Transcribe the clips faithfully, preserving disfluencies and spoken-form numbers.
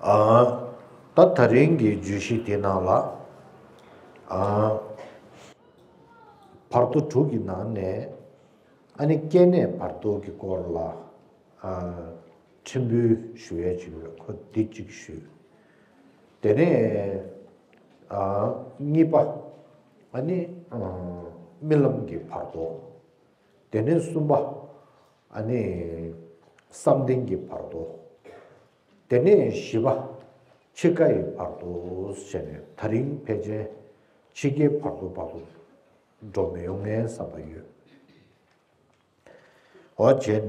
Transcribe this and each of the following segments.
ཨ། ད་དེ་རིང་གི་བརྗོད་གཞི་དེ་ནང་ལ། ཨ། བར་དོ་དྲུག་གི་ནང་ནས། ཨ་ནི་སྐྱེ་གནས་བར་དོ་གི་སྐོར་ལ། ཨ། ཕྲན་བུ་ཞུ་ཡས་ཅིག་ཡོད། ཁོ་འདི་གཅིག་ཞུ། དེ་ནས། ཨ། གཉིས་པ། ཨ་ནི། ཨ། རྨི་ལམ་གྱི་བར་དོ། དེ་ནས་གསུམ་པ། ཨ་ནི། བསམ་གཏན་གྱི་བར་དོ། དེ་ནས་བཞི་པ། འཆི་ཁ་ཡི་བར་དོ་བྱས་ནས། དེ་རིང་ཕལ་ཆེར་འཆི་ཁའི་བར་དོ་བར་དུ་འགྲོ་མི་ཡོང་ངའི་བསམ་པ་ཡོད། འོ་བྱས་ནས་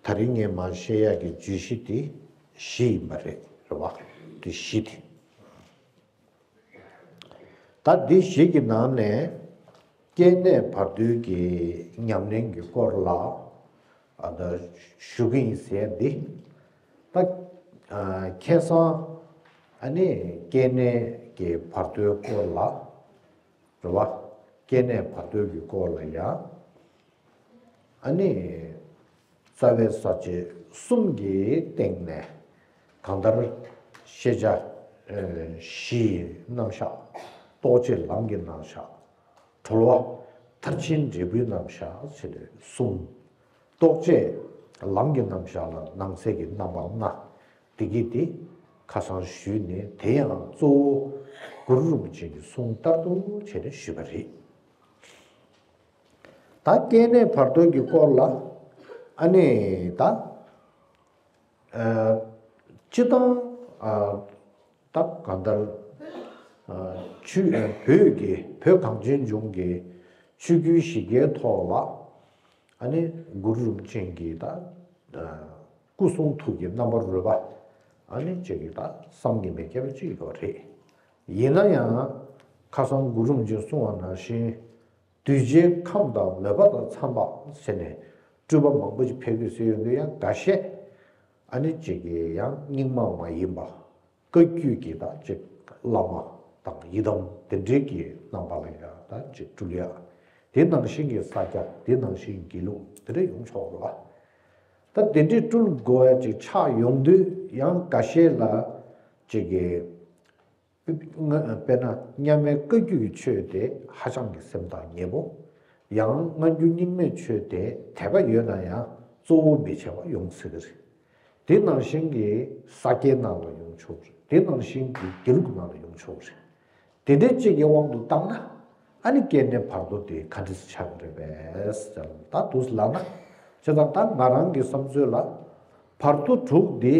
དེ་རིང་ངས་མར་བཤད་ཡག་གི་བརྗོད་གཞི་དེ་བཞི་ཡིན་པ་རེད། རེད་བ། དེ་བཞི་དེ། ད་འདི་བཞི་གི་ནང་ནས་སྐྱེ་གནས་བར་དོའི་གི་ཉམས་ལེན་གྱི་སྐོར་ལ། ཨ། ད་ཞུ་གི་ཡིན་ཟེར་འདི། ད། ཨ། ཁ་སང་། ཨ་ནི་སྐྱེ་གནས་ཀྱི་བར་དོའི་སྐོར་ལ། རེད་བ། སྐྱེ་གནས་བར་དོ་གི་སྐོར་ལ་ཡང་། ཨ་ནི། རྩ་བའི་ས་བཅད་གསུམ་གྱི་སྟེང་ནས། གང་ལྟར་ཤེས་བྱ། ཨ། བཞིའི་རྣམ་གཞག་རྟོགས་བྱེད་ལམ་གྱི་རྣམ་གཞག་གྲོལ་བ་མཐར་ཕྱིན་འབྲས་བུའི་རྣམ་གཞག་ཟེར་ནས་གསུམ། རྟོགས་བྱེད་ལམ་གྱི་རྣམ་གཞག་ལ་ནང་གསེས་ཀྱི་རྣམ་པ་ལྔ། དེ་གི་དེ་ཁ་སང་ཞུས་ནས། དེ་ཡང་གཙོ་བོ་གུ་རུ་རིན་པོ་ཆེ་གི་གསུང་ལྟར་དུ་བྱས་ནས་ཞུས་པ་རེད། ད་སྐྱེ་གནས་བར་དོ་གི་སྐོར་ལ། ཨ་ནི་ད། ཨ། སྤྱིར་བཏང་། ཨ། ད་གང་ལྟར། ཨ། ཆོས། ཨ། བོད་ཀྱི་བོད་གངས་ཅན་ལྗོངས་ཀྱི་ཆོས་བརྒྱུད་བཞི་ཀའི་ཐོག་ལ། ཨ་ནི་གུ་རུ་རིན་པོ་ཆེ་གི་ད། ཨ། སྐུ་གསུང་ཐུགས་ཀྱི་རྣམ་པར་རོལ་པ། ཨ་ནི་ཅིག་གི་ད་བསམ་གྱིས་མི་ཁྱབ་པ་ཅིག་ཡོད་རེད། ཡིན་ན་ཡང་ཁ་སང་གུ་རུ་རིན་པོ་ཆེས་གསུངས་པ་ནང་བཞིན། གདུལ་བྱའི་ཁམས་དང་མོས་པ་དང་འཚམས་པ་ཟེར་ནས་སྤྲུལ་པ་མང་པོ་ཅིག་ཕེབས་ཀྱི་ཡོད་ཟེར་ཡོང་དུས། ཡང་འགའ་ཤས། ཨ་ནི་ཅིག་གིས་ཡང་རྙིང་མ་མ་ཡིན་པ། བཀའ་བརྒྱུད་ཀྱི་ད་ཅིག་བླ་མ་དང་ཡི་དམ་དེ་འདྲའི་གི་རྣམ་པ་ལ་ཡང་ད་ཅིག་སྤྲུལ་ཡ། དེ་ནང་བཞིན་གྱི་ས་སྐྱ། དེ་ནང་བཞིན་དགེ་ལུགས་དེ་འདྲ་ཡོང་ཆོག་རེད་བ། ད་དེ་འདྲའི་སྤྲུལ་དགོས་ཡ་ཅིག་ཆགས་ཡོང་དུས། ཡང་འགའ་ཤས་ལ་ཅིག་གིས། དཔེར་ན་མཉམ་མེད་བཀའ་བརྒྱུད་ཀྱི་ཆོས་དེ་ཧ་ཅང་གི་སེམས་ཐག་ཉེ་པོ། ཡང་སྔ་འགྱུར་རྙིང་མའི་ཆོས་དེ་དད་པ་ཡོད་ན་ཡང་གཙོ་བོ་མི་བྱེད་པ་ཡོང་སྲིད་ཀྱི་རེད། དེ་ནང་བཞིན་གྱི་ས་སྐྱའི་ནང་ལ་ཡོང་ཆོག་རེད། དེ་ནང་བཞིན་གྱི་དགེ་ལུགས་ནང་ལ་ཡོང་ཆོག་རེད། དེ་འདྲའི་གཅིག་གི་དབང་དུ་བཏང་ན། ཨ་ནི་སྐྱེ་གནས་བར་དོ་དེ་ག་འདྲ་སེ་ཆགས་ཀྱི་རེད་པས་ཟེར་ལ། ད་འདུག་སེ་ལབ་ན། བྱས་ཙང་ད་ང་རང་གི་བསམ་ཚུལ་ལ། བར་དོ་དྲུག་འདི་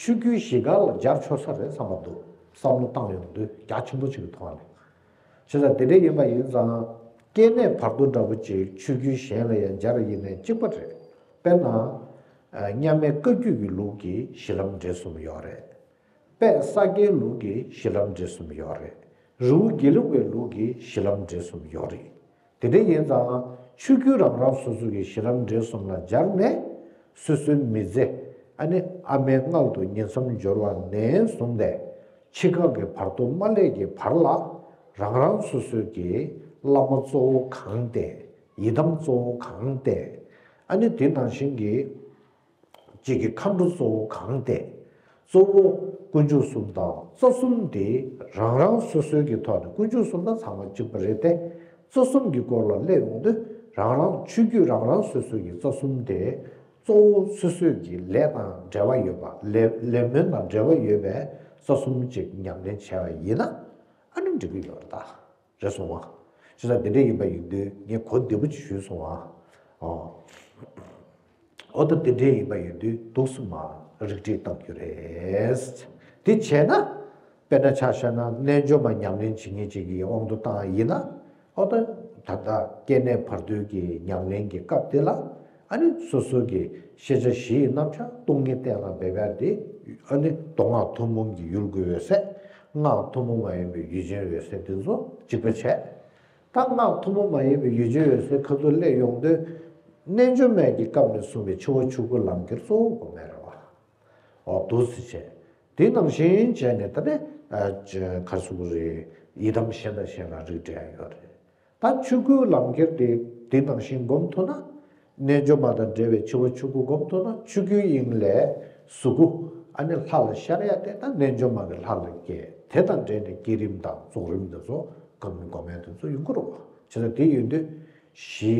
ཆོས་བརྒྱུད་བཞི་ཀ་ལ་སྦྱར་ཆོག་ས་རེད་བསམ་པ་འདུག། བསམ་བློ་བཏང་ཡོང་དུས་རྒྱ་ཆེན་པོ་ཅིག་གི་ཐོག་ནས། བྱས་ཙང་དེ་འདྲ་ཡིན་པ་ཡིན་ཙང་། སྐྱེ་གནས་བར་དོ་འདྲ་པོ་ཅིག་ཆོས་བརྒྱུད་གཞན་ལ་ཡང་སྦྱར་ཡིན་ནའི་གཅིག་པ་རེད། དཔེར་ན། ཨ། མཉམ་མེད་བཀའ་བརྒྱུད་ཀྱི་ལུགས་ཀྱི་གཞི་ལམ་འབྲས་གསུམ་ཡོད་རེད། དཔལ་ས་སྐྱའི་ལུགས་ཀྱི་གཞི་ལམ་འབྲས་གསུམ་ཡོད་རེད། རི་བོ་དགེ་ལུགས་པའི་ལུགས་ཀྱི་གཞི་ལམ་འབྲས་གསུམ་ཡོད་རེད། དེ་འདྲ་ཡིན་ཙང་ཆོས་བརྒྱུད་རང་རང་སོ་སོ་གི་གཞི་ལམ་འབྲས་གསུམ་ལ་སྦྱར་ནས། སོ་སོའི་མི་ཚེ། ཨ་ནི་ཨ་མའི་མངལ་དུ་ཉིང་མཚམས་སྦྱོར་བ་ནས་བཟུང་སྟེ། འཆི་ཁ་གི་བར་དོ་མ་སླེབས་ཀྱི་བར་ལ། རང་རང་སོ་སོའི་གི་བླ་མ་གཙོ་བོ་གང་བསྟེན། ཡི་དམ་གཙོ་བོ་གང་བསྟེན། ཨ་ནི་དེ་ནང་བཞིན་གྱི། གཅིག་གི་མཁའ་འགྲོ་གཙོ་བོ་གང་བསྟེན། གཙོ་བོ་དཀོན་མཆོག་གསུམ་དང་རྩ་གསུམ་དེ་རང་རང་སོ་སོའི་གི་ཐོག་ནས། དཀོན་མཆོག་གསུམ་ད་ཚང་མ་གཅིག་པ་རེད་དེ། རྩ་གསུམ་གྱི་སྐོར་ལ་སླེབས་ཡོང་དུས། རང་རང་ཆོས་བརྒྱུད་རང་རང་སོ་སོའི་གི་རྩ་གསུམ་དེ་གཙོ་བོ་སོ་སོའི་གི་ལས་དང་འབྲེལ་བ་ཡོད་པ། ལས་ལས་སྨོན་དང་འབྲེལ་བ་ཡོད་པའི་རྩ་གསུམ་ཅིག་ཉམས་ལེན་བྱས་པ་ཡིན་ན། ཨ་ནི་འགྲིག་གི་ཡོད་རེད་ད། རེད་སོང་བ། བྱས་ཙང་དེ་འདྲ་ཡིན་པ་ཡིན་དུས་ངས་གོ་བདེ་པོ་ཅིག་ཞུས་སོང་བ། ཨོ། ཨོ་ད་དེ་འདྲ་ཡིན་པ་ཡིན་དུས་འདུག་སེ་མར་རིགས་འགྲེ་བཏང་རྒྱུ་རེད། དེ་བྱས་ན། དཔེར་ན་ཆ་བཞག་ན་རྣལ་འབྱོར་མ་ཉམས་ལེན་བྱེད་མཁན་ཅིག་གི་དབང་དུ་བཏང་བ་ཡིན་ན། ཨོ་ད་ད་ལྟ་སྐྱེ་གནས་བར་དོའི་གི་ཉམས་ལེན་གྱི་སྐབས་དེ་ལ། ཨ་ནི་སོ་སོ་གི་ཤེས་བྱ་བཞི་ཡི་རྣམ་གཞག་སྟོང་ཉིད་གཏན་ལ་འབེབས་ཡ་དེ། ཨ་ནི་མདོ་སྔགས་ཐུན་མོང་གི་ཡུལ་གྱི་འོད་གསལ། སྔགས་ཐུན་མོང་མ་ཡིན་པའི་ཡུལ་ཅན་འོད་གསལ་དེ་ཚོ་གཅིག་པ་བྱས། ད་སྔགས་ཐུན་མོང་མ་ཡིན་པའི་ཡུལ་ཅན་འོད་གསལ་ཁ་ཐུག་སླེབས་ཡོང་དུས། རྣལ་འབྱོར་མའི་གི་སྐབས་ནས་གསུངས་པའི་འཆི་བ་ཆོས་སྐུའི་ལམ་ཁྱེར་གཙོ་བོ་དགོས་མེད་རེད་བ། འོ་འདུག་སེ་བྱས། དེ་ནང་བཞིན་བྱས་ནས་ད་ནི། ཨ། ག་རེ་ཟེར་དགོས་རེད། ཡི་དམ་གཞན་དང་གཞན་ལ་རིགས་འགྲེ་ཡ་ཡོད་རེད། ད་ཆོས་སྐུའི་ལམ་ཁྱེར་དེ་དེ་ནང་བཞིན་སྒོམ་ཐུབ་ན། རྣལ་འབྱོར་མ་དང་འབྲེལ་བའི་འཆི་བ་ཆོས་སྐུ་སྒོམ་ཐུབ་ན། ཆོས་སྐུའི་དབྱིངས་ལས་གཟུགས་སྐུ། ཨ་ནི་ལྷ་ལ་ཤར་ཡ་དེ་ད་རྣལ་འབྱོར་མ་གི་ལྷ་ལ་སྐྱེ། དེ་དང་འབྲེལ་ནས་བསྐྱེད་རིམ་དང་རྫོགས་རིམ་དེ་ཚོ་སྒོམ་སྒོམ་ཡ་དེ་ཚོ་ཡོང་གི་རེད་བ། བྱས་ཙང་དེ་ཡོད་དུས་གཞི་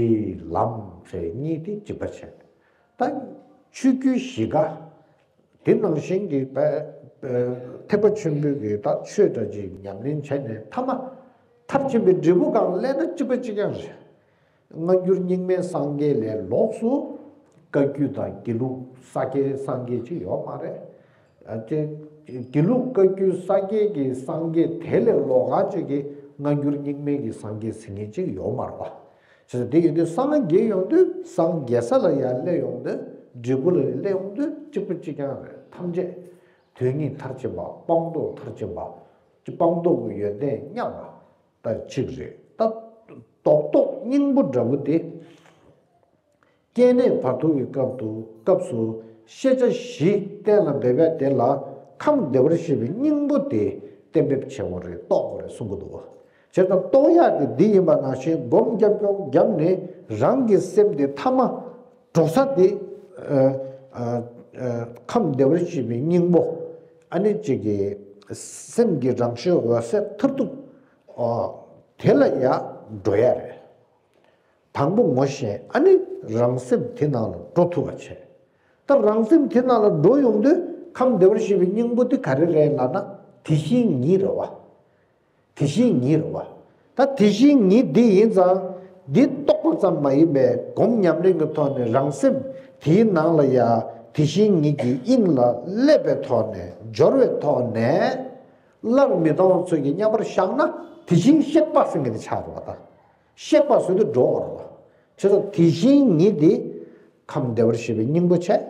ལམ་ཟེར་གཉིས་དེ་གཅིག་པ་བྱས། ད་ཆོས་བརྒྱུད་བཞི་ཀ་དེ་ནང་བཞིན་གྱི་པ་ཐེག་པ་ཆེན་པོའི་གི་ད་ཆོས་འདྲ་ཅིག་ཉམས་ལེན་བྱས་ནས་ཐ་མ་མཐར་ཕྱིན་པའི་འབྲས་བུ་གང་སླེབས་ན་གཅིག་པ་གཅིག་རྐྱང་རེད། སྔ་འགྱུར་རྙིང་མའི་སངས་རྒྱས་ལས་ལོགས་སུ་བཀའ་བརྒྱུད་དང་དགེ་ལུགས་ས་སྐྱའི་སངས་རྒྱས་ཅིག་ཡོད་མ་རེད། ཨ་ཅེ། དགེ་ལུགས་བཀའ་བརྒྱུད་ས་སྐྱའི་གི་སངས་རྒྱས་དེ་ལས་ལོགས་ཀ་ཅིག་གི་སྔ་འགྱུར་རྙིང་མའི་གི་སངས་རྒྱས་ཟེར་མཁན་ཅིག་ཡོད་མ་རེད་པ། བྱས་ཙང་དེ་ཡོད་དུས་སངས་རྒྱས་ཡོང་དུས་སངས་རྒྱས་ས་ལ་ཡར་སླེབས་ཡོང་དུས་འབྲས་བུ་ལ་སླེབས་ཡོང་དུས་གཅིག་པ་གཅིག་རྐྱང་རེད། ཐམས་ཅད་དོན་གཉིས་མཐར་ཕྱིན་པ། སྤངས་རྟོགས་མཐར་ཕྱིན་པ། སྤངས་རྟོགས་ཀྱི་ཡོན་ཏན་མཉམ་པ། ད་གཅིག་རེད། ད་རྡོག་རྡོག་སྙིང་པོ་འདྲ་པོ་དེ། སྐྱེ་གནས་བར་དོ་གི་སྐབས་དུ་སྐབས་སུ་ཤེས་བྱ་བཞི་གཏན་ལ་འབེབས་པ་དེ་ལ་ཁམས་བདེ་བར་གཤེགས་པའི་སྙིང་པོ་དེ་གཏན་འབེབས་བྱེད་དགོས་རེད། རྟོགས་དགོས་རེད་གསུང་གི་འདུག་བ། བྱས་ཙང་རྟོགས་ཡག་དེ་འདི་ཡིན་པ་ནང་བཞིན་སྒོམ་རྒྱབ་སྐྱོར་བརྒྱབ་ནས་རང་གི་སེམས་དེ་ཐ་མ་འགྲོ་ས་དེ་ཨ་ཨ་ཨ་ཁམས་བདེ་བར་གཤེགས་པའི་སྙིང་པོ། ཨ་ནི་གཅིག་གི་སེམས་ཀྱི་རང་བཞིན་འོད་གསལ་མཐར་ཐུག་ཨ་དེ་ལ་ཡར་འགྲོ་ཡ་རེད། དང་པོ་ངོ་ཤེས། ཨ་ནི་རང་སེམས་དེ་ནང་ལ་འགྲོ་ཐུབ་པ་བྱས། ད་རང་སེམས་དེ་ནང་ལ་འགྲོ་ཡོང་དུས་ཁམས་བདེ་བར་གཤེགས་པའི་སྙིང་པོ་དེ་ག་རེ་རེད་ལབ་ན་དེ་བཞིན་ཉིད་རེད་བ། དེ་བཞིན་ཉིད་རེད་བ། ད་དེ་བཞིན་ཉིད་འདི་ཡིན་ཙང་འདི་རྟོགས་པ་ཙམ་མ་ཡིན་པའི་སྒོམ་ཉམས་ལེན་གྱི་ཐོག་ནས་རང་སེམས་དེའི་ནང་ལ་ཡ་དེ་བཞིན་ཉིད་ཀྱི་དབྱིངས་ལ་སླེབས་པའི་ཐོག་ནས་སྦྱོར་བའི་ཐོག་ནས་སླར་མི་ལྡང་བ་ཚུལ་གྱིས་མཉམ་པར་བཞག་ན་དེ་བཞིན་གཤེགས་པ་ཟེར་མཁན་དེ་ཆགས་རེད་བ། ད་གཤེགས་པ་ཟེར་དུས་འགྲོ་བ་རེད་བ། བྱས་ཙང་དེ་བཞིན་ཉིད་དེ་ཁམས་བདེ་བར་གཤེགས་པའི་སྙིང་པོ་བྱས།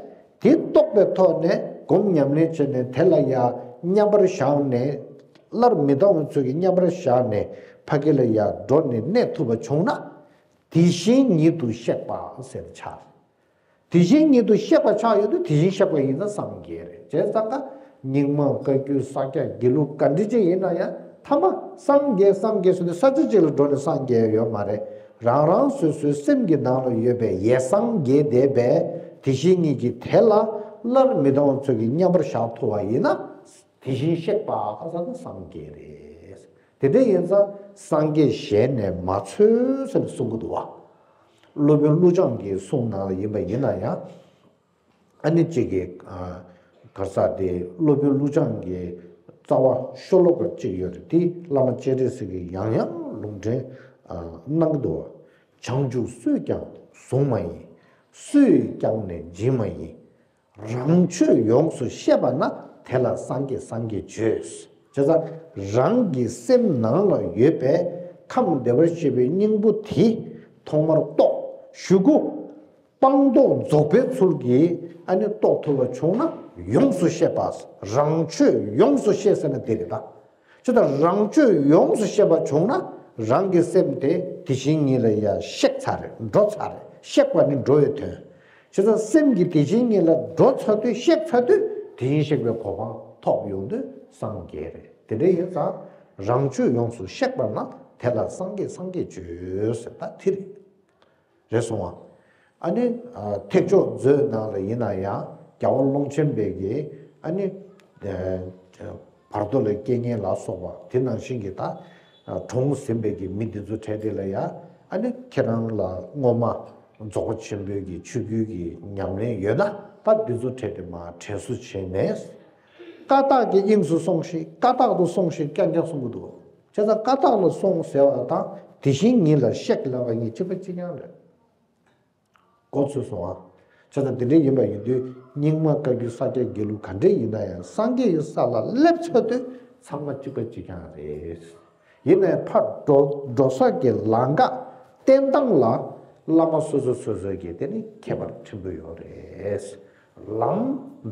དེ་རྟོགས་པའི་ཐོག་ནས་སྒོམ་ཉམས་ལེན་བྱས་ནས་དེ་ལ་ཡང་མཉམ་པར་བཞག་ནས་སླར་མི་ལྡང་བའི་ཚུལ་གྱིས་མཉམ་པར་བཞག་ནས་ཕ་གི་ལ་ཡང་འགྲོ་ནས་གནས་ཐུབ་པ་བྱུང་ན་དེ་བཞིན་ཉིད་དུ་གཤེགས་པ་ཟེར་ཆགས། དེ་བཞིན་ཉིད་དུ་གཤེགས་པ་ཆགས་ཡོད་དུས་དེ་བཞིན་གཤེགས་པ་ཡིན་ཙང་སངས་རྒྱས་རེད། བྱས་ཙང་ཀ་རྙིང་མ་བཀའ་བརྒྱུད་ས་སྐྱ་དགེ་ལུགས་ག་འདྲ་ཅིག་ཡིན་ན་ཡང་ཐ་མ་སངས་རྒྱས་སངས་རྒྱས་ཟེར་དུས་ས་ཆ་གཅིག་ལ་འགྲོ་ནས་སངས་རྒྱས་ཡོད་མ་རེད། རང་རང་སོ་སོའི་སེམས་ཀྱི་ནང་ལ་ཡོད་པའི་ཡེ་སངས་རྒྱས་བསྡད་པའི་དེ་བཞིན་ཉིད་ཀྱི་དེ་ལ་སླར་མི་ལྡང་བའི་ཚུལ་གྱིས་མཉམ་པར་བཞག་ཐུབ་པ་ཡིན་ན་དེ་བཞིན་གཤེགས་པ་ཁ་སང་ན་སངས་རྒྱས་རེད། དེ་འདྲ་ཡིན་ཙང་སངས་རྒྱས་ཞལ་ནས་མ་འཚོལ་ཟེར་ནས་གསུང་གི་འདུག་བ། སློབ་དཔོན་ཀླུ་བྱང་གི་གསུང་ནང་ལ་ཡིན་པ་ཡིན་ན་ཡང་། ཨ་ནི་གཅིག་གིས་ཨ་ག་རེ་ཟེར་དེ་སློབ་དཔོན་ཀླུ་བྱང་གི་རྩ་བ་ཤོ་ལོ་ཀ་གཅིག་ཡོད་རེད། དེ་བླ་མ་སྤྱན་རས་གཟིགས་ཀྱིས་ཡང་ཡང་ལུང་འདྲེན་ཨ་གནང་གི་འདུག་བྱང་ཆུབ་སུས་ཀྱང་བཟུང་མ་ཡིན། སུས་ཀྱང་ནི་འབྱིན་མ་ཡིན། རང་ཆོས་ཡོངས་སུ་ཤེས་པ་ན་དེ་ལ་སངས་རྒྱས་སངས་རྒྱས་བརྗོད། བྱས་ཙང་རང་གི་སེམས་ནང་ལ་ཡོད་པའི་ཁམས་བདེ་བར་གཤེགས་པའི་སྙིང་པོ་དེ་ཐོག་མར་རྟོགས། གཞུག་གུ་སྤངས་རྟོགས་རྫོགས་པའི་ཚུལ་གྱིས་ཨ་ནི་རྟོགས་ཐུབ་པ་བྱུང་ན་ཡོངས་སུ་ཤེས་པ། རང་ཆོས་ཡོངས་སུ་ཤེས་ཟེར་ན་དེ་རེད་ད། ཅི་ལྟར་རང་ཆོས་ཡོངས་སུ་ཤེས་པ་བྱུང་ན་རང་གི་སེམས་དེ་དེ་བཞིན་ཉིད་ལ་ཡང་གཤེགས་ཚར་རེད། འགྲོ་ཚར་རེད། གཤེགས་པ་ནི་འགྲོ་བའི་དོན། བྱས་ཙང་སེམས་ཀྱིས་དེ་བཞིན་ཉིད་ལ་འགྲོ་ཚར་དུས་གཤེགས་ཚར་དུས་དེ་བཞིན་གཤེགས་པའི་གོ་འཕང་ཐོབ་ཡོང་དུས་སངས་རྒྱས་རེད། དེ་འདྲ་ཡིན་ཙང་རང་ཆོས་ཡོངས་སུ་ཤེས་པ་ན་དེ་ལ་སངས་རྒྱས་སངས་རྒྱས་བརྗོད་ཟེར་ད་དེ་རེད། རེད་སོང་ཨ། ཨ་ནི་ཨ་ཐེག་མཆོག་མཛོད་ནང་ལ་ཡིན་ན་ཡང་རྒྱལ་བ་ཀློང་ཆེན་པའི་གི་ཨ་ནི་ཨ་བར་དོ་ལ་སྐྱེ་ངན་ལ་སོགས་པ་དེ་ནང་བཞིན་གྱི་ད་ཨ་གྲོངས་ཟིན་པའི་གི་མི་འདི་ཚོ་གྲས་དེ་ལ་ཡང་ཨ་ནི་ཁྱེད་རང་ལ་སྔོན་མ་རྫོགས་པ་ཆེན་པོའི་གི་ཆོས་བརྒྱུད་ཀྱི་ཉམས་ལེན་ཡོད་ན་ད་འདི་ཚོ་གྲས་དེ་མར་དྲན་གསོ་བྱས་ནས་ཀ་དག་གི་དབྱིངས་སུ་སོང་ཞིག་ཀ་དག་ཏུ་སོང་ཞིག་རྐྱང་རྐྱང་གསུང་གི་འདུག་བྱས་ཙང་ཀ་དག་ལ་སོང་ཟེར་བ་དང་དེ་བཞིན་ཉིད་ལ་གཤེགས་ལབ་པ་གཉིས་གཅིག་པ་གཅིག་རྐྱང་རེད། གོ་ཚོད་སོང་ཨ། བྱས་ཙང་དེ་འདྲ་ཡིན་པ་ཡིན་དུས་རྙིང་མ་བཀའ་བརྒྱུད་ས་སྐྱ་དགེ་ལུགས་ག་འདྲ་ཡིན་ན་ཡང་སངས་རྒྱས་ཡོད་ས་ལ་སླེབས་ཚར་དུས་ཚང་མ་གཅིག་པ་གཅིག་རྐྱང་རེད། ཡིན་ནའི་ཕར་འགྲོ་འགྲོ་ས་གི་ལམ་ཀ་བསྟན་སྟངས་ལ་བླ་མ་སོ་སོ་སོ་སོ་གི་དེ་ནི་ཁྱད་པར་ཕྲན་བུ་ཡོད་རེད། ལམ་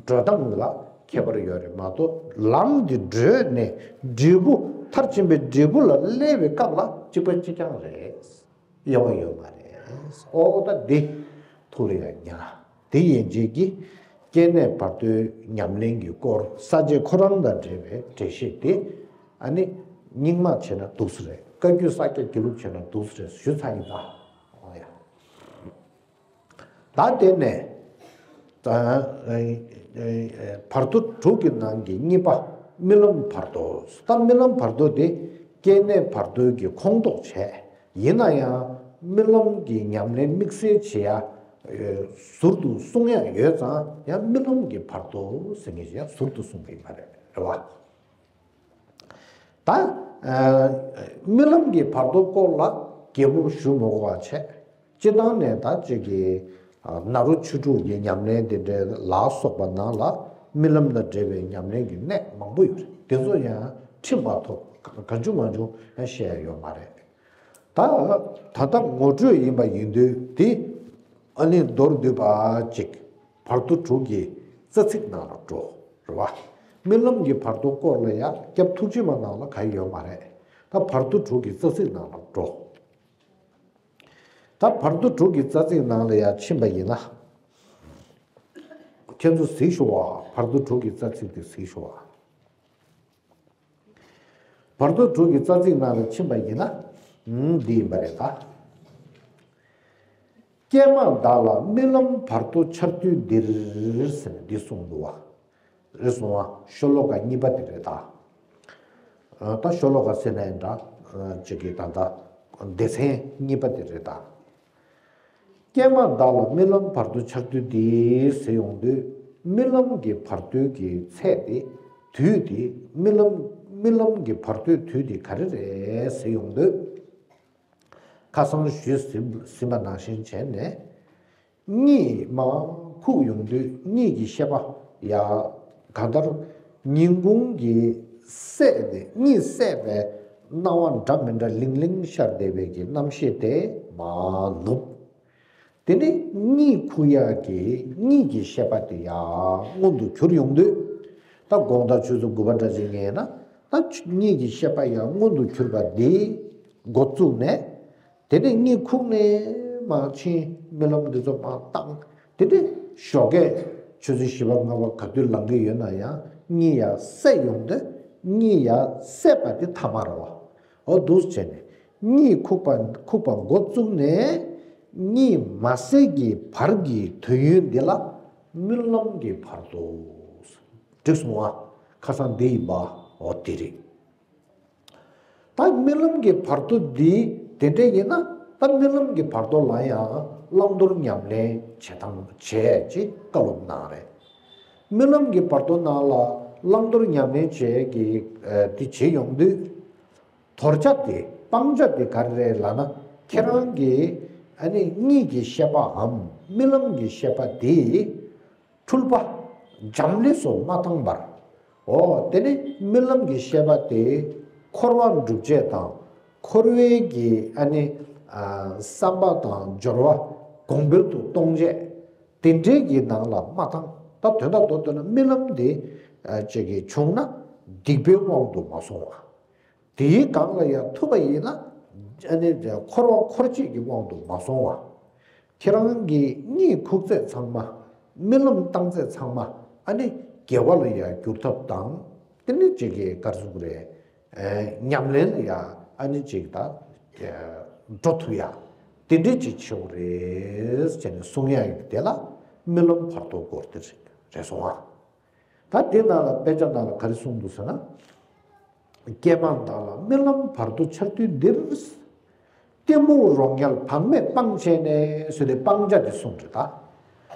འགྲོ་སྟངས་ལ་ཁྱད་པར་ཡོད་རེད་མ་གཏོགས་ལམ་འདི་བགྲོད་ནས་འབྲས་བུ་མཐར་ཕྱིན་པའི་འབྲས་བུ་ལ་སླེབས་པའི་སྐབས་ལ་གཅིག་པ་གཅིག་རྐྱང་རེད། དབྱེ་བ་ཡོད་མ་རེད། ཨོ་ད་འདི་ཐུགས་ལ་ཡང་ཉར། དེ་ཡན་ཆད་ཀྱི་སྐྱེ་གནས་བར་དོའི་ཉམས་ལེན་གྱི་སྐོར་ས་བཅད་ཁོ་རང་དང་འབྲེལ་བའི་འགྲེལ་བཤད་དེ་ཨ་ནི་རྙིང་མ་བྱས་ན་འདུག་ས་རེད། བཀའ་བརྒྱུད་ས་སྐྱ་དགེ་ལུགས་བྱས་ན་འདུག་ས་རེད་ཞུ་ཚར་ཡིན་ད། ཨོ་ཡ། ད་དེ་ནས་ད་ བར་དོ་དྲུག་གི་ནང་གི་གཉིས་པ་རྨི་ལམ་བར་དོ། ད་རྨི་ལམ་བར་དོ་དེ་སྐྱེ་གནས་བར་དོའི་གི་ཁོངས་གཏོགས་བྱས། ཡིན་ན་ཡང་རྨི་ལམ་གྱི་ཉམས་ལེན་དམིགས་བསལ་བྱེད་ཡ་ཟུར་དུ་གསུང་ཡ་ཡོད་ཙང་ཡང་རྨི་ལམ་གྱི་བར་དོ་ཟེར་མཁན་ཞིག་ཡང་ཟུར་དུ་གསུང་གི་ཡིན་པ་རེད། རེད་བ། ད། རྨི་ལམ་གྱི་བར་དོ་སྐོར་ལ་རྒྱས་པོ་ཞུ་མི་དགོས་པ་བྱས། སྤྱིར་བཏང་ནས་ད་ཅིག་གི་ནཱ་རོ་ཆོས་དྲུག་གི་ཉམས་ལེན་དེ་འདྲ་ལ་སོགས་པ་ནང་ལ་རྨི་ལམ་དང་འབྲེལ་བའི་ཉམས་ལེན་གྱི་གནད་མང་པོ་ཡོད་རེད། དེ་ཚོ་ཡང་ཁྲིད་མ་ཐུབ། གང་བྱུང་མང་བྱུང་ཡང་བཤད་ཡ་ཡོད་མ་རེད། ད། ད་ལྟ་ངོ་སྤྲོད་ཡིན་པ་ཡིན་དུས་དེ། ཨ་ནི་མདོར་བསྡུས་པ་ཅིག་བར་དོ་དྲུག་གི་རྩ་ཚིག་ནང་ལ་འགྲོ། རེད་བ། རྨི་ལམ་གྱི་བར་དོ་སྐོར་ལ་ཡང་སྐྱབས་ཐུགས་རྗེ་མ་ནང་ལ་ག་ཡོད་མ་རེད། ད་བར་དོ་དྲུག་གི་རྩ་ཚིག་ནང་ལ་འགྲོ། ད་བར་དོ་དྲུག་གི་རྩ་ཚིག་ནང་ལ་ཡང་ཕྱིན་པ་ཡིན་ན། ཁྱེད་ཚོ་གཟིགས་ཤོག་བ། བར་དོ་དྲུག་གི་རྩ་ཚིག་དེ་གཟིགས་ཤོག་བ། བར་དོ་དྲུག་གི་རྩ་ཚིག་ནང་ལ་ཕྱིན་པ་ཡིན་ན། ཨུམ། འདི་ཡིན་པ་རེད་ད། ཀྱེ་མ་བདག་ལ་རྨི་ལམ་བར་དོ་འཆར་དུས་འདིར་ཟེར་ནས་འདི་གསུངས་འདུག་བ། རེད་སོང་བ། ཤོ་ལོ་ཀ་གཉིས་པ་དེ་རེད་ད། ཨ། ད་ཤོ་ལོ་ཀ་ཟེར་ན་ཡང་འདྲ། ཨ། ཅིག་གི་ད་ལྟ་སྡེ་ཚན་གཉིས་པ་དེ་རེད་ད། ཀྱེ་མ་བདག་ལ་རྨི་ལམ་བར་དོ་འཆར་དུས་འདི་ཟེར་ཡོང་དུས། རྨི་ལམ་གྱི་བར་དོའི་གི་ཚད་དེ། དུས་དེ། རྨི་ལམ། རྨི་ལམ་གྱི་བར་དོའི་དུས་དེ་ག་རེ་རེད་ཟེར་ཡོང་དུས། ཁ་སང་ཞུས་ཟིན་ཟིན་པ་ནང་བཞིན་བྱས་ནས། གཉིད་མར་ཁུག་ཡོང་དུས་གཉིད་ཀྱི་ཤེས་པ་ཡ། གང་ལྟར་ཉིན་གུང་གི་སད་དེ་གཉིད་སད་པའི་སྣང་བ་འདྲ་མི་འདྲ་ལིང་ལིང་ཤར་བསྡད་པའི་གི་རྣམ་ཤེས་དེ་མར་ནུབ། དེ་ནས་གཉིད་ཁུག་ཡག་གི་གཉིད་ཀྱི་ཤེས་པ་དེ་ཡང་མངོན་དུ་གྱུར་ཡོང་དུས། ད་དགོང་དག་ཆུ་ཚོད་དགུ་པ་འདྲ་ཅིག་ཉལ་ན། ད་གཉིད་ཀྱི་ཤེས་པ་ཡང་མངོན་དུ་གྱུར་པ་འདི་འགོ་བཙུགས་ནས། དེ་ནས་གཉིད་ཁུག་ནས་མར་ཕྱིན། རྨི་ལམ་འདི་ཚོ་མར་བཏང་། དེ་ནས་ཞོགས་ཀས་ཆུ་ཚོད་བཞི་པ་ལྔ་པ་ག་དུས་ལངས་ཀྱི་ཡོད་ན་ཡང་གཉིད་ཡར་སད་ཡོང་དུས། གཉིད་ཡར་སད་པ་དེ་ཐ་མ་རེད་བ། འོ་འདུག་སེ་བྱས་ནས་གཉིད་ཁུག་པ་ཁུག་པ་འགོ་བཙུགས་ནས་གཉིད་མ་སད་ཀྱི་བར་གྱི་དུས་ཡུན་འདི་ལ་རྨི་ལམ་གྱི་བར་དོ། འགྲིག་སོང་ཨ། ཁ་སང་འདི་ཡིན་པ། འོ་དེ་རེད། ད་རྨི་ལམ་གྱི་བར་དོ་འདི་དེ་འདྲ་ཡིན་ན། ད་རྨི་ལམ་གྱི་བར་དོ་ལ་ཡང་བླང་དོར་ཉམས་ལེན་བྱེད་སྟངས་བྱས་ཅེས་བཀའ་སློབ་གནང་རེད། རྨི་ལམ་གྱི་བར་དོ་ནང་ལ་བླང་དོར་ཉམས་ལེན་བྱེད་ཀྱི་ཨ་འདི་བྱེད་ཡོང་དུས། དོར་བྱ་དེ་སྤང་བྱ་དེ་ག་རེ་རེད་ལབ་ན། ཁྱེད་རང་གི་ཨ་ནི་གཉིད་ཀྱི་ཤེས་པའམ་རྨི་ལམ་གྱི་ཤེས་པ་དེ་འཁྲུལ་པ་འབྱམས་ཀླས་སུ་མ་བཏང་བར། འོ་དེ་ནི་རྨི་ལམ་གྱི་ཤེས་པ་དེ་འཁོར་བ་སྒྲུབ་བྱེད་དང་། འཁོར་བའི་གི་ཨ་ནི་ཨ་བསམ་པ་དང་སྦྱོར་བ་གོང་འཕེལ་དུ་གཏོང་བྱེད་དེ་འདྲའི་གི་ནང་ལ་མ་བཏང་། ད་དོན་དག་ཏུ་ལྟོས་ན་རྨི་ལམ་དེ་ཨ་ཅིག་གི་བྱུང་ན་སྡིག་པའི་དབང་དུ་མ་སོང་བ། དེའི་སྒང་ལ་ཡང་ཐུབ་པ་ཡིན་ན་ཨ་ནི་འཁོར་བ་འཁོར་བྱེད་ཀྱི་དབང་དུ་མ་སོང་བ། ཁྱེད་རང་གི་གཉིད་ཁུག་ཚད་ཚང་མ། རྨི་ལམ་བཏང་ཚད་ཚང་མ། ཨ་ནི་དགེ་བ་ལ་ཡང་བསྒྱུར་ཐབས་དང་། དེ་ནི་ཅིག་གི་ག་རེ་ཟེར་དགོས་རེད། ཨེ། ཉམས་ལེན་ལ་ཡང་ཨ་ནི་ཅིག་ད་ཨེ་འགྲོ་ཐུབ་ཡ། དེ་འདྲའི་ཅིག་བྱེད་དགོས་རེད་ཟེར་ནས་གསུང་ཡ་ཡོད། དེ་ལ་རྨི་ལམ་བར་དོ་སྐོར་དེ་རེད་སོང་ཨ། ད་དེ་ནང་ལ་དཔེ་ཆ་ནང་ལ་ག་རེ་གསུངས་འདུག་ཟེར་ན། ཀྱེ་མ་བདག་ལ་རྨི་ལམ་བར་དོ་འཆར་དུས་འདིར། གཏི་མུག་རོ་ཉལ་བག་མེད་སྤང་བྱས་ནས་ཟེར་ཏེ་སྤང་བྱ་དེ་གསུངས་རེད་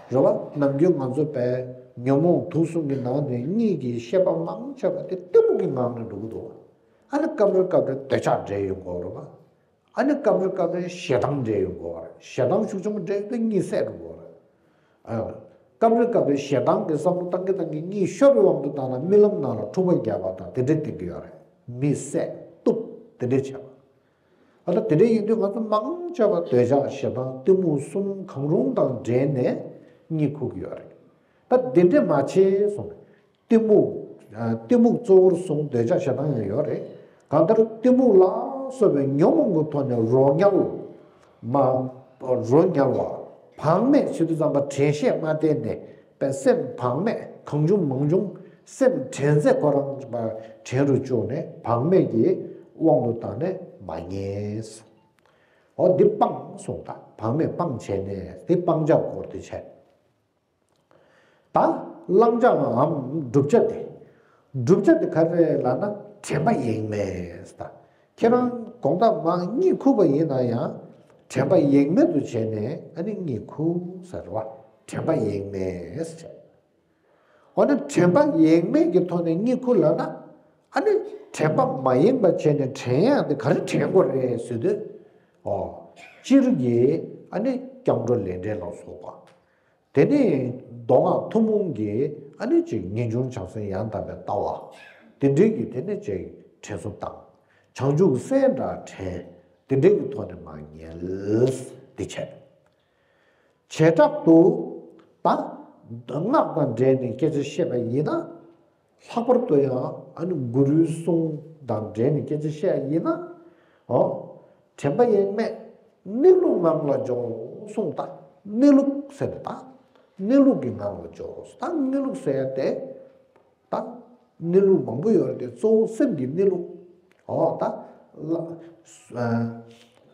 ད། རེད་བ། ནམ་རྒྱུན་ང་ཚོ་པས་ཉོན་མོངས་དུག་གསུམ་གྱི་ནང་ནས་གཉིད་ཀྱི་ཤེས་པ་མང་ཆེ་བ་དེ་གཏི་མུག་གི་ངང་ནས་འགྲོ་གི་འདུག་ཨ་ནི་སྐབས་རེ་སྐབས་རེ་འདོད་ཆགས་འདྲེས་ཡོང་གི་ཡོད་རེད་བ། ཨ་ནི་སྐབས་རེ་སྐབས་རེ་ཞེ་སྡང་འདྲེས་ཡོང་གི་ཡོད་རེད། ཞེ་སྡང་ཤུགས་ཆེན་པོ་འདྲེས་ཏེ་གཉིད་སད་འགྲོ་གི་ཡོད་རེད། ཨ། སྐབས་རེ་སྐབས་རེ་ཞེ་སྡང་གི་བསམ་བློ་བཏང་གི་བཏང་གི་གཉིད་ཤོར་བའི་དབང་དུ་བཏང་ན་རྨི་ལམ་ནང་ལ་འཁྲུག་པ་རྒྱག་པ་དང་དེ་འདྲ་བསྟན་གྱི་ཡོད་རེད། མི་བསད་གཏུབ་དེ་འདྲ་བྱས་པ། ཨ། ད་དེ་འདྲ་ཡིན་དུས་ང་ཚོ་མང་ཆེ་བ་འདོད་ཆགས་ཞེ་སྡང་གཏི་མུག་གསུམ་གང་རུང་དང་འབྲེལ་ནས་གཉིད་ཁུག་གི་ཡོད་རེད། ད་དེ་འདྲ་མ་བྱས་སོང་། གཏི་མུག་ཨ། གཏི་མུག་གཙོ་བོར་བཟུང་འདོད་ཆགས་ཞེ་སྡང་ཡང་ཡོད་རེད། གང་ལྟར་གཏི་མུག་ལ་སོགས་པའི་ཉོན་མོངས་ཀྱི་ཐོག་ནས་རོ་ཉལ་མ། རོ་ཉལ་བ། བག་མེད་བྱེད་དུས་ཙམ་པ་དྲན་ཤེས་མ་བསྟེན་ནས་པའི་སེམས་བག་མེད་གང་བྱུང་མང་བྱུང་སེམས་དྲན་ཚད་ཁོ་རང་དྲན་རུ་བཅུག་ནས་བག་མེད་ཀྱི་དབང་དུ་བཏང་ནས་མ་ཉལ། འོ་འདི་སྤངས་སོང་། ད་བག་མེད་སྤངས་བྱས་ནས་འདི་སྤང་བྱ་སྐོར་དེ་བྱས། ད་ བླང་བྱའམ་བསྒྲུབ་བྱ་དེ། བསྒྲུབ་བྱ་དེ་ག་རེ་རེད་ལབ་ན་དྲན་པ་ཡེངས་མེད་ཟེར། ད་ཁྱེད་རང་དགོང་དག་མར་གཉིད་ཁུག་པ་ཡིན་ན་ཡང་དྲན་པ་ཡེངས་མེད་དུ་བྱས་ནས་ཨ་ནི་གཉིད་ཁུག་ཟེར་བ། དྲན་པ་ཡེངས་མེད་ཟེར། འོ་ན་དྲན་པ་ཡེངས་མེད་ཀྱི་ཐོག་ནས་གཉིད་ཁུག་ལབ་ན། ཨ་ནི་དྲན་པ་མ་ཡེངས་པ་བྱས་ནས་དྲན་ཡག་དེ་ག་རེ་དྲན་དགོས་རེད་ཟེར་དུས། ཨོ། སྤྱིར་གྱི་ཨ་ནི་སྐྱབས་འགྲོ་ལས་འབྲས་ལ་སོགས་པ། དེ་ནས་མདོ་སྔགས་ཐུན་མོང་གི་ཨ་ནི་ཅིག་ངེས་འབྱུང་བྱང་སེམས་ཡང་དག་པའི་ལྟ་བ། དེ་འདྲའི་གི་དེ་ནས་ཅིག་དྲན་གསོ་དང་། བྱང་ཆུབ་སེམས་འདྲ་དྲན། དེ་འདྲའི་གི་ཐོག་ནས་མར་ཉལ། དེ་བྱས། བྱེ་བྲག་ཏུ་ད་སྔགས་དང་འབྲེལ་ནས་སྐད་ཆ་བཤད་པ་ཡིན་ན། ལྷག་པར་དུ་ཡང་ཨ་ནི་གུ་རུའི་གསུང་དང་འབྲེལ་ནས་སྐད་ཆ་བཤད་ཡིན་ན། འོ། དྲན་པ་ཡེངས་མེད་གནས་ལུགས་ངང་ལ་འཇོག་གསུངས། ད་གནས་ལུགས་ཟེར་ནས་ད་གནས་ལུགས་ཀྱི་ངང་ལ་འཇོག་ད་གནས་ལུགས་ཟེར་ཏེ། ད་གནས་ལུགས་མང་པོ་ཡོད་རེད་དེ་གཙོ་བོ་སེམས་ཀྱི་གནས་ལུགས། འོ་ད་ལ་ཨ་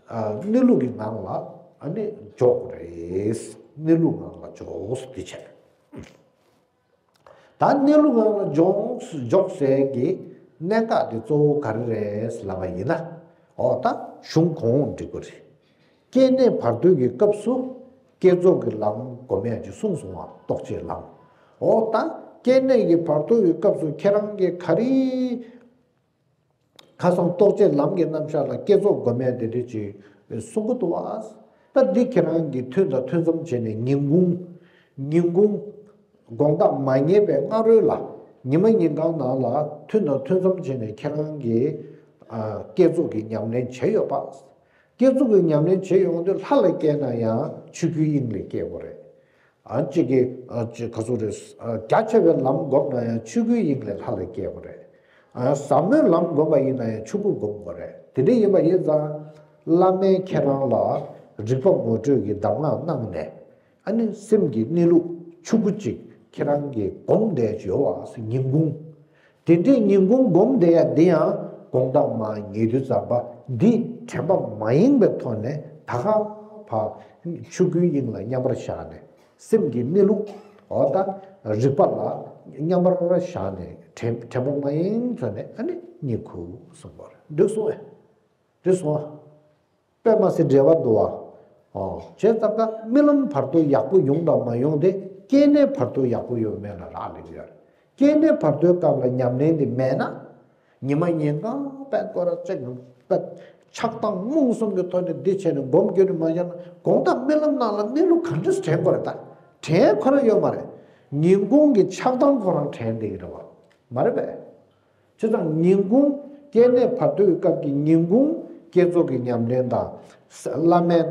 ཨ་གནས་ལུགས་ཀྱི་ངང་ལ་ཨ་ནི་འཇོག་དགོས་རེད། གནས་ལུགས་ངང་ལ་འཇོག་དེ་བྱས། ད་གནས་ལུགས་ངང་ལ་འཇོག་འཇོག་ཟེར་གྱི་གནད་འགག་དེ་གཙོ་བོ་ག་རེ་རེད་ལབ་པ་ཡིན་ན། འོ་ད་གཞུང་གོང་འོག་འགྲིག་གི་རེད། སྐྱེ་གནས་བར་དོའི་གི་སྐབས་སུ་བསྐྱེད་རྫོགས་ཀྱི་ལམ་སྒོམ་ཡག་ཅིག་གསུངས་སོང་བ། རྟོགས་བྱེད་ལམ། འོ་ད་སྐྱེ་གནས་ཀྱི་བར་དོ་ཡི་སྐབས་སུ་ཁྱེད་རང་གིས་ག་རེ་ཁ་སང་རྟོགས་བྱེད་ལམ་གྱི་རྣམ་གཞག་ལ་བསྐྱེད་རྫོགས་སྒོམ་ཡག་དེ་འདྲ་ཅིག་གསུང་གི་འདུག་བ། ད་འདི་ཁྱེད་རང་གིས་ཐུན་དང་ཐུན་མཚམས་བྱས་ནས་ཉིན་གུང་། ཉིན་གུང་། དགོང་དག་མ་ཉལ་བའི་སྔ་རོལ་ལ། ཉི་མ་ཉིན་གང་ནང་ལ་ཐུན་དང་ཐུན་མཚམས་བྱས་ནས་ཁྱེད་རང་གིས་ཨ་བསྐྱེད་རྫོགས་ཀྱི་ཉམས་ལེན་བྱས་ཡོད་པ། བསྐྱེད་རྫོགས་ཀྱི་ཉམས་ལེན་བྱས་ཡོང་དུས་ལྷ་ལ་བསྐྱེད་ན་ཡང་ཆོས་སྐུའི་དབྱིངས་ལས་བསྐྱེད་དགོས་རེད། ཨ་གཅིག་གིས་ཨ་གཅིག་ག་ཚོད་རེད། ཨ་རྒྱ་ཆེ་བའི་ལམ་བསྒོམས་ན་ཡང་ཆོས་སྐུའི་དབྱིངས་ལས་ལྷ་ལ་བསྐྱེད་དགོས་རེད། ཨ་ཟབ་མོའི་ལམ་བསྒོམས་པ་ཡིན་ན་ཡང་ཆོས་སྐུ་བསྒོམ་དགོས་རེད། དེ་འདྲ་ཡིན་པ་ཡིན་ཙང་། བླ་མས་ཁྱེད་རང་ལ་རིག་པ་ངོ་སྤྲོད་ཀྱི་གདམས་ངག་གནང་ནས། ཨ་ནི་སེམས་ཀྱི་གནས་ལུགས་ཆོས་སྐུ་གཅིག་ཁྱེད་རང་གིས་སྒོམ་བསྡད་ཡོད་པ་ཉིན་གུང་། དེ་འདྲའི་ཉིན་གུང་སྒོམ་བསྡད་ཡག་འདི་ཡང་དགོང་དག་མར་ཉལ་དུས་ཙམ་པ་འདི་དྲན་པ་མ་ཡེངས་པའི་ཐོག་ནས་ད་ག་བར་ཆོས་སྐུའི་དབྱིངས་ལ་མཉམ་པར་བཞག་ནས་སེམས་ཀྱི་གནས་ལུགས། འོ་ད་རིག་པ་ལ་མཉམ་པར་བཞག་ནས་དྲན་དྲན་པ་མ་ཡེངས་ཐོག་ནས་ཨ་ནི་གཉིད་ཁུག་གསུངས་པ་རེད། འགྲིག་སོང་ངས། འགྲིག་སོང་ཨ། དཔེ་མ་སྲིད་འབྲེལ་བ་འདུག་བ། ཨོ། བྱས་ཙང་ཀ་རྨི་ལམ་བར་དོ་ཡག་པོ་ཡོང་དང་མ་ཡོང་དེ་སྐྱེ་གནས་བར་དོ་ཡག་པོ་ཡོད་མེད་ལ་རག་ལས་ཀྱི་ཡོད་རེད། སྐྱེ་གནས་བར་དོའི་སྐབས་ལ་ཉམས་ལེན་དེ་མེད་ན། ཉི་མ་ཉིན་གང་དཔེ་སྐོར་ར་བཅུག་ནས་དཔེ་ཆགས་སྡང་རྨོངས་གསུམ་གྱི་ཐོག་ནས་འདི་བྱས་ནས་སྒོམ་རྒྱུ་ནི་མ་ཤར་ན་དགོང་དག་རྨི་ལམ་ནང་ལ་གནས་ལུགས་ག་འདྲས་དྲན་དགོས་རེད་ད། དྲན་ཁོ་རང་ཡོད་མ་རེད། ཉིན་གུང་གི་ཆགས་སྡང་ཁོ་རང་དྲན་བསྡད་ཀྱི་རེད་བ། མ་རེད་པས། བྱས་ཙང་ཉིན་གུང་སྐྱེ་གནས་བར་དོའི་སྐབས་ཀྱི་ཉིན་གུང་བསྐྱེད་རྫོགས་ཀྱི་ཉམས་ལེན་དང་། བླ་མས་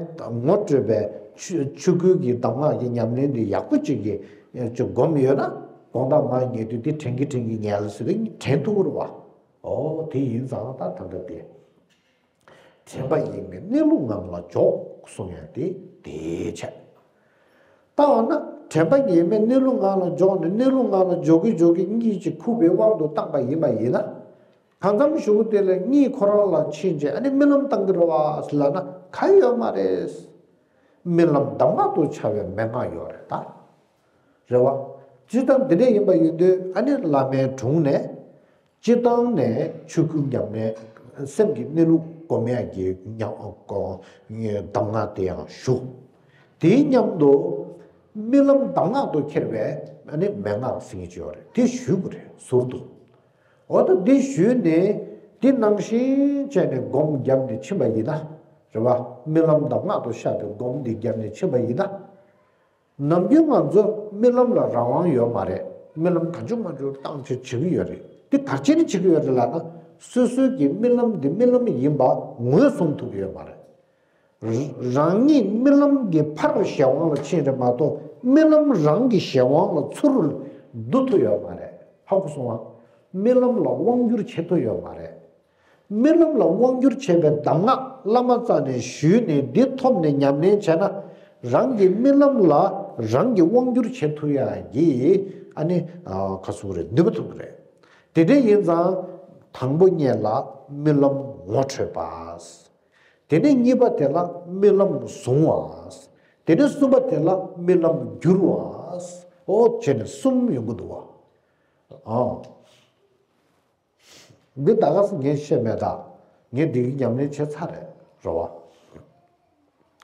ངོ་སྤྲོད་པའི་ཆོས་ཆོས་སྐུའི་གི་གདམས་ངག་གི་ཉམས་ལེན་དེ་ཡག་པོ་གཅིག་གི་ཅིག་སྒོམ་ཡོད་ན། དགོང་དག་མར་ཉལ་དུས་འདི་དྲན་གྱི་དྲན་གྱི་ཉལ་ཟེར་དུས་དྲན་ཐུབ་ཀྱི་རེད་བ། ཨོ་དེ་ཡིན་ཙང་ད་ད་ལྟ་དེ། དྲན་པ་ཡེངས་མེད་གནས་ལུགས་ངང་ལ་འཇོག་གསུང་ཡག་དེ་དེའི་ཆེད། ལྟ་བ་ན་དྲན་པ་ཡེངས་མེད་གནས་ལུགས་ངང་ལ་འཇོག་ནས་གནས་ལུགས་ངང་ལ་འཇོག་གི་འཇོག་གི་གཉིད་ཅིག་ཁུག་པའི་དབང་དུ་བཏང་པ་ཡིན་པ་ཡིན་ན། གང་འཚམ་གཞུག་གུ་དེ་ལ་གཉིད་ཁོ་རང་ལ་ཕྱིན་རྗེས་ཨ་ནི་རྨི་ལམ་བཏང་གི་རེད་བ་ལབ་ན་ག་ཡོད་མ་རེད། རྨི་ལམ་གདམས་ངག་ཏུ་འཆར་བའི་མན་ངག་ཡོད་རེད་ད། རེད་བ། སྤྱིར་བཏང་འདི་འདྲ་ཡིན་པ་ཡིན་དུས་ཨ་ནི་བླ་མའི་དྲུང་ནས། སྤྱིར་བཏང་ནས་ཆོས་སྐུའི་ཉམས་ལེན། སེམས་ཀྱི་གནས་ལུགས་སྒོམ་ཡག་གི་ཉམས་གདམས་ངག་དེ་ཡང་ཞུ། དེའི་མཉམ་དུ་རྨི་ལམ་གདམས་ངག་ཏུ་འཁྱེར་བའི་ཨ་ནི་མན་ངག་ཟེར་མཁན་ཅིག་ཡོད་རེད། དེ་ཞུ་དགོས་རེད་ཟུར་དུ། འོ་ད་འདི་ཞུས་ནས་འདི་ནང་བཞིན་བྱས་ནས་སྒོམ་བརྒྱབ་ནས་ཕྱིན་པ་ཡིན་ན། རེད་བ། རྨི་ལམ་གདམས་ངག་ཏུ་ཤར་བའི་སྒོམ་འདི་བརྒྱབ་ནས་ཕྱིན་པ་ཡིན་ན། ནམ་རྒྱུན་ང་ཚོ་རྨི་ལམ་ལ་རང་དབང་ཡོད་མ་རེད། རྨི་ལམ་གང་བྱུང་མང་བྱུང་བཏང་བྱས་བྱེད་ཀྱི་ཡོད་རེད། འདི་ག་རེ་བྱས་ནས་བྱེད་ཀྱི་ཡོད་རེད་ལབ་ན། སོ་སོའི་གི་རྨི་ལམ་འདི་རྨི་ལམ་ཡིན་པ་ངོས་བཟུང་ཐུབ་ཀྱི་ཡོད་མ་རེད། རང་ཉིད་རྨི་ལམ་གྱི་ཕར་གཞན་དབང་ལ་ཕྱིན་རེད་མ་གཏོགས་རྨི་ལམ་རང་གི་གཞན་དབང་ལ་ཚུར་བསྡུ་ཐུབ་ཡོད་མ་རེད། ཧ་གོ་སོང་ང་། རྨི་ལམ་ལ་དབང་བསྒྱུར་བྱེད་ཐུབ་ཡོད་མ་རེད། རྨི་ལམ་ལ་དབང་བསྒྱུར་བྱེད་པའི་གདམས་ངག་བླ་མ་རྩ་ནས་ཞུས་ནས་འདི་ཐོབ་ནས་ཉམས་ལེན་བྱས་ན། རང་གི་རྨི་ལམ་ལ་རང་གིས་དབང་བསྒྱུར་བྱེད་ཐུབ་ཡག་གི་ཨ་ནི་ཨ་ག་ཟེར་དགོས་རེད། ནུས་པ་ཐོབ་ཀྱི་རེད། དེ་འདྲ་ཡིན་ཙང་། དང་པོ་ཉིད་ལ་རྨི་ལམ་ངོ་འཕྲོད་པ། དེ་ནས་གཉིས་པ་དེ་ལ་རྨི་ལམ་གཟུང་བ། དེ་ནས་གསུམ་པ་དེ་ལ་རྨི་ལམ་བསྒྱུར་བ། ཨོ་བྱས་ནས་གསུམ་ཡོང་གི་འདུག་བ། ཨང་། འདི་ད་ག་སེ་ངས་བཤད་མེད་ད། ངས་འདི་གི་ཉམས་ལེན་བྱས་ཚར་རེད་རེད་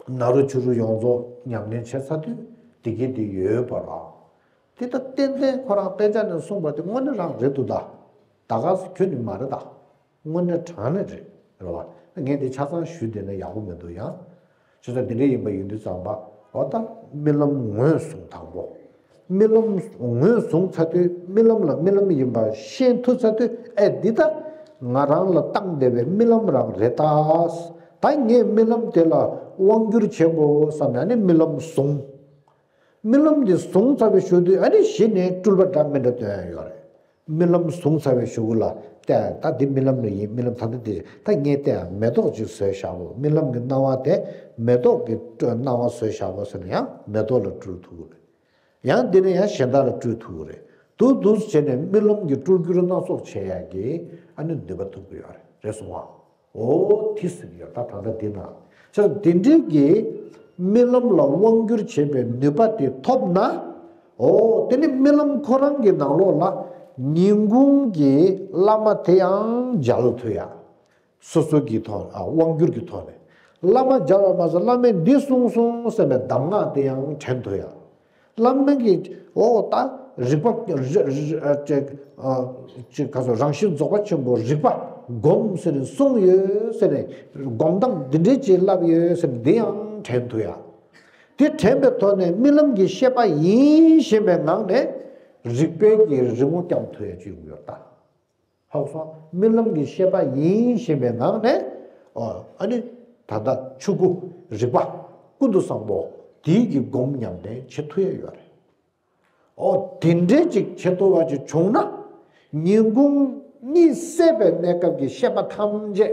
བ། ན་རོ་ཆུ་རུ་ཡོངས་རྫོགས་ཉམས་ལེན་བྱས་ཚར་དུས་འདི་གི་འདི་ཡོད་པ་ར། དེ་ད་ཏན་ཏན་ཁོ་རང་དཔེ་ཆ་ནས་གསུངས་པ་དེ་དངོས་གནས་རང་རེད་འདུག་ད། ད་ག་སེ་ཁྱོད་ནི་མ་རེད་ད། དངོས་གནས་དྲང་གནས་རེད་རེད་བ། ངས་འདི་ཆ་ཚང་ཞུས་བསྡད་ན་ཡག་པོ་མི་འདུག་ཡང་། བྱས་ཙང་འདི་འདྲ་ཡིན་པ་ཡིན་དུས་ཙམ་པ། འོ་ད་རྨི་ལམ་ངོས་བཟུང་དང་པོ། རྨི་ལམ་ངོས་བཟུང་ཚར་དུས་རྨི་ལམ་ལ་རྨི་ལམ་ཡིན་པ་ཤེས་ཐུབ་ཚར་དུས་ཨེ་འདི་ད་ང་རང་ལ་བཏང་བསྡད་པའི་རྨི་ལམ་རང་རེད་ད། ད་ངས་རྨི་ལམ་དེ་ལ་དབང་བསྒྱུར་བྱེད་དགོས་བསམ་ནས་ཨ་ནི་རྨི་ལམ་བཟུང་། རྨི་ལམ་འདི་བཟུང་ཚར་བའི་གཞུག་དུས་ཨ་ནི་གཞི་ནས་སྤྲུལ་པ་འདྲ་མི་འདྲ་སྟོན་ཡ་ཡོད་རེད། རྨི་ལམ་བཟུང་ཚར་བའི་གཞུག་གུ་ལ་བལྟས་ད་འདི་རྨི་ལམ་རེ་ཡིན། རྨི་ལམ་ད་ལྟ་འདི་ད་ངས་བལྟས་མེ་ཏོག་ཅིག་བཟོས་བཞག་གོ། རྨི་ལམ་གྱི་སྣང་བ་དེ་མེ་ཏོག་གི་སྣང་བ་བཟོས་བཞག་གོ་ཟེར་ན་ཡང་མེ་ཏོག་ལ་སྤྲུལ་ཐུབ་ཀྱི་རེད། ཡང་འདི་ནས་ཡང་གཞན་དག་ལ་སྤྲུལ་ཐུབ་ཀྱི་རེད། འདུག་འདུག་བྱས་ནས་རྨི་ལམ་གྱི་སྤྲུལ་བསྒྱུར་སྣ་ཚོགས་བྱེད་ཡག་གི་ཨ་ནི་ནུས་པ་ཐོབ་ཀྱི་ཡོད་རེད། རེད་སོང་ང་། ཨོ་དེ་ཟེར་གྱི་ཡོད་ད། ད་ལྟ་འདི་ན་ཆ་འདི་འདྲའི་གི་རྨི་ལམ་ལ་དབང་བསྒྱུར་བྱེད་པའི་ནུས་པ་དེ་ཐོབ་ན། ཨོ་དེ་ནི་རྨི་ལམ་ཁོ་རང་གི་ནང་ལོགས་ལ་ཉིན་གུང་གི་བླ་མ་དེ་ཡང་མཇལ་ཐུབ་ཡ། སོ་སོ་གི་ཐོག་ཨ་དབང་བསྒྱུར་གྱི་ཐོག་ནས་བླ་མ་མཇལ་བ་མ་ཟད་བླ་མས་འདི་གསུངས་སོང་ཟེར་ནས་གདམས་ངག་དེ་ཡང་དྲན་ཐུབ་ཡ། བླ་མ་གིས་འོ་ད་རིག་པ་རི་རི་ཨ་ཅེ་ཨ་ཅེ་ག་ཚོད་རང་བཞིན་རྫོགས་པ་ཆེན་པོ་རིག་པ་སྒོམ་ཟེར་ནས་གསུངས་ཡོད་ཟེར་ནས་སྒོམ་སྟངས་འདི་འདྲའི་ཅིག་བསླབས་ཡོད་ཟེར་ནས་འདི་ཡང་དྲན་ཐུབ་ཡ། དེ་དྲན་པའི་ཐོག་ནས་རྨི་ལམ་གྱི་ཤེས་པ་ཡིན་ཞེན་པའི་ངང་ནས་རིག་པའི་གི་རི་མོ་བརྐྱང་ཐུབ་ཡ་ཅིག་ཡོང་གི་ཡོད་ད། ཧ་གོ་སོང་། རྨི་ལམ་གྱི་ཤེས་པ་ཡིན་ཞེན་པའི་ངང་ནས། ཨོ་ཨ་ནི་ད་ལྟ་ཆོས་སྐུ་རིག་པ་ཀུན་ཏུ་བཟང་པོ་དེའི་གི་སྒོམ་ཉམས་ལེན་བྱེད་ཐུབ་ཡ་ཡོད་རེད། ཨོ་དེ་འདྲའི་ཅིག་བྱེད་ཐུབ་པ་ཅིག་བྱུང་ན། ཉིན་གུང་གཉིད་སད་པའི་གནས་སྐབས་ཀྱི་ཤེས་པ་ཐམས་ཅད་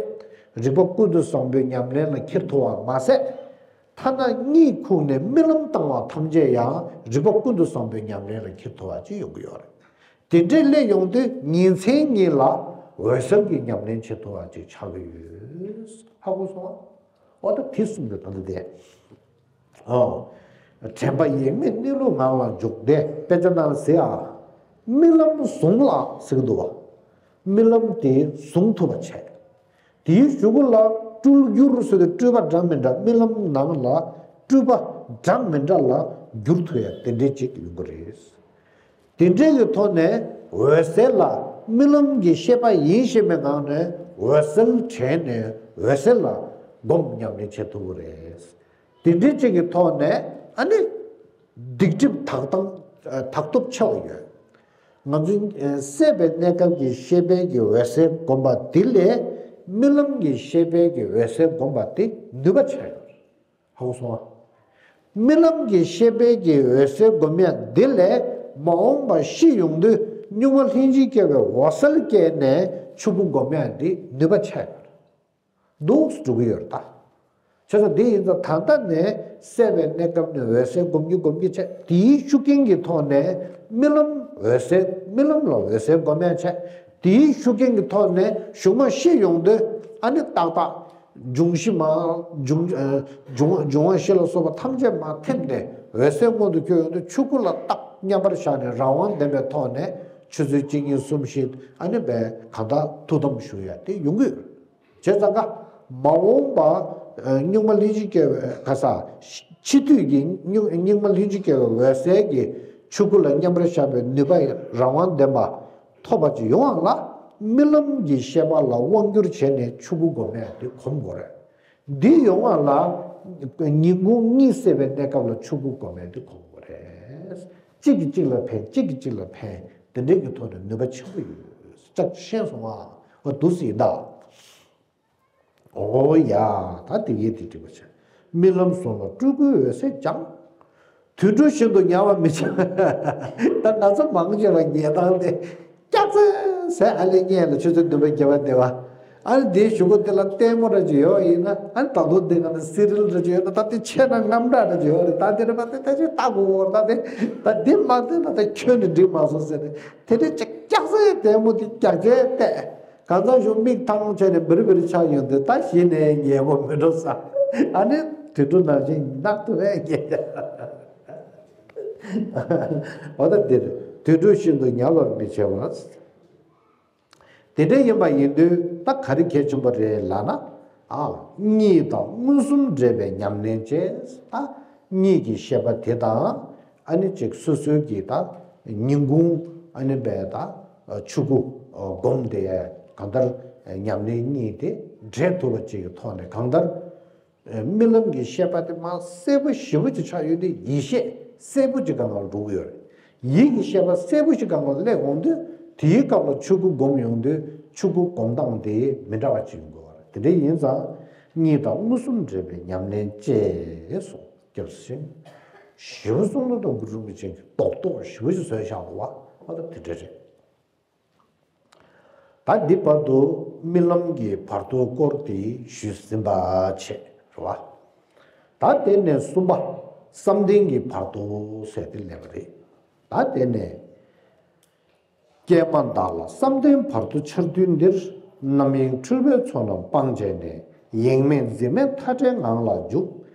རིག་པ་ཀུན་ཏུ་བཟང་པོའི་ཉམས་ལེན་ལ་འཁྱེར་ཐུབ་པ་མ་ཟད། ཐ་ན་གཉིད་ཁུག་ནས་རྨི་ལམ་བཏང་བ་ཐམས་ཅད་ཡང་རིག་པ་ཀུན་ཏུ་བཟང་པོའི་ཉམས་ལེན་ལ་འཁྱེར་ཐུབ་པ་ཅིག་ཡོང་གི་ཡོད་རེད། དེ་འདྲའི་སླེབས་ཡོང་དུས་ཉིན་མཚན་གཉིས་ལ་འོད་གསལ་གྱི་ཉམས་ལེན་བྱེད་ཐུབ་པ་ཅིག་ཆགས་ཀྱི་ཡོད། ཧ་གོ་སོང་ཨ། འོ་ད་དེ་གསུམ་དུ་ད་ལྟ་དེ། ཨོ། དྲན་པ་ཡེངས་མེད་གནས་ལུགས་ངང་ལ་འཇུག་སྟེ་དཔེ་ཆ་ནང་ཟེར་ཨ། རྨི་ལམ་བཟུང་ལ་ཟེར་གྱི་འདུག་བ། རྨི་ལམ་དེ་བཟུང་ཐུབ་པ་བྱས། དེའི་གཞུག་གུ་ལ་སྤྲུལ་བསྒྱུར་ཟེར་ཏེ་སྤྲུལ་པ་འདྲ་མི་འདྲ་རྨི་ལམ་ནང་ལ་སྤྲུལ་པ་འདྲ་མི་འདྲ་ལ་བསྒྱུར་ཐུབ་ཡ་དེ་འདྲའི་ཅིག་ཡོང་གི་རེད། དེ་འདྲའི་གི་ཐོག་ནས་འོད་གསལ་ལ་རྨི་ལམ་གྱི་ཤེས་པ་ཡིན་ཞེན་པའི་ངང་ནས་འོད་གསལ་དྲན་ནས་འོད་གསལ་ལ་སྒོམ་ཉམས་ལེན་བྱེད་ཐུབ་ཀྱི་རེད། དེ་འདྲའི་ཅིག་གི་ཐོག་ནས་ཨ་ནི། སྡིག་སྒྲིབ་དག་སྟངས་དག་ཐོབ་ཆེ་བ་ཡོད། ང་ཚོའི་སད་པའི་གནས་སྐབས་ཀྱི་ཤེས་པའི་གི་འོད་གསལ་སྒོམ་པ་དེ་ལས་རྨི་ལམ་གྱི་ཤེས་པའི་གི་འོད་གསལ་སྒོམ་པ་དེ་ནུས་པ་ཆེ་ཡོད། ཧ་གོ་སོང་ཨ། རྨི་ལམ་གྱི་ཤེས་པའི་གི་འོད་གསལ་སྒོམ་ཡ་དེ་ལས་མ་འོངས་པ་ཤི་ཡོང་དུས་གཉུག་མ་ལྷན་ཅིག་སྐྱེས་པའི་འོད་གསལ་སྐྱེས་ནས་ཆོས་སྐུ་སྒོམ་ཡ་དེ་ནུས་པ་ཆེ་ཡོད། འདུག་སེ་འགྲོ་གི་ཡོད་རེད་ད། བྱས་ཙང་འདི་ཡིན་ཙང་ད་ལྟ་ནས་སད་པའི་གནས་སྐབས་ནས་འོད་གསལ་སྒོམ་གྱི་སྒོམ་གྱི་བྱས་དེའི་ཤུགས་རྐྱེན་གྱི་ཐོག་ནས་རྨི་ལམ་འོད་གསལ་རྨི་ལམ་ལ་འོད་གསལ་སྒོམ་ཡ་བྱས་དེའི་ཤུགས་རྐྱེན་གྱི་ཐོག་ནས་གཞུག་མ་ཤི་ཡོང་དུས་ཨ་ནི་ཏག་ཏག་འབྱུང་བཞི་མ་འབྱུང་ཨ་འབྱུང་འབྱུང་བ་བཞི་ལ་སོགས་པ་ཐམས་ཅད་མར་ཐིམ་ནས་འོད་གསལ་མངོན་དུ་གྱུར་ཡོང་དུས་ཆོས་སྐུ་ལ་རྟག་མཉམ་པར་བཞག་ནས་རང་དབང་ལྡན་པའི་ཐོག་ནས་ཆུ་ཚོད་གཅིག་གཉིས་གསུམ་བཞི་ཨ་ནི་བས་གང་དག་ཐུགས་དམ་བཞུགས་ཡ་དེ་ཡོང་གི་ཡོད། བྱས་ཙང་ཀ། མ་འོངས་པ། ཨ་གཉུག་མ་ལྷན་ཅིག་སྐྱེས་པའི་ག་ས། ཕྱི་དུས་ཀྱི་གཉུག་གཉུག་མ་ལྷན་ཅིག་སྐྱེས་པའི་འོད་གསལ་གྱི་ཆོས་སྐུ་ལ་མཉམ་པར་བཞག་པའི་ནུས་པ་རང་དབང་ལྡན་པ་ཐོབ་པ་ཅིག་ཡོང་བ་ལ་རྨི་ལམ་གྱི་ཤེས་པ་ལ་དབང་བསྒྱུར་བྱས་ནས་ཆོས་སྐུ་སྒོམ་ཡ་དེ་གོམས་དགོས་རེད། འདི་ཡོང་བ་ལ་ཉིན་གུང་གཉིད་སད་པའི་གནས་སྐབས་ལ་ཆོས་སྐུ་སྒོམ་ཡ་དེ་གོམས་དགོས་རེད། གཅིག་གིས་གཅིག་ལ་ཕན་གཅིག་གིས་གཅིག་ལ་ཕན་དེ་འདྲའི་གི་ཐོག་ནས་ནུས་པ་ཆེན་པོ་ཡོད། ཅག་ཤེས་སོང་ཨ། འོ་འདུག་སེ་ཡིན་ད། ཨོ་ཡ། ད་དེ་གའི་དེ་འགྲིག་པ་བྱས། རྨི་ལམ་བཟུང་ལ་སྤྲུལ་སྐུའི་འོད་གསལ་སྦྱངས། དུད་འགྲོ་བཞིན་དུ་ཉལ་བར་མི་བྱ། ད་ང་ཚོ་མང་ཆེ་བ་ཉལ་སྟངས་དེ་སྐྱག་རྫུན་ཟེར་ཨ་ལས་ཉལ་ལ་ཆུ་ཚོད་བདུན་པ་བརྒྱད་པ་བསྡད་པ། ཨ་ནི་དེའི་གཞུག་གུ་དེ་ལ་ལྟད་མོ་འདྲ་ཅིག་ཡོད་ཡིན་ན་ཨ་ནི་ད་དུང་དེ་ག་ནས་སི་རི་ཡལ་འདྲ་ཅིག་ཡོད་ན་ད་དེ་ཆད་ན་རྔམ་སྐྲག་འདྲ་ཅིག་ཡོད་རེད། ད་དེ་རེད་པ་དེ་ད་ཅིག་ལྟ་དགོས་འོ་ད་དེ་ད་དེ་མ་བལྟས་ན་ད་ཁྱོན་ནས་འགྲིག་མ་སོང་ཟེར་ནས་དེ་འདྲའི་ཅིག་སྐྱག་རྫུན་ལྟད་མོ་དེ་སྐྱག་རྫུན་བལྟས། གང་ཚང་ཞུ་མིག་ཐང་བྱས་ནས་འབིར་འབིར་ཆགས་ཡོང་དུས་ད་གཞི་ནས་ཉལ་པོ་མི་འགྲོ་ས། ཨ་ནི་དུད་འགྲོ་ནང་བཞིན་ནག་ཏུ་བས་ཉལ། འོ་ད་འདིར་དུད་འགྲོ་བཞིན་དུ་ཉལ་བར་མི་བྱ་བར། དེ་འདྲ་ཡིན་པ་ཡིན་དུས་ད་ག་རེ་གལ་ཆེན་པོ་རེད་ལབ་ན། ཨ། གཉིད་དང་མངོན་སུམ་འདྲེས་པའི་ཉམས་ལེན་བཅས། ད་གཉིད་ཀྱི་ཤེས་པ་དེ་དང་། ཨ་ནི་ཅིག་སོ་སོའི་གི་ད་ཉིན་གུང་ཨ་ནི་བས་ད་ཆོས་སྐུ་སྒོམ་དེ་གང་ལྟར་ཉམས་ལེན་གཉིས་དེ་འདྲེས་ཐུབ་པ་ཅིག་གི་ཐོག་ནས་གང་ལྟར། རྨི་ལམ་གྱི་ཤེས་པ་དེ་མར་གསལ་པོ་ཞེ་པོ་ཅིག་ཆགས་ཡོད་དུས། ཡིད་ཤེས་གསལ་པོ་ཅིག་སྒང་ལ་འགྲོ་གི་ཡོད་རེད། ཡིད་ཀྱི་ཤེས་པ་གསལ་པོ་ཅིག་སྒང་ལ་སླེབས་འོང་དུས། དེའི་སྐབས་ལ་ཆོས་སྐུ་སྒོམ་ཡོང་དུས། ཆོས་སྐུ་སྒོམ་སྟངས་དེ་མི་འདྲ་བ་ཅིག་ཡོང་གི་ཡོད་རེད། དེ་འདྲ་ཡིན་ཙང་། གཉིད་དང་མངོན་སུམ་འདྲེས་པའི་ཉམས་ལེན་བཅས་སོ། སྐྱབས་སུ་མཆི། ཞེ་པོ་གསུང་ལོ་དང་གུ་རུ་རིན་པོ་ཆེ་གིས་རྡོག་རྡོག་ཞེ་པོ་ཅིག་བཟོས་བཞག་འདུག་བ། ཨ། ད་དེ་འདྲ་རེད། ད་འདི་བར་དུ་རྨི་ལམ་གྱི་བར་དོའི་སྐོར་དེ་ཞུས་ཟིན་པ་བྱས། རེད་བ། ད་དེ་ནས་གསུམ་པ། བསམ་གཏན་གྱི་བར་དོ་ཟེར་དེ་སླེབས་པ་རེད། ད་དེ་ནས། ཀྱེ་མ་བདག་ལ་བསམ་གཏན་བར་དོ་འཆར་དུས་འདིར། རྣམ་གཡེང་འཁྲུལ་པའི་ཚོགས་རྣམས་སྤངས་བྱས་ནས། ཡེངས་མེད་འཛིན་མེད་མཐའ་བྲལ་ངང་ལ་འཇུག་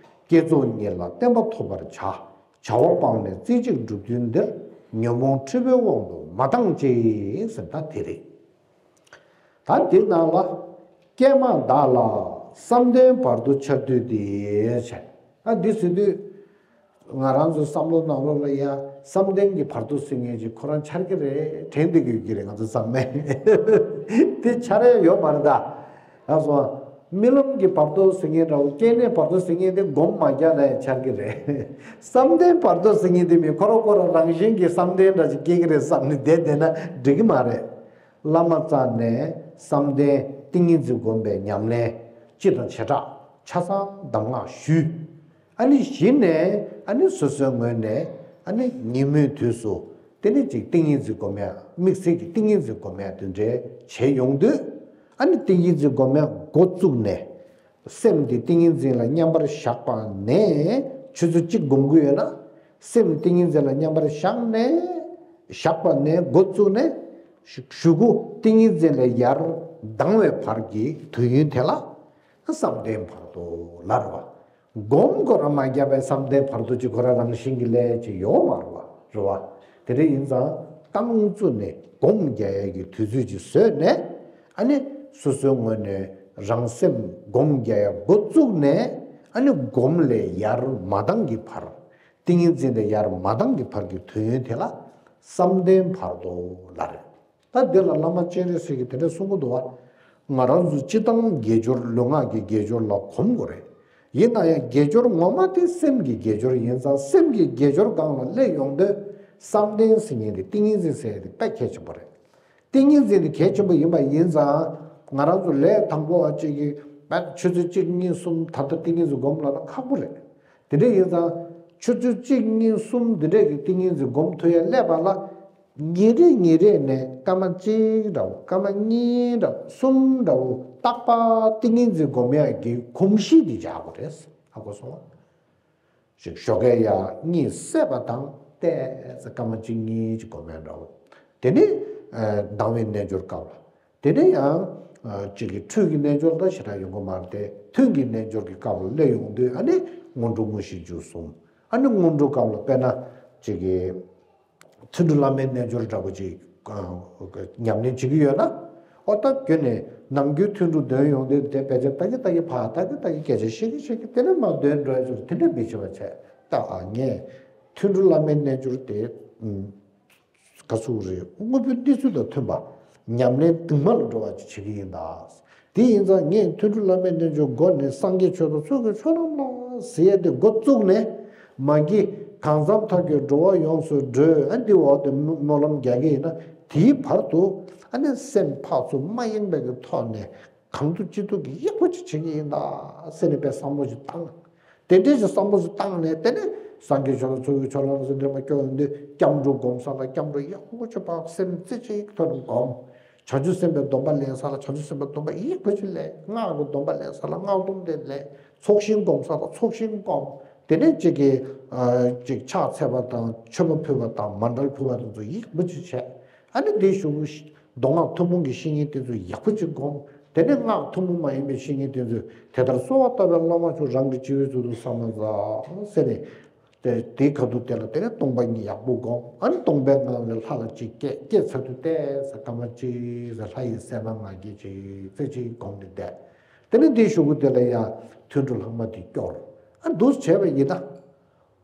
བསྐྱེད་རྫོགས་གཉིས་ལ་བརྟན་པ་ཐོབ་པར་བྱ། བྱ་བ་སྤངས་ནས་རྩེ་གཅིག་སྒྲུབ་དུས་འདིར། ཉོན་མོངས་འཁྲུལ་པའི་དབང་དུ་མ་བཏང་ཅིག་ཟེར། ད་དེ་རེད། ད་འདི་ནང་ལ། ཀྱེ་མ་བདག་ལ་བསམ་གཏན་བར་དོ་འཆར་དུས་འདིར་བྱས། ཨ། འདི་ཟེར་དུས། ང་རང་ཚོའི་བསམ་བློ་ནང་ལོགས་ལ་ཡ། བསམ་གཏན་གྱི་བར་དོ་ཟེར་མཁན་ཅིག་ཁོ་རང་འཆར་གྱི་རེད། དྲན་བསྡད་ཀྱི་ཡོད་ཀྱི་རེད། ང་ཚོ་ཚང་མས། དེ་འཆར་ཡ་ཡོད་མ་རེད་ད། ལགས་སོ། རྨི་ལམ་གྱི་བར་དོ་ཟེར་མཁན་འདྲ་བོ། སྐྱེ་གནས་བར་དོ་ཟེར་མཁན་དེ་སྒོམ་མ་རྒྱག་ན་ཡང་འཆར་གྱི་རེད། བསམ་གཏན་བར་དོ་ཟེར་མཁན་དེ་མི་ཁོ་རང་ཁོ་རང་རང་བཞིན་གྱིས་བསམ་གཏན་འདྲ་ཅིག་སྐྱེ་གི་རེད་བསམ་ནས་བསྡད་བསྡད་ན་འགྲིག་གི་མ་རེད། བླ་མ་རྩ་ནས་བསམ་གཏན་ཏིང་ངེ་འཛིན་སྒོམ་པའི་ཉམས་ལེན་སྤྱི་དང་བྱེ་བྲག་ཆ་ཚང་གདམས་ངག་ཞུས། ཨ་ནི་གཞི་ནས། ཨ་ནི་སོ་སོའི་ངོས་ནས། ཨ་ནི་ཉིན་མོའི་དུས་སུ། དེ་ནི་ཅིག་ཏིང་ངེ་འཛིན་སྒོམ་ཡ། དམིགས་བསལ་གྱི་ཏིང་ངེ་འཛིན་སྒོམ་ཡ་དེ་འདྲའི་བྱས་ཡོང་དུས། ཨ་ནི་ཏིང་ངེ་འཛིན་སྒོམ་ཡ་འགོ་བཙུགས་ནས། སེམས་དེ་ཏིང་ངེ་འཛིན་ལ་མཉམ་པར་བཞག་པ་ནས། ཆུ་ཚོད་གཅིག་སྒོམ་གྱི་ཡོད་ན། སེམས་ཏིང་ངེ་འཛིན་ལ་མཉམ་པར་བཞག་ནས། བཞག་པ་ནས་འགོ་བཙུགས་ནས། གཞུག་གུ་ཏིང་ངེ་འཛིན་ལས་ཡར་ལྡང་བའི་བར་གྱི་དུས་ཡུན་དེ་ལ་བསམ་གཏན་བར་དོ་ལབ་རེད་བ། སྒོམ་ཁོ་རང་མ་བརྒྱབ་པའི་བསམ་གཏན་བར་དོ་ཅིག་ཁོ་རང་རང་བཞིན་གྱི་ལས་ཅིག་ཡོད་མ་རེད་བ། རེད་བ། དེ་འདྲ་ཡིན་ཙང་རྐང་བཙུགས་ནས་སྒོམ་རྒྱག་ཡས་ཀྱི་དུས་ཚོད་ཅིག་བཟོས་ནས། ཨ་ནི་སོ་སོའི་ངོས་ནས་རང་སེམས་སྒོམ་རྒྱག་ཡས་འགོ་བཙུགས་ནས། ཨ་ནི་སྒོམ་ལས་ཡར་མ་ལྡང་གི་བར། ཏིང་ངེ་འཛིན་ལས་ཡར་མ་ལྡང་གི་བར་གྱི་དུས་ཡུན་དེ་ལ་བསམ་གཏན་བར་དོ་ལབ་རེད། ད་འདི་ལ་བླ་མ་སྤྱན་རས་གཟིགས་ཀྱིས་དེ་འདྲ་གསུང་གི་འདུག་བ། ང་རང་ཚོ་སྤྱིར་བཏང་དགེ་སྦྱོར། ལུས་ངག་གི་དགེ་སྦྱོར་ལ་གོམས་དགོས་རེད། ཡིན་ན་ཡང་དགེ་སྦྱོར་ངོ་མ་དེ་སེམས་ཀྱི་དགེ་སྦྱོར་ཡིན་ཙང་། སེམས་ཀྱི་དགེ་སྦྱོར་སྒང་ལ་སླེབས་ཡོང་དུས། བསམ་གཏན་ཟེར་མཁན་དེ། ཏིང་ངེ་འཛིན་ཟེར་ཡ་དེ་དཔེ་གལ་ཆེན་པོ་རེད། ཏིང་ངེ་འཛིན་དེ་གལ་ཆེན་པོ་ཡིན་པ་ཡིན་ཙང་། ང་རང་ཚོ་ལས་དང་པོ་བ་གཅིག་གིས་ཆུ་ཚོད་གཅིག་གཉིས་གསུམ་ད་ལྟ་ཏིང་ངེ་འཛིན་སྒོམ་ལབ་ན་ཁག་པོ་རེད། དེ་འདྲ་ཡིན་ཙང་། ཆུ་ཚོད་གཅིག་གཉིས་གསུམ་འདི་འདྲས་ཀྱི་ཏིང་ངེ་འཛིན་སྒོམ་ཐུབ་ཡ་སླེབས་པ་ལ། ཉིན་རེ་ཉིན་རེ་ནས་སྐར་མ་གཅིག་འདྲ་བོ། སྐར་མ་གཉིས་འདྲ་བོ། གསུམ་འདྲ་བོ། རྟག་པར་ཏིང་ངེ་འཛིན་སྒོམ་ཡ་གི་གོམས་གཤིས་འདི་འཇགས་དགོས་རེད། ཧ་གོ་སོང་ངས། ཞིག་ཞོགས་ཀས་ཡར་གཉིད་སད་པ་དང་ཏོག་ཙམ་སྐར་མ་གཅིག་གཉིས་ཅིག་སྒོམ་ཡ་འདྲ་བོ། དེ་ནས་ལྡང་བའི་རྣལ་འབྱོར་སྐབས་ལ། དེ་ནས་ཡང་། ཨ། གཅིག་གི་འཁྲུལ་གྱི་རྣལ་འབྱོར་ད་ཞེ་དྲག་ཡོང་གི་མ་རེད་དེ། ཐུན་གྱི་རྣལ་འབྱོར་གྱི་སྐབས་ལ་སླེབས་ཡོང་དུས། ཨ་ནི་སྔོན་འགྲོ་དངོས་གཞི་བཅུ་གསུམ། ཨ་ནི་སྔོན་འགྲོ་སྐབས་ལ་དཔེར་ན་གཅིག་གི་ཐུན་དྲུག་བླ་མེད་རྣལ་འབྱོར་འདྲ་པོ་ཅིག་ཨ། ཉམས་ལེན་བྱེད་ཀྱི་ཡོད་ན། ཨོ་ད་ཁྱོད་ནས་ནམ་རྒྱུན་ཐུན་དྲུག་འདོན་ཡོང་དུས། དེ་དཔེ་ཆ་ལྟ་གི་ལྟ་གི་ཕར། ལྟ་གི་ལྟ་གི་སྐད་ཆ་བཤད་གི་བཤད་གི། དེ་ནས་མར་འདོན་འགྲོ་ཡ་ཚོར་དེ་འདྲ་མི་བྱེད་པ་བྱས། ད་ཨ། ངས་ཐུན་དྲུག་བླ་མེད་རྣལ་འབྱོར་དེ། ཨུམ། ག་ཚོད་རེད། དངོས་པོའི་གནས་ཚུལ་དང་མཐུན་པ། ཉམས་ལེན་གདིང་མ་ལ་འགྲོ་བ་ཅིག་བྱེད་ཀྱི་ཡིན་ད། དེ་ཡིན་ཙང་ངས་ཐུན་དྲུག་བླ་མེད་རྣལ་འབྱོར་སྒོ་ནས་སངས་རྒྱས་ཆོས་དང་ཚོགས་ཀྱི་མཆོག་རྣམས་ལ་ཟེར་ཡ་དེ་འགོ་བཙུགས་ནས། མ་གི་གང་འཚམ་ཐབས་ཀྱིས་འགྲོ་བ་ཡོངས་སུ་སྒྲོལ། ཨ། འདི་འོག་ཏུ་སྨོན་ལམ་རྒྱག་གི་ཡིན་ན། དེའི་བར་དུ་ཨ་ནི་སེམས་ཕར་ཚུར་མ་གཡེང་བའི་གི་ཐོག་ནས། གང་ཐུབ་ཅི་ཐུབ་ཀྱིས་ཡག་པོ་ཅིག་བྱེད་ཀྱི་ཡིན་ད་ཟེར་ནས་དཔེ་བསམ་བློ་ཞིག་བཏང་། དེ་འདྲའི་ཞིག་བསམ་བློ་ཞིག་བཏང་ནས། དེ་ནས་སངས་རྒྱས་ཆོས་དང་ཚོགས་ཀྱི་མཆོག་རྣམས་ཟེར་འདྲ་མ་སྐྱོར་ཡོང་དུས། སྐྱབས་འགྲོ་སྒོམ་ས་ལ་སྐྱབས་འགྲོ་ཡག་པོ་ཅིག་ཕར་སེམས་རྩེ་གཅིག་ཐོག་ནས་སྒོམ། བྱང་ཆུབ་སེམས་དཔའི་སྡོམ་པ་ལེན་ས་ལ་བྱང་ཆུབ་སེམས་དཔའི་སྡོམ་པ་ཡག་པོ་ཅིག་ལེན། སྔགས་ཀྱི་སྡོམ་པ་ལེན་ས་ལ་སྔགས་སྡོམ་དེ་ལེན། ཚོགས་ཞིང་སྒོམ་ས་ལ་ཚོགས་ཞིང་སྒོམ། དེ་ནས་གཅིག་གིས། ཨ། གཅིག་ཕྱག་འཚལ་བ་དང་མཆོད་པ་ཕུལ་བ་དང་མཎྜལ་ཕུལ་བ་དེ་ཚོ་ཡག་པོ་ཅིག་བྱས། ཨ་ནི་དེའི་གཞུག་གུ་མདོ་སྔགས་ཐུན་མོང་གི་བཤེས་གཉེན་དེ་ཚོ་ཡག་པོ་ཅིག་སྒོམ། དེ་ནས་སྔགས་ཐུན་མོང་མ་ཡིན་པའི་བཤེས་གཉེན་དེ་ཚོས། དེ་ལྟར་གསོལ་བ་བཏབ་པས་བླ་མ་མཆོག་རང་གི་སྤྱི་བོའི་གཙུག་ཏུ་ས་མ་ཟ་ཟེར་ནས། དེའི་ཁ་ཐུག་དེ་ལ་དེ་ནས་སྟོང་པ་ཉིད་ཡག་པོ་བསྒོམ། ཨ་ནི་སྟོང་པའི་ངང་ལས་ལྷ་ལ་ཅིག་སྐྱེས། སྐྱེས་ཚར་དུས་ཏོག་ཙམ་སྐར་མ་གཅིག་ཙམ་ལྷ་ཡི་གསལ་སྣང་ང་རྒྱལ་ཅིག་ཙེ་ཅིག་བསྒོམས་ཏེ་བསྡད། དེ་ནས་དེའི་གཞུག་གུ་དེ་ལ་ཡང་ཐུན་དྲུག་ལྷག་མ་དེ་སྐྱོར། ཨ་འདུག་བྱས་པ་ཡིན་ན། ཨ་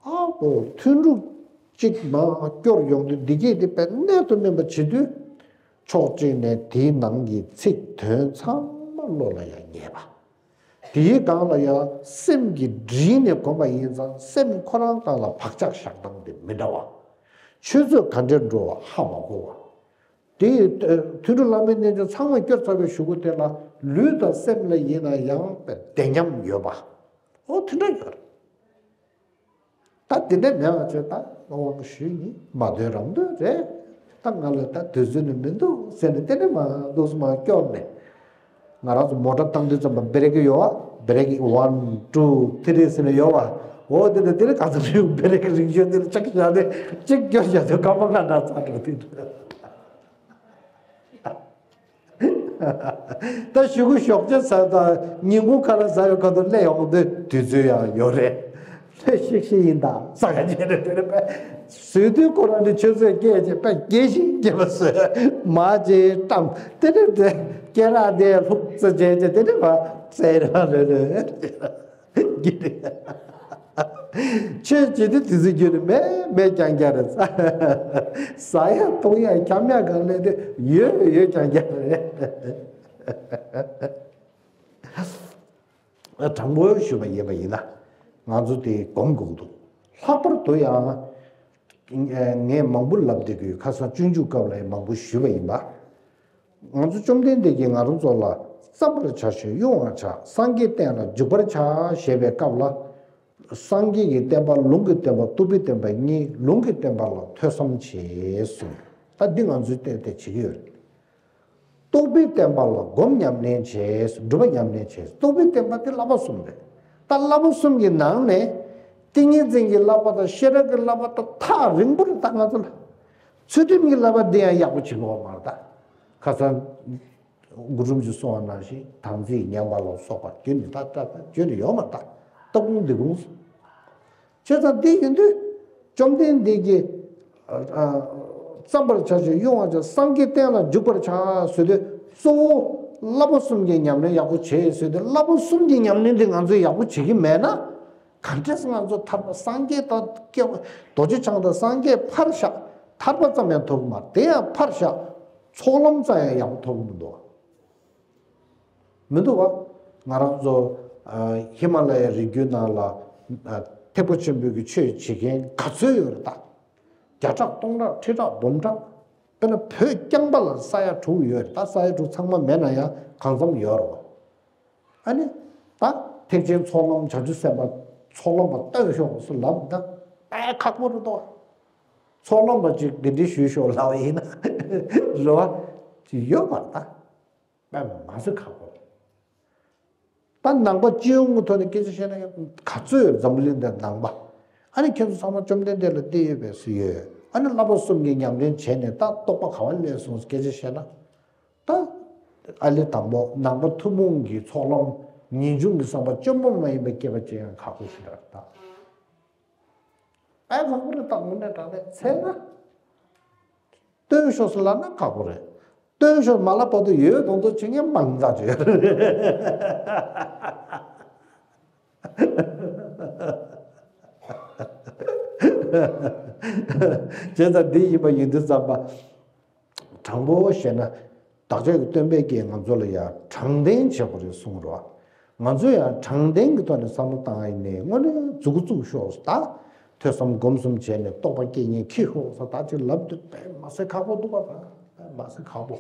ཨོ་ཐུན་དྲུག་གཅིག་མར་སྐྱོར་ཡོང་དུས་འདི་སྐད་དེ་དཔེ་གནད་དུ་སྨིན་པ་བྱེད་དུས། ཕྱོགས་གཅིག་ནས་དེའི་ནང་གི་ཚིག་དོན་ཚང་མ་བློ་ལ་ཡང་ངེས་པ། དེའི་སྒང་ལ་ཡང་སེམས་ཀྱིས་དྲིལ་ནས་བསྒོམས་པ་ཡིན་ཙང་སེམས་ཁོ་རང་སྒང་ལ་བག་ཆགས་བཞག་སྟངས་དེ་མི་འདྲ་བ། ཆུ་ཚོད་ག་འདྲས་འགྲོ་བ་ཧ་མ་གོ་བ། དེ་ཡི་ཐུན་དྲུག་བླ་མའི་རྣལ་འབྱོར་ཚང་མ་སྐྱོར་ཚར་བའི་གཞུག་གུ་དེ་ལ་ལུས་དང་སེམས་ལ་ཡིན་ན་ཡང་བདེ་ཉམས་ཡོད་པ། ཨོ་དེ་འདྲ་ཡོད་རེད། ད་དེ་འདྲ་མེད་པ་བྱས་ད་དབང་ཞུས་ཡིན། མ་འདོད་རང་འདོད་རེད། ད་ང་ལ་ད་དུས་ཚོད་ནི་མི་འདུག་ཟེར་ནས་དེ་འདྲ་མ་འདུག་སེ་མར་སྐྱོར་ནས། ང་རང་ཚོ་མོ་ཊ་བཏང་དུས་ཙམ་པ་བྷི་རེ་ཀི་ཡོད་པ། བྷི་རེ་ཀི་ཝན་ཊུ་ཐི་རི་ཟེར་ནས་ཡོད་པ། འོ་དེ་འདྲ་དེ་ནས་ག་ཚོད་རེད། བྷི་རེ་ཀི་རིང་ཤོས་དེ་ལ་གཅིག་བཞག་ནས་གཅིག་སྐྱོར་བཞག་དུས་སྐར་མ་ལྔ་ན་ཚར་འགྲོ་དེ་འདྲ། ད་གཞུག་གུ་ཞོགས་ཇ་ཟ་དང་ཉིན་གུང་ཁ་ལག་ཟ་བའི་ཁ་ཐུག་སླེབས་ཡོང་དུས་དུས་ཚོད་ཡང་ཡོད་རེད། ལྷོད་ཤིག་ཤིག་ཡིན་ད་ཟ་ག་བྱས་ནས་དེ་ནས་པས་ཟོས་དུས་ཁོ་རང་ནི་ཆུ་ཚོད་བརྒྱད་བྱས་པས་བརྒྱད་བཞིན་བརྒྱད་པ་ཟོས། མར་ཅིག་བཀྲམ། དེ་ནས་དེ་སྐེ་རགས་དེ་ལྷུག་ཙམ་བྱས་བྱས་དེ་ནས་མར་ཟས་རང་རེད་རེད། ཆོས་བྱེད་དུས་དེ་ཚོ་རྒྱུན་ནས་མེད་མེད་རྐྱང་རྐྱང་རེད། ཟ་ཡ་འཐུང་ཡ་འཁྱམ་ཡ་སྒང་ལས་དེ་ཡོད་ཡོད་རྐྱང་རྐྱང་རེད། དྲང་པོ་ཞུས་པ་ཡིན་པ་ཡིན་ན། ང་ཚོ་དེ་སྒོམ་དགོས་འདུག་ལྷག་པར་དུ་ཡང་། ངས་མང་པོ་ལབ་བསྡད་ཀྱི་ཡོད། ཁ་སང་སྤྱོད་འཇུག་སྐབས་ལ་ཡང་མང་པོ་ཞུས་པ་ཡིན་པ། ང་ཚོ་བཅོམ་ལྡན་འདས་ཀྱིས་ང་རང་ཚོ་ལ་བརྩམ་པར་བྱ་ཞིང་དབྱུང་བར་བྱ། སངས་རྒྱས་བསྟན་ལ་འཇུག་པར་བྱ་ཞེས་པའི་སྐབས་ལ། སངས་རྒྱས་ཀྱི་བསྟན་པ་ལུང་གི་བསྟན་པ་རྟོགས་པའི་བསྟན་པ་གཉིས། ལུང་གི་བསྟན་པ་ལ་ཐོས་བསམ་བྱེད་གསུངས། ད་འདི་ང་ཚོས་ཏན་ཏན་བྱེད་ཀྱི་ཡོད་རེད། རྟོགས་པའི་བསྟན་པ་ལ་སྒོམ་ཉམས་ལེན་བྱེད། སྒྲུབ་པ་ཉམས་ལེན་བྱེད། རྟོགས་པའི་བསྟན་པ་དེ་བསླབ་པ་གསུམ་རེད། ད་བསླབ་པ་གསུམ་གྱི་ནང་ནས་ཏིང་ངེ་འཛིན་གྱི་བསླབ་པ་དང་ཤེས་རབ་ཀྱི་བསླབ་པ་དང་ཐག་རིང་པོ་རེད། ད་ང་ཚོ་ལ་ཚུལ་ཁྲིམས་ཀྱི་བསླབ་པ་འདི་ཡང་ཡག་པོ་བྱེད་དགོས་པ་མ་རེད། ད་ཁ་སང་གུ་རུ་རིན་པོ་ཆེས་གསུངས་པ་ནང་བཞིན་དམ་ཚིག་ཉམས་པ་ལ་སོགས་པ་རྒྱུན་ནས་ད་ད་ད་རྒྱུན་ནས་ཡོད་མ་རེད། ད་སྟོབས་ཁུང་འདི་ཁུང་། བྱས་ཙང་འདི་ཡིན་དུས་བཅོམ་ལྡན་འདས་ཀྱིས་ཨ་ཨ་བརྩམ་པར་བྱ་ཞིང་དབྱུང་བར་བྱ། སངས་རྒྱས་བསྟན་ལ་འཇུག་པར་བྱ་ཟེར་དུས་གཙོ་བོ་བསླབ་པ་གསུམ་གྱི་ཉམས་ལེན་ཡག་པོ་བྱེད་ཟེར་དུས་བསླབ་པ་གསུམ་གྱི་ཉམས་ལེན་འདི་ང་ཚོས་ཡག་པོ་བྱེད་ཀྱི་མེད་ན། ག་འདྲས་ང་ཚོ་ཐར་པ་སངས་རྒྱས་དང་སྐྱེ་བ་རྡོ་རྗེ་འཆང་དང་སངས་རྒྱས་ཕར་བཞག་ཐར་པ་ཙམ་ཡང་ཐོབ་ཀྱི་མ་རེད། དེ་ཡང་ཕར་བཞག་ཚོགས་ལམ་ཙམ་ཡང་ཡག་པོ་ཐོབ་ཀྱི་མི་འདུག་མི་འདུག་བ། ང་རང་ཚོ་ཨ་ཧི་མ་ལ་ཡའི་རི་རྒྱུད་ནང་ལ་ཨ་ཐེག་པ་ཆེན་པོའི་གི་ཆོས་བྱེད་མཁན་ག་ཚོད་ཡོད་རེད་ད། བརྒྱ་ཕྲག་སྟོང་ཕྲག་ཁྲི་ཕྲག་འབུམ་ཕྲག་དཔེར་ན་བོད་རྐྱང་པ་ལ་ས་ཡ་དྲུག་ཡོད་རེད། ད་ས་ཡ་དྲུག་ཚང་མ་མེད་ན་ཡང་གང་འཚམ་ཡོད་རེད་བ། ཨ་ནི་ད་ཐེག་ཆེན་ཚོགས་ལམ་བྱང་ཆུབ་སེམས་དཔའ་ཚོགས་ལམ་པ་སྟོན་ཤོག་སུ་ལབ་ད་དཔེ་ཁག་པོ་རེད་དོ། ཚོགས་ལམ་པ་ཅིག་གདན་འདྲེན་ཞུས་ཤོག་ལབ་ཡིན་ན་རེ་བ་ཅིག་ཡོད་མ་རེད་ད། དཔེ་མ་སྲིད་ཁག་པོ་རེད། ད་ནང་པ་སྤྱི་ཡོངས་ཀྱི་ཐོག་ནས་སྐད་ཆ་བཤད་ན་ག་ཚོད་ཡོད་འཛམ་བུ་གླིང་འདིར་ནང་པ། ཨ་ནི་ཁྱེད་ཚོ་ཚང་མ་བཅོམ་ལྡན་འདས་ལ་བལྟས་ཡོད་པའི་སུ་ཡོད། ཨ་ནི་བསླབ་པ་གསུམ་གྱི་ཉམས་ལེན་བྱས་ནས་ད་རྟོགས་པ་ག་བ་སླེབས་སོང་སྐད་ཆ་བཤད་ན། ད་ཨ་ལི་དང་པོ་ནང་པ་ཐུན་མོང་གི་ཚོགས་ལམ་ངེས་འབྱུང་གི་བསམ་པ་བཅོམ་པ་མ་ཡིན་པ་སྐྱེས་པ་ཅིག་ཡང་ཁག་པོ་ཞིག་རེད་ད། ཨེ་ཁག་པོ་རེད་ད། དངོས་གནས་དྲང་གནས་ཚེ་ན། སྟོན་ཤོག་སུ་ལབ་ན་ཁག་པོ་རེད། སྟོན་ཤོག་མ་ལབ་བར་དུ་ཡོད་མདོག་མདོག་བྱེད་མཁན་མང་ཙམ་ཅིག་ཡོད་རེད། བྱས་ཙང་འདི་ཡིན་པ་ཡིན་དུས་ཙམ་པ། དྲང་པོ་བཤད་ན། བདག་ཅག་གི་སྟོན་པས་ཀྱིས་ང་ཚོ་ལ་ཡང་དྲང་བདེན་བྱེད་དགོས་རེད་གསུངས་རོགས། ང་ཚོ་ཡང་དྲང་བདེན་གྱི་ཐོག་ནས་བསམ་བློ་བཏང་ཡིན་ནའི་དངོས་གནས་མཛུབ་གུ་བཙུགས་ཤོག་ད། ཐོས་བསམ་སྒོམ་གསུམ་བྱས་ནས་རྟོགས་པ་སྐྱེ་ཉེན་ཁྱི་ཤོག་ས་ད་ཅིག་ལབ་དུས་དཔེ་མ་སྲིད་ཁག་པོ་འདུག་པ། ད་དཔེ་མ་སྲིད་ཁག་པོ།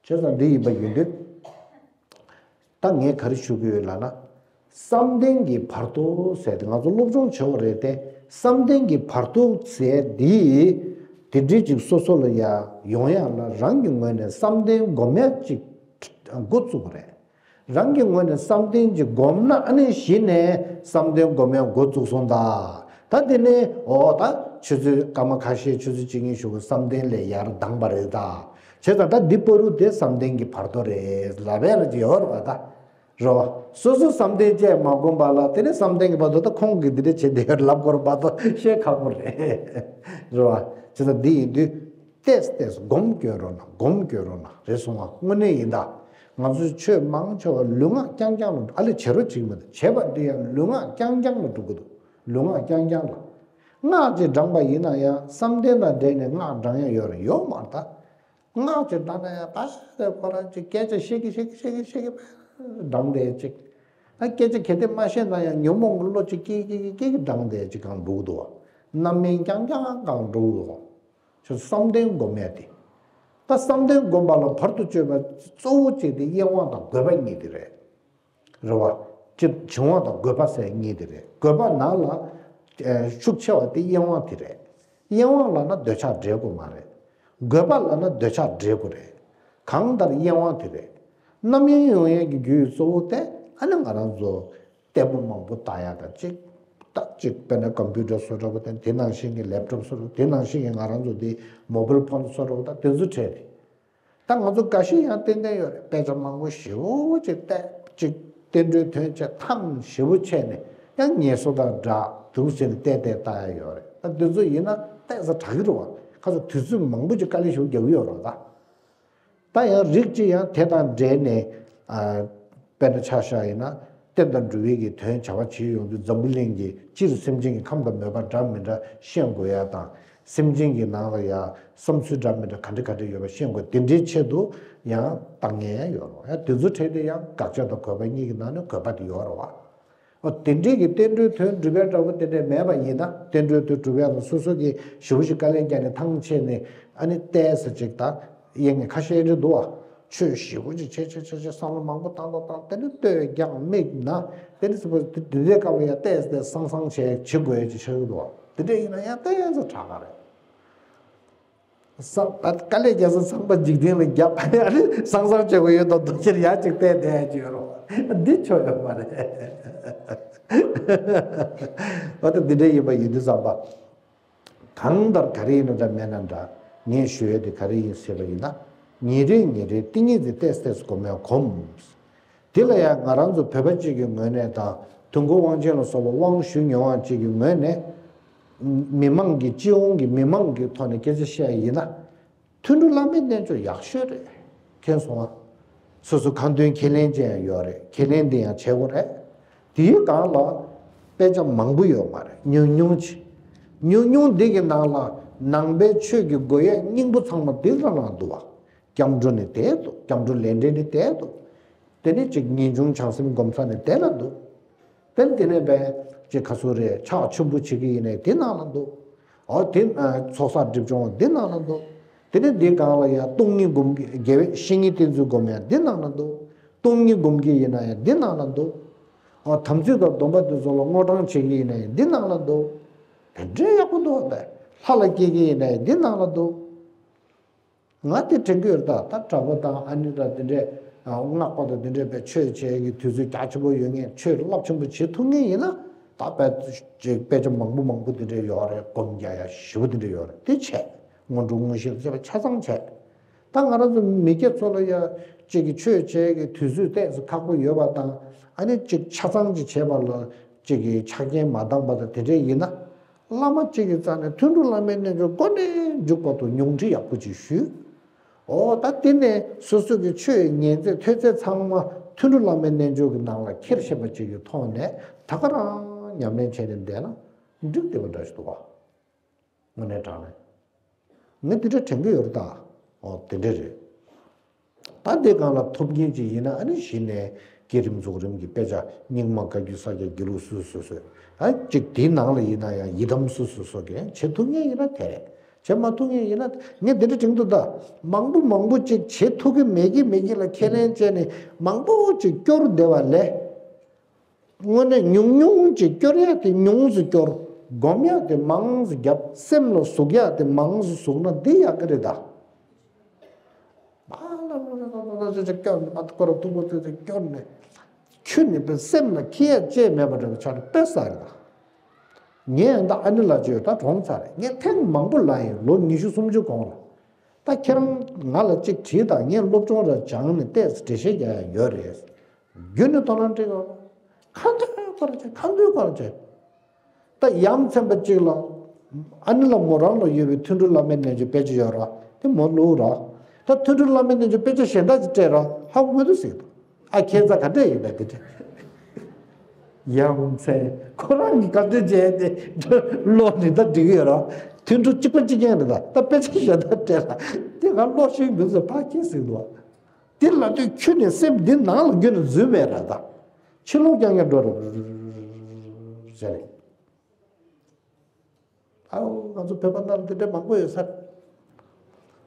བྱས་ཙང་འདི་ཡིན་པ་ཡིན་དུས། ད་ངས་ག་རེ་ཞུ་གི་ཡོད་ལབ་ན། བསམ་གཏན་གྱི་བར་དོ་ཟེར་ཏེ་ང་ཚོ་སློབ་སྦྱོང་བྱེད་དགོས་རེད་དེ། བསམ་གཏན་གྱི་བར་དོ་ཟེར་འདི། དེ་འདྲའི་ཅིག་སོ་སོ་ལ་ཡ་ཡོང་ཡ་ལ་རང་གི་ངོས་ནས་བསམ་གཏན་སྒོམ་ཡ་ཅིག་འགོ་བཙུགས་པ་རེད། རང་གི་ངོས་ནས་བསམ་གཏན་ཅིག་སྒོམ་ན་ཨ་ནི་གཞི་ནས་བསམ་གཏན་སྒོམ་ཡ་འགོ་བཙུགས་སོང་ད། ད་དེ་ནས་འོ་ད་ཆུ་ཚོད་སྐར་མ་ཁ་ཤས་ཆུ་ཚོད་གཅིག་གཉིས་ཞིག་གི་བསམ་གཏན་ལས་ཡར་ལྡང་པ་རེད་ད། བྱས་ཙང་ད་འདི་བར་དུ་དེ་བསམ་གཏན་གྱི་བར་དོ་རེད་ལབ་ཡ་ལ་ཅིག་ཡོད་རེད་པ་ད། རེད་བ། སོ་སོ་བསམ་གཏན་བཅས་མ་བསྒོམས་པ་ལ་དེ་ནས་བསམ་གཏན་གྱི་བར་དུ་ད་ཁོང་གིས་འདི་འདྲ་བྱེད་བསྡད་ཡོད་ལབ་དགོས་རེད་བར་དུ་བཤད་ཁག་པོ་རེད། རེད་བ། བྱས་ཙང་འདི་ཡིན་དུས་ཏོག་ཙམ་ཏོག་ཙམ་སྒོམ་སྐྱོན་རོགས་གནང་། སྒོམ་སྐྱོན་རོགས་གནང་། རེད་སོང་ང་། དངོས་གནས་ཡིན་ད། ང་ཚོའི་ཆོས་མང་ཆེ་བ་ལུས་ངག་རྐྱང་རྐྱང་ལ། ཨ་ལས་བྱེད་རོགས་བྱེད་ཀྱི་མི་འདུག་བྱེད་པ་འདི་ཡང་ལུས་ངག་རྐྱང་རྐྱང་ལ་འགྲོ་གི་འདུག་ལུས་ངག་རྐྱང་རྐྱང་ལ། སྔགས་ཅིག་བགྲངས་པ་ཡིན་ན་ཡང་བསམ་གཏན་དང་འབྲེལ་ནས་སྔགས་བགྲང་ཡ་ཡོད་རེད། ཡོད་མ་རེད་ད། སྔགས་ཅིག་བགྲངས་ན་ཡང་ད་ཁོ་རང་ཅིག་སྐད་ཆ་བཤད་ཀྱི་བཤད་ཀྱི་བཤད་ཀྱི་བཤད་ཀྱི་བགྲངས་བསྡད་ཅིག་ཨ་སྐད་ཆ་གལ་ཏེ་མ་བཤད་ན་ཡང་ཉོན་མོངས་ཀྱི་བློ་ཅིག་སྐྱེ་སྐྱེ་སྐྱེ་སྐྱེ་གི་བགྲངས་བསྡད་ཅིག་གང་འགྲོ་གི་འདུག་རྣམ་སྨིན་རྐྱང་རྐྱང་གང་འགྲོ་གི་འདུག་ཅིག་བསམ་གཏན་སྒོམ་ཡ་དེ། ད་བསམ་གཏན་སྒོམ་པ་ལ་བར་དུ་གཅོད་པ་གཙོ་བོ་གཅིག་དེ་དབྱེ་བ་དང་དགོས་པ་གཉིས་དེ་རེད། རེད་བ། སྤྱིར་བྱུང་བ་དང་དགོས་པ་ཟེར་གཉིས་དེ་རེད། དགོས་པ་ནང་ལ་ཨེ་ཤུགས་ཆེ་བ་དེ་དབྱེ་བ་དེ་རེད། དབྱེ་བ་ལབ་ན་འདོད་ཆགས་འདྲེ་དགོས་མ་རེད། དགོས་པ་ལབ་ན་འདོད་ཆགས་འདྲེ་དགོས་རེད། གང་ལྟར་དབྱེ་བ་དེ་རེད། རྣམ་གཡེང་ཡོང་ཡས་ཀྱི་རྒྱུའི་གཙོ་བོ་དེ་ཨ་ནི་ང་རང་ཚོ་ལྟད་མོ་མང་པོ་ལྟ་ཡ་དང་གཅིག་ད་གཅིག་དཔེར་ན་ཀམ་པུ་ཊར་བཟོ་འདྲ་པོ་དང་དེ་ནང་བཞིན་གྱི་ལེབ་ཊོབ་བཟོ་འདྲ་པོ། དེ་ནང་བཞིན་གྱི་ང་རང་ཚོ་དེ་མོ་བེལ་ཕོན་བཟོ་འདྲ་པོ་དང་དེ་ཚོ་འཕྲད་དེ། ད་ང་ཚོ་འགའ་ཞིག་ཡང་ཏན་ཏན་ཡོད་རེད། དཔེ་ཆ་མང་པོ་ཞེ་པོ་ཅིག་བལྟས་ཅིག་བསྟན་འགྲོའི་དོན་བྱས་ཐང་ཞེ་པོ་བྱས་ནས་ཡང་ངལ་གསོ་དང་འདྲ་འདུག་ཟེར་ནས་བལྟས་བལྟས་བལྟ་ཡ་ཡོད་རེད། ད་འདི་ཚོ་ཡིན་ན་ཏོག་ཙམ་དྲག་གི་རེད་བ། ཁ་སང་དུས་ཚོད་མང་པོ་ཅིག་དཀའ་ལས་ཞེ་པོ་རྒྱག་གི་ཡོད་རེད་ད། ད་ཡང་རིགས་གཅིག་ཡང་དེ་དང་འབྲེལ་ནས་ཨ། དཔེར་ན་ཆ་བཞག་ཡིན་ན་བསྟན་དང་འགྲོ་བའི་གི་དོན་བྱ་བ་བྱེད་ཡོང་དུས་འཛམ་བུ་གླིང་གི་སྤྱིར་སེམས་ཅན་གྱི་ཁམས་དང་མོས་པ་འདྲ་མི་འདྲ་ཤེས་དགོས་ཡ་དང་། སེམས་ཅན་གྱི་ནང་ལ་ཡ་བསམ་ཚུལ་འདྲ་མི་འདྲ་ག་འདྲ་ག་འདྲ་ཡོད་པ་ཤེས་དགོས། དེ་འདྲའི་ཆེད་དུ་ཡང་ལྟ་ངན་ཡོད་རེད་བ། ཡང་དེ་ཚོ་འཕྲད་དེ་ཡང་དགག་བྱ་དང་དགོས་པ་གཉིས་ཀྱི་ནང་ནས་དགོས་པ་དེ་ཡོད་རེད་བ། ཨོ་དེ་འདྲའི་གི་བསྟན་འགྲོའི་དོན་སྒྲུབ་པའི་འདྲ་པོ་དེ་འདྲ་མེད་པ་ཡིན་ན། བསྟན་འགྲོའི་དོན་སྒྲུབ་ཡ་དང་སོ་སོ་གི་ཞེ་པོ་ཞིག་དཀའ་ལས་བརྒྱབ་ནས་ཐང་ཆད་ནས་ཨ་ནི་ཏོག་ཙམ་ཅིག་ད་ཡེ་ངས་ཁ་ཤས་རེད་འདུག་ཨ། ཆོས་ཞེ་པོ་ཅིག་བྱས་བྱས་བྱས་བྱས་བསམ་བློ་མང་པོ་བཏང་བཏང་བཏང་དེ་ནི་ལྟོས་རྒྱག་མིག་ན་དེ་ནི་སི་པོ་དེ་དུས་དེ་སྐབས་ལ་ཡ་ཏོག་ཙམ་སང་སང་བྱས་བྱེད་དགོས་ཡ་ཅིག་ཆགས་ཀྱི་འདུག་ཨ། དེ་འདྲ་ཡིན་ན་ཡང་ཏོག་ཙམ་དྲག་ག་རེད། སང་ད་དཀའ་ལས་རྒྱག་ས་ཚང་མ་འཇིག་རྟེན་ལ་རྒྱབ་ཨ་ནི་སང་སང་བྱེད་དགོས་ཡོད་དོ། དོ་ཕྱིར་ཡ་ཅིག་བལྟས་བསྡད་ཡ་ཅིག་ཡོད་རོགས། འདི་ཆོ་ཡོད་མ་རེད། འོ་ད་འདི་འདྲ་ཡིན་པ་ཡིན་དུས་ཙམ་པ། གང་ལྟར་ག་རེ་ཡིན་ན་འདྲ་མེད་ན་འདྲ། ངས་ཞུ་ཡ་དེ་ག་རེ་ཡིན་ཟེར་བ་ཡིན་ན། ཉིན་རེ་ཉིན་རེ་ཏིང་ངེ་འཛིན་ཏོག་ཙམ་ཏོག་ཙམ་སྒོམ་ཡ་གོམས། དེ་ལ་ཡང་ང་རང་ཚོ་བོད་པ་གཅིག་གི་ངོས་ནས་དང་དུས་འཁོར་དབང་ཆེན་ལ་སོགས་པ་དབང་ཞུ་མྱོང་བ་གཅིག་གི་ངོས་ནས། མི་མང་གི་སྤྱི་ཡོངས་ཀྱི་མི་མང་གི་ཐོག་ནས་སྐད་ཆ་བཤད་ཡ་ཡིན་ན། ཐུན་དྲུག་བླ་མའི་རྣལ་འབྱོར་ཡག་ཤོས་རེད། མཁྱེན་སོང་ང་། སོ་སོ་ཁ་འདོན་ཁས་ལེན་ཅན་ཡང་ཡོད་རེད། ཁས་ལེན་དེ་ཡང་བྱེད་དགོས་རེད། དེའི་སྒང་ལ་དཔེ་ཆ་མང་པོ་ཡོད་མ་རེད། ཉུང་ཉུང་ཅིག་ཉུང་ཉུང་འདི་གི་ནང་ལ་ནང་པའི་ཆོས་ཀྱི་དགོས་ཡས་སྙིང་པོ་ཚང་མ་འདི་ལ་ནང་འདུག་བ། སྐྱབས་འགྲོ་ནི་དེ་འདུག་སྐྱབས་འགྲོ་ལས་འབྲས་ནི་དེ་འདུག་དེ་ནས་ཅིག་ངེས་འབྱུང་བྱང་སེམས་སྒོམ་ས་ནི་དེ་ལ་འདུག་དེ་ནས་དེ་ནས་བས་ཅིག་ག་ཚོད་རེད། ཕྱག་མཆོད་འབུལ་བྱེད་ཀྱི་ཡིན་ནའི་དེ་ནང་ལ་འདུག་འོ་དེ་ཚོགས་བསགས་སྒྲིབ་སྦྱོང་འདི་ནང་ལ་འདུག་དེ་ནས་འདིའི་སྒང་ལ་ཡང་སྟོང་ཉིད་སྒོམ་གྱི་དགེ་བའི་བཤེས་གཉེན་བསྟེན་ཚུལ་སྒོམ་ཡང་འདི་ནང་ལ་འདུག་སྟོང་ཉིད་སྒོམ་གྱི་ཡིན་ན་ཡང་འདི་ནང་ལ་འདུག་འོ་དམ་ཚིག་དང་སྡོམ་པ་འདི་ཚོ་ལ་དངོས་དྲང་བྱེད་ཀྱི་ཡིན་ན་ཡང་འདི་ནང་ལ་འདུག་དེ་འདྲའི་ཡག་པོ་འདུག་ད་ལྷ་ལ་སྐྱེ་གི་ཡིན་ན་ཡང་འདི་ནང་ལ་འདུག་ང་དེ་དྲན་གྱི་ཡོད་ད། ད་གྲྭ་པ་དང་ཨ་ནི་དང་དེ་འདྲས་སྔགས་པ་དང་དེ་འདྲས་པའི་ཆོས་བྱེད་ཀྱི་དུས་ཚོད་རྒྱ་ཆེན་པོ་ཡོད་མཁན། ཆོས་རླབས་ཆེན་པོ་བྱེད་ཐུབ་མཁན་ཡིན་ན་ད་དཔེ་ཅིག་དཔེ་ཆ་མང་པོ་མང་པོ་དེ་འདྲས་ཡོད་རེད། སྒོམ་རྒྱག་ཡ་ཞེ་པོ་དེ་འདྲས་ཡོད་རེད། དེ་བྱས་སྔོན་འགྲོ་དངོས་གཞི་ལ་བྱས་པ་ཆ་ཚང་བྱས། ད་ང་རང་ཚོ་མི་སྐྱ་ཚོ་ལ་ཡ་ཅིག་གི་ཆོས་བྱེད་ཀྱི་དུས་ཚོད་ཏོག་ཙམ་ཁག་པོ་ཡོད་པ་དང་། ཨ་ནི་ཅིག་ཆ་ཚང་ཅིག་བྱེད་པ་ལ་ཅིག་གི་ཆ་རྐྱེན་མ་འདང་པ་དང་དེ་འདྲས་ཡིན་ན། བླ་མ་གཅིག་གི་རྩ་ནས་ཐུན་དྲུག་བླ་མའི་རྣལ་འབྱོར་འགོ་ནས་མཇུག་བར་དུ་ཉུང་འཕྲི་ཡག་པོ་ཅིག་ཞུས། འོ་ད་དེ་ནས་སོ་སོ་གི་ཆོས་ཉན་ཚད་ཐོས་ཚད་ཚང་མ་ཐུན་དྲུག་བླ་མའི་རྣལ་འབྱོར་གྱི་ནང་ལ་འཁྱེར་ཤེས་པ་ཅིག་གི་ཐོག་ནས་ད་ག་རང་ཉམས་ལེན་བྱས་ནས་བསྡད་ན་འགྲིག་བསྡད་པ་འདྲ་ཞིག་འདུག་བ། དངོས་གནས་དྲང་གནས། ངས་འདི་འདྲ་དྲན་གྱི་ཡོད་རེད་ད། འོ་དེ་འདྲ་རེད། ད་འདི་སྒང་ལ་ཐུབ་མཁན་ཅིག་ཡིན་ན་ཨ་ནི་གཞི་ནས་བསྐྱེད་རིམ་རྫོགས་རིམ་གྱི་དཔེ་ཆ་རྙིང་མ་བཀའ་བརྒྱུད་ས་སྐྱ་དགེ་ལུགས་སུ་སོ་སོས་ཨ་ཅིག་དེའི་ནང་ལ་ཡིན་ན་ཡང་ཡི་དམ་སུ་སོ་སོ་གིས་བྱེད་ཐུབ་མཁན་ཡིན་ན་དེ་རེད། བྱེད་མ་ཐུབ་མཁན་ཡིན་ན་ངས་འདི་འདྲ་དྲན་འདུག་ད། མང་པོ་མང་པོ་ཅིག་བྱེད་ཐུབ་ཀྱི་མེད་ཀྱི་མེད་ཀྱི་ལ་ཁས་ལེན་བྱས་ནས་མང་པོ་ཅིག་སྐྱོར་བསྡད་པ་ལས། དངོས་གནས་ཉུང་ཉུང་ཅིག་སྐྱོར་ཡ་དེ་ཉུང་ཙམ་སྐྱོར། སྒོམ་ཡ་དེ་མང་ཙམ་བརྒྱབ། སེམས་ལ་ཟུག་ཡ་དེ་མང་ཙམ་ཟུག་ན་འདི་ཡག་གི་རེད་ད། ཨ་ལ་ལ་ལ་ལ་ལ་ཅིག་སྐྱོར་ནས་ཨ་ཐུ་ཀོ་ར་ཐུ་ཀོ་ཅིག་སྐྱོར་ནས་ཁྱོད་ནི་དཔེ་སེམས་ལ་འཁྱེར་ཡ་ཅིག་མེད་པ་འདྲ་བའི་ཆ་ནས་དཔེ་ས་རེད་ད། ངས་ད་ཨ་ནི་ལ་ཅིག་ད་གྲོངས་ཚར་རེད། ངས་ཐེངས་མང་པོ་ལབ་ཡིན། ལོ་ཉི་ཤུ་སུམ་ཅུ་གོང་ལ། ད་ཁྱེད་རང་ང་ལ་ཅིག་དྲིས་དང་། ངས་སློབ་སྦྱོང་ར་སྦྱངས་ནས་ཏོག་ཙམ་འགྲེལ་བཤད་རྒྱག་ཡ་ཡོད་རེད། རྒྱུ་ནི་དོ་སྣང་སྤྲད་དགོས། ཁ་འདོན་ཁོ་རང་བྱེད། ཁ་འདོན་ཁོ་རང་བྱེད། ད་ཡ་མཚན་པ་གཅིག་ལ། ཨ་ནི་ལ་མོ་རང་ལ་ཡོད་པའི་ཐུན་དྲུག་བླ་མའི་རྣལ་འབྱོར་དཔེ་ཆ་ཡོད་ར། དེ་མོ་བླུགས་ར། ད་ཐུན་དྲུག་བླ་མའི་རྣལ་འབྱོར་དཔེ་ཆ་གཞན་དག་ཅིག་སྤྲད་ར། ཧ་གོ་མི་འདུག་ཟེར་གྱི་འདུག་ཨ། ཁྱེད་ཚ་ག་འདྲ་ཡིན་ན་དེ་འདྲ། ཡ་མཚན། ཁོ་རང་གིས་ག་འདྲ་བྱས་ཏེ་ཀློག་ནི་ད་འགྲིག་གི་ཡོད་ར། ཐུན་དྲུག་གཅིག་པ་གཅིག་རྐྱང་རེད། ད་ད་དཔེ་ཆ་གཞན་དག་སྤྲད་ར། དེ་ག་ཀློག་ཤེས་མི་ཚོས་ཕར་ཁྱེར་ཟེར་གྱི་འདུག་དེ་ལ་དུས་ཁྱོད་ནི་སེམས་འདི་ནང་ལ་འགྱུར་ནས་འཛུལ་མེད་ར། ད་ཕྱི་ལོགས་རྐྱང་རྐྱང་འགྲོ་ར་ཟེར་རེད། ཨའོ། ང་ཚོ་བོད་པ་ནང་ལ་དེ་འདྲ་མང་པོ་ཡོད་ས་རེད།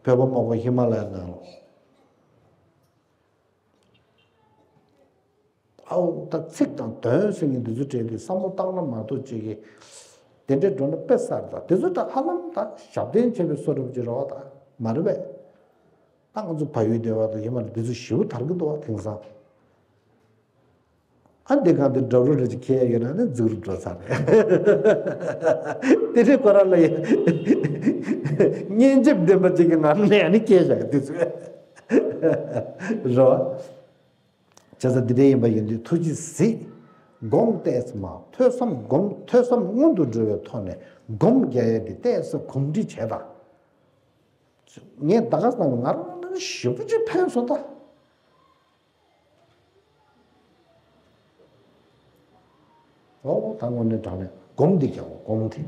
བོད་པ་མང་པོ་ཧི་མ་ལ་ཡ་ནང་ལ། ཨའོ། ད་ཚིག་དང་དོན་ཟེར་མཁན་འདི་ཚོ་དྲན་དུས་བསམ་བློ་བཏང་ན་མ་གཏོགས་ཅིག་གིས་དེ་འདྲས་འགྲོ་ན་དཔེ་གསར། ད་དེ་ཚོ་ད་ཧ་ལམ་ད་ཞབས་བརྟན་བྱས་པའི་བཟོ་འདྲ་ཅིག་རེད་པ། ད་མ་རེད་པས། ད་ང་ཚོ་བལ་ཡུལ་སྡེ་བ་དང་ཧི་མ་ལ་དེ་ཚོ་ཞེ་པོ་དར་གྱི་འདུག་པ། དེང་སང་ཨ། འདི་གང་དུ་འགྲོ་རུ་རེ་ཅིག་ཁྱེར་ཡོད་ན་ནི་འཛུགས་རུ་འགྲོ་ཚར་རེད། དེ་རིང་ཁོ་རང་ལ་ཡ་སྙན་འཇེབས་ལྡན་པ་ཅིག་གི་ངང་ནས་ནི་སྐད་བཞག་དུས་ཚོད་རོ། བྱས་ཙང་འདི་འདྲ་ཡིན་པ་ཡིན་དུས་ཐུགས་རྗེས་གཟིགས། སྒོམ་ཏོག་ཙམ་མ། ཐོས་བསམ་སྒོམ། ཐོས་བསམ་སྔོན་དུ་འགྲོ་བའི་ཐོག་ནས་སྒོམ་རྒྱག་ཡས་འདི་ཏོག་ཙམ་གོམས་འདྲིས་བྱས་དང་། ངས་ད་ག་སང་ང་རང་ལ་ཞེ་པོ་ཅིག་ཕན་སོང་ད། ཨོ། ད་དངོས་གནས་དྲང་གནས་སྒོམ་འདི་ཀྱང་སྒོམ་དེ།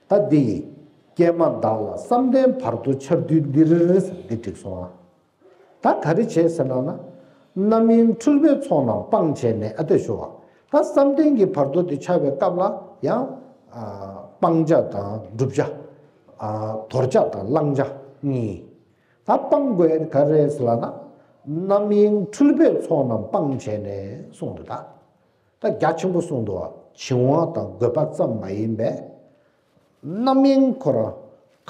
ད་འདི་ཡིས་ཀྱེ་མ་བདག་ལ་བསམ་གཏན་བར་དོ་འཆར་དུས་འདིར་འདི་འགྲིག་སོང་ཨ། ད་ག་རེ་བྱས་ཟེར་ན་ན། རྣམ་གཡེང་འཁྲུལ་པའི་ཚོགས་རྣམས་སྤངས་བྱས་ནས། ཨ། དེ་ཞུ་བ། ད་བསམ་གཏན་གྱི་བར་དོ་དེ་འཆར་བའི་སྐབས་ལ་ཡང་། ཨ། སྤང་བྱ་དང་བསྒྲུབ་བྱ། ཨ། དོར་བྱ་དང་བླང་བྱ་གཉིས། ད་སྤང་དགོས་ག་རེ་ཟེར་ལབ་ན། རྣམ་གཡེང་འཁྲུལ་པའི་ཚོགས་རྣམས་སྤངས་བྱས་ནས་གསུངས་འདུག་ད། ད་རྒྱ་ཆེན་པོ་གསུངས་འདུག་བ། བྱིང་བ་དང་རྒོད་པ་ཙམ་མ་ཡིན་པས། རྣམ་གཡེང་ཁོ་རང་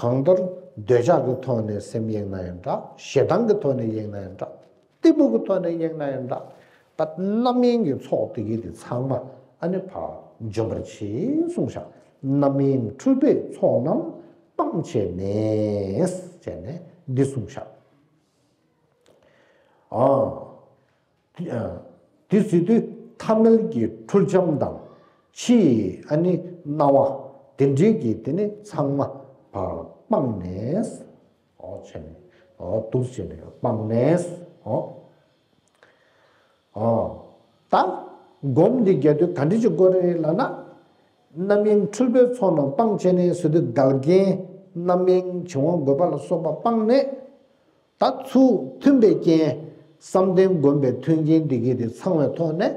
གང་ལྟར་འདོད་ཆགས་ཀྱི་ཐོག་ནས་སེམས་གཡེང་ན་ཡང་འདྲ། ཞེ་སྡང་གི་ཐོག་ནས་གཡེང་ན་ཡང་འདྲ། གཏི་མུག་གི་ཐོག་ནས་གཡེང་ན་ཡང་འདྲ། ད་རྣམ་གཡེང་གི་ཚོགས་དེ་གའི་དེ་ཚང་མ་ཨ་ནི་ཕར་འཇོམས་པར་གྱིས་གསུངས་ཤག་རྣམ་གཡེང་འཁྲུལ་པའི་ཚོགས་རྣམས་སྤངས་བྱས་ནས་བྱས་ནས་འདི་གསུངས་ཤག་ཨ། དེ་ཟེར་དུས་ཐ་མལ་གྱི་འཁྲུལ་འབྱམས་དང་ཕྱིའི་ཨ་ནི་སྣང་བ་དེ་འདྲའི་གི་དེ་ནི་ཚང་མ་ཕར་སྤངས་ནས། ཨོ་བྱས་ནས། ཨོ་འདུག་བྱས་ནས་སྤངས་ནས། ཨོ། ཨོ། ད་སྒོམ་འདི་རྒྱག་དུས་ག་འདྲ་ཅིག་དགོས་རེད་ལབ་ན། རྣམ་གཡེང་འཁྲུལ་པའི་ཚོགས་རྣམས་སྤངས་བྱས་ནས་ཟེར་དུས་འགལ་རྐྱེན་རྣམ་གཡེང་བྱིང་བ་རྒོད་པ་ལ་སོགས་པ་སྤངས་ནས། ད་ཚུར་མཐུན་པའི་རྐྱེན། བསམ་གཏན་སྒོམ་པའི་མཐུན་རྐྱེན་འདི་གའི་དེ་ཚང་བའི་ཐོག་ནས།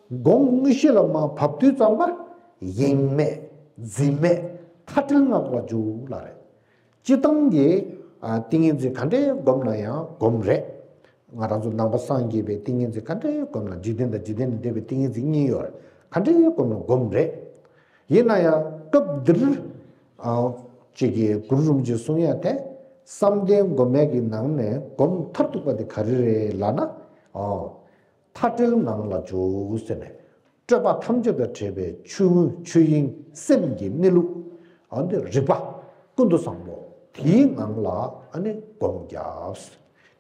སྒོམ་དངོས་གཞི་ལ་མར་བབས་དུས་ཙམ་པ། ཡེངས་མེད། འཛིན་མེད། མཐའ་བྲལ་ངང་ལ་འཇུག་ལབ་རེད། སྤྱིར་བཏང་གི། ཨ། ཏིང་ངེ་འཛིན་ག་འདྲའི་སྒོམ་ན་ཡང་སྒོམ་རེད། ང་རང་ཚོ་ནང་པ་སངས་རྒྱས་པའི་ཏིང་ངེ་འཛིན་ག་འདྲའི་སྒོམ་ན། འཇིག་རྟེན་དང་འཇིག་རྟེན་ལས་འདས་པའི་ཏིང་ངེ་འཛིན་གཉིས་ཡོད་རེད། ག་འདྲའི་སྒོམ་ན་སྒོམ་རེད། ཡིན་ན་ཡང་སྐབས་འདིར། ཨ། ཅིག་གི་གུ་རུ་རིན་པོ་ཆེས་གསུང་ཡ་དེ། བསམ་གཏན་སྒོམ་ཡ་གི་ནང་ནས་སྒོམ་མཐར་ཐུག་པ་དེ་ག་རེ་རེད་ལབ་ན། ཨོ། མཐའ་བྲལ་ངང་ལ་འཇུག་ཟེར་ནས། སྤྲོས་པ་ཐམས་ཅད་དང་བྲལ་བའི་ཆོས་དབྱིངས་སེམས་ཀྱི་གནས་ལུགས། ཨ་ནི་རིག་པ་ཀུན་ཏུ་བཟང་པོ་དེའི་ངང་ལ་ཨ་ནི་སྒོམ་རྒྱབ།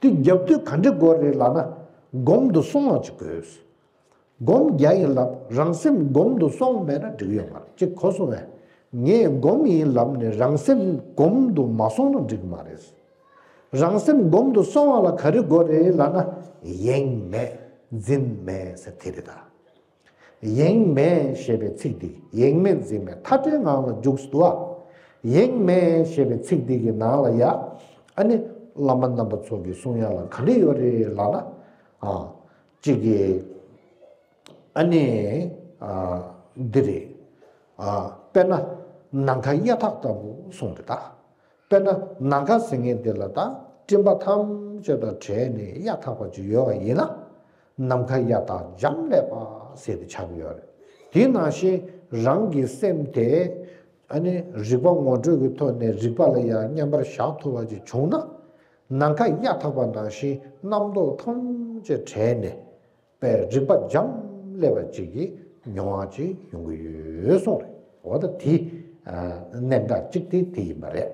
དེ་རྒྱབ་དུས་ག་འདྲ་དགོས་རེད་ལབ་ན། སྒོམ་དུ་སོང་བ་ཅིག་དགོས། སྒོམ་རྒྱག་ཡིན་ལབ། རང་སེམས་སྒོམ་དུ་སོང་མེད་ན་འགྲིག་ཡོད་མ་རེད། ཅིག་གོ་སོང་བས། ངས་སྒོམ་ཡིན་ལབ་ནས་རང་སེམས་སྒོམ་དུ་མ་སོང་ན་འགྲིག་གི་མ་རེད། རང་སེམས་སྒོམ་དུ་སོང་བ་ལ་ག་རེ་དགོས་རེད་ལབ་ན། ཡེངས་མེད་འཛིན་མེད་ཟེར་དེ་རེད་ད། ཡེངས་མེད་ཞེས་པའི་ཚིག་འདི། ཡེངས་མེད་འཛིན་མེད་མཐའ་བྲལ་ངང་ལ་འཇུག་ཟེར་འདུག་བ། ཡེངས་མེད་ཞེས་པའི་ཚིག་འདི་གི་ནང་ལ་ཡ། ཨ་ནི་བླ་མ་རྣམ་པ་ཚོ་གིས་གསུང་ཡ་ལ་ག་འདྲ་ཡོད་རེད་ལབ་ན། ཨ། གཅིག་གིས། ཨ་ནི། ཨ། འདི་རེད། ཨ། དཔེར་ན་ནམ་མཁའ་གཡའ་དག་ལྟ་བུ་གསུངས་རེད་ད། དཔེར་ན་ནམ་མཁའ་ཟེར་མཁན་དེ་ལ་ད་སྤྲིན་པ་ཐམས་ཅད་དང་བྲལ་ནས་གཡའ་དག་པ་ཅིག་ཡོད་པ་ཡིན་ན། ནམ་མཁའ་གཡའ་དག་འབྱམས་ཀླས་པ་ཟེར་ཏེ་ཆགས་ཀྱི་ཡོད་རེད། དེ་ནང་བཞིན་རང་གི་སེམས་དེ། ཨ་ནི་རིག་པ་ངོ་སྤྲོད་ཀྱི་ཐོག་ནས་རིག་པ་ལ་ཡང་མཉམ་པར་བཞག་ཐུབ་པ་ཅིག་བྱུང་ན། ནམ་མཁའ་གཡའ་དག་པ་ནང་བཞིན་རྣམ་རྟོག་ཐམས་ཅད་བྲལ་ནས། པའི་རིག་པ་འབྱམས་ཀླས་པ་ཅིག་གི་མྱོང་བ་ཅིག་ཡོང་གི་ཡོད་གསུངས་རེད། འོ་ད་དེ། ཨ། གནད་འགག་གཅིག་དེ་དེ་ཡིན་པ་རེད།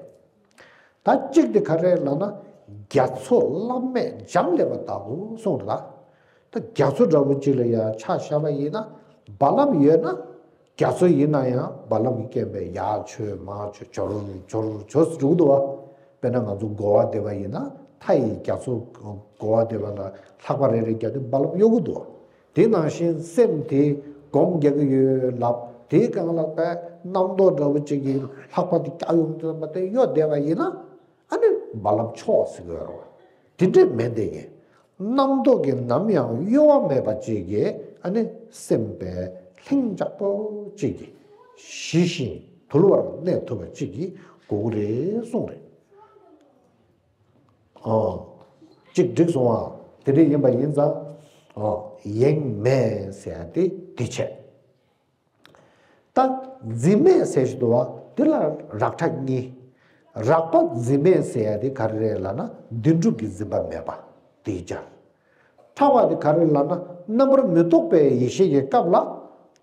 ད་གཅིག་དེ་ག་རེ་ལབ་ན། རྒྱ་མཚོ་རླབས་མེད་འབྱམས་ཀླས་པ་ལྟ་བུ་གསུངས་རེད་ད། ད་རྒྱ་མཚོ་འདྲ་བོ་ཅིག་ལ་ཡང་ཆ་བཞག་པ་ཡིན་ན། རྦ་རླབས་ཡོད་ན། རྒྱ་མཚོ་ཡིན་ན་ཡང་རྦ་རླབས་ཀྱི་རྐྱེན་པས་ཡར་འཕྱོ་མར་འཕྱོ་འཕྱོར་འཕྱོར་འགྲོ་གི་འདུག་བ། དཔེར་ན་ང་ཚོ་གོ་བ་བསྡད་པ་ཡིན་ན། མཐའ་ཡི་རྒྱ་མཚོ་གོ་བ་བསྡད་པ་ལ་ལྷགས་པ་རེ་རེ་བརྒྱབ་སྟེ་རྦ་རླབས་གཡོ་གི་འདུག་བ། དེ་ནང་བཞིན་སེམས་དེ་སྒོམ་རྒྱག་གི་ཡོད་ལབ། དེའི་སྒང་ལ་པའི་རྣམ་རྟོག་འདྲ་བོ་ཅིག་གིས་ལྷགས་པ་དེ་བཀྱག་ཡོང་དུས་ཙམ་པ་དེ་གཡོ་བསྡད་པ་ཡིན་ན། ཨ་ནི་རྦ་རླབས་འཕྱོ་ཟེར་གི་ཡོད་རེད་བ། དེ་འདྲས་མེད་དེ་ངས། རྣམ་རྟོག་གིས་ནམ་ཡང་གཡོ་བ་མེད་པ་ཅིག་གིས། ཨ་ནི་སེམས་པའི་ལྷིང་འཇགས་པོ་ཅིག་གིས་ཞི་ཞིང་དུལ་བར་གནས་ཐུབ་པ་ཅིག་གིས་དགོས་ཀྱི་རེད་གསུངས་རེད། ཨོ། གཅིག་འགྲིག་སོང་ཨ། དེ་འདྲས་ཡིན་པ་ཡིན་ཙང་། ཨོ། ཡེངས་མེད་ཟེར་ཡ་དེ་དེ་བྱས། ད་འཛིན་མེད་ཟེར་ཞིག་འདུག་བ། དེ་ལ་རགས་ཕྲ་གཉིས། རགས་པ་འཛིན་མེད་ཟེར་ཡ་དེ་ག་རེ་རེད་ལབ་ན། བདེན་གྲུབ་ཀྱི་འཛིན་པ་མེད་པ་དེ་སྦྱར། ཕྲ་བ་དེ་ག་རེ་ལབ་ན། རྣམ་པར་མི་རྟོག་པའི་ཡེ་ཤེས་ཀྱི་སྐབས་ལ་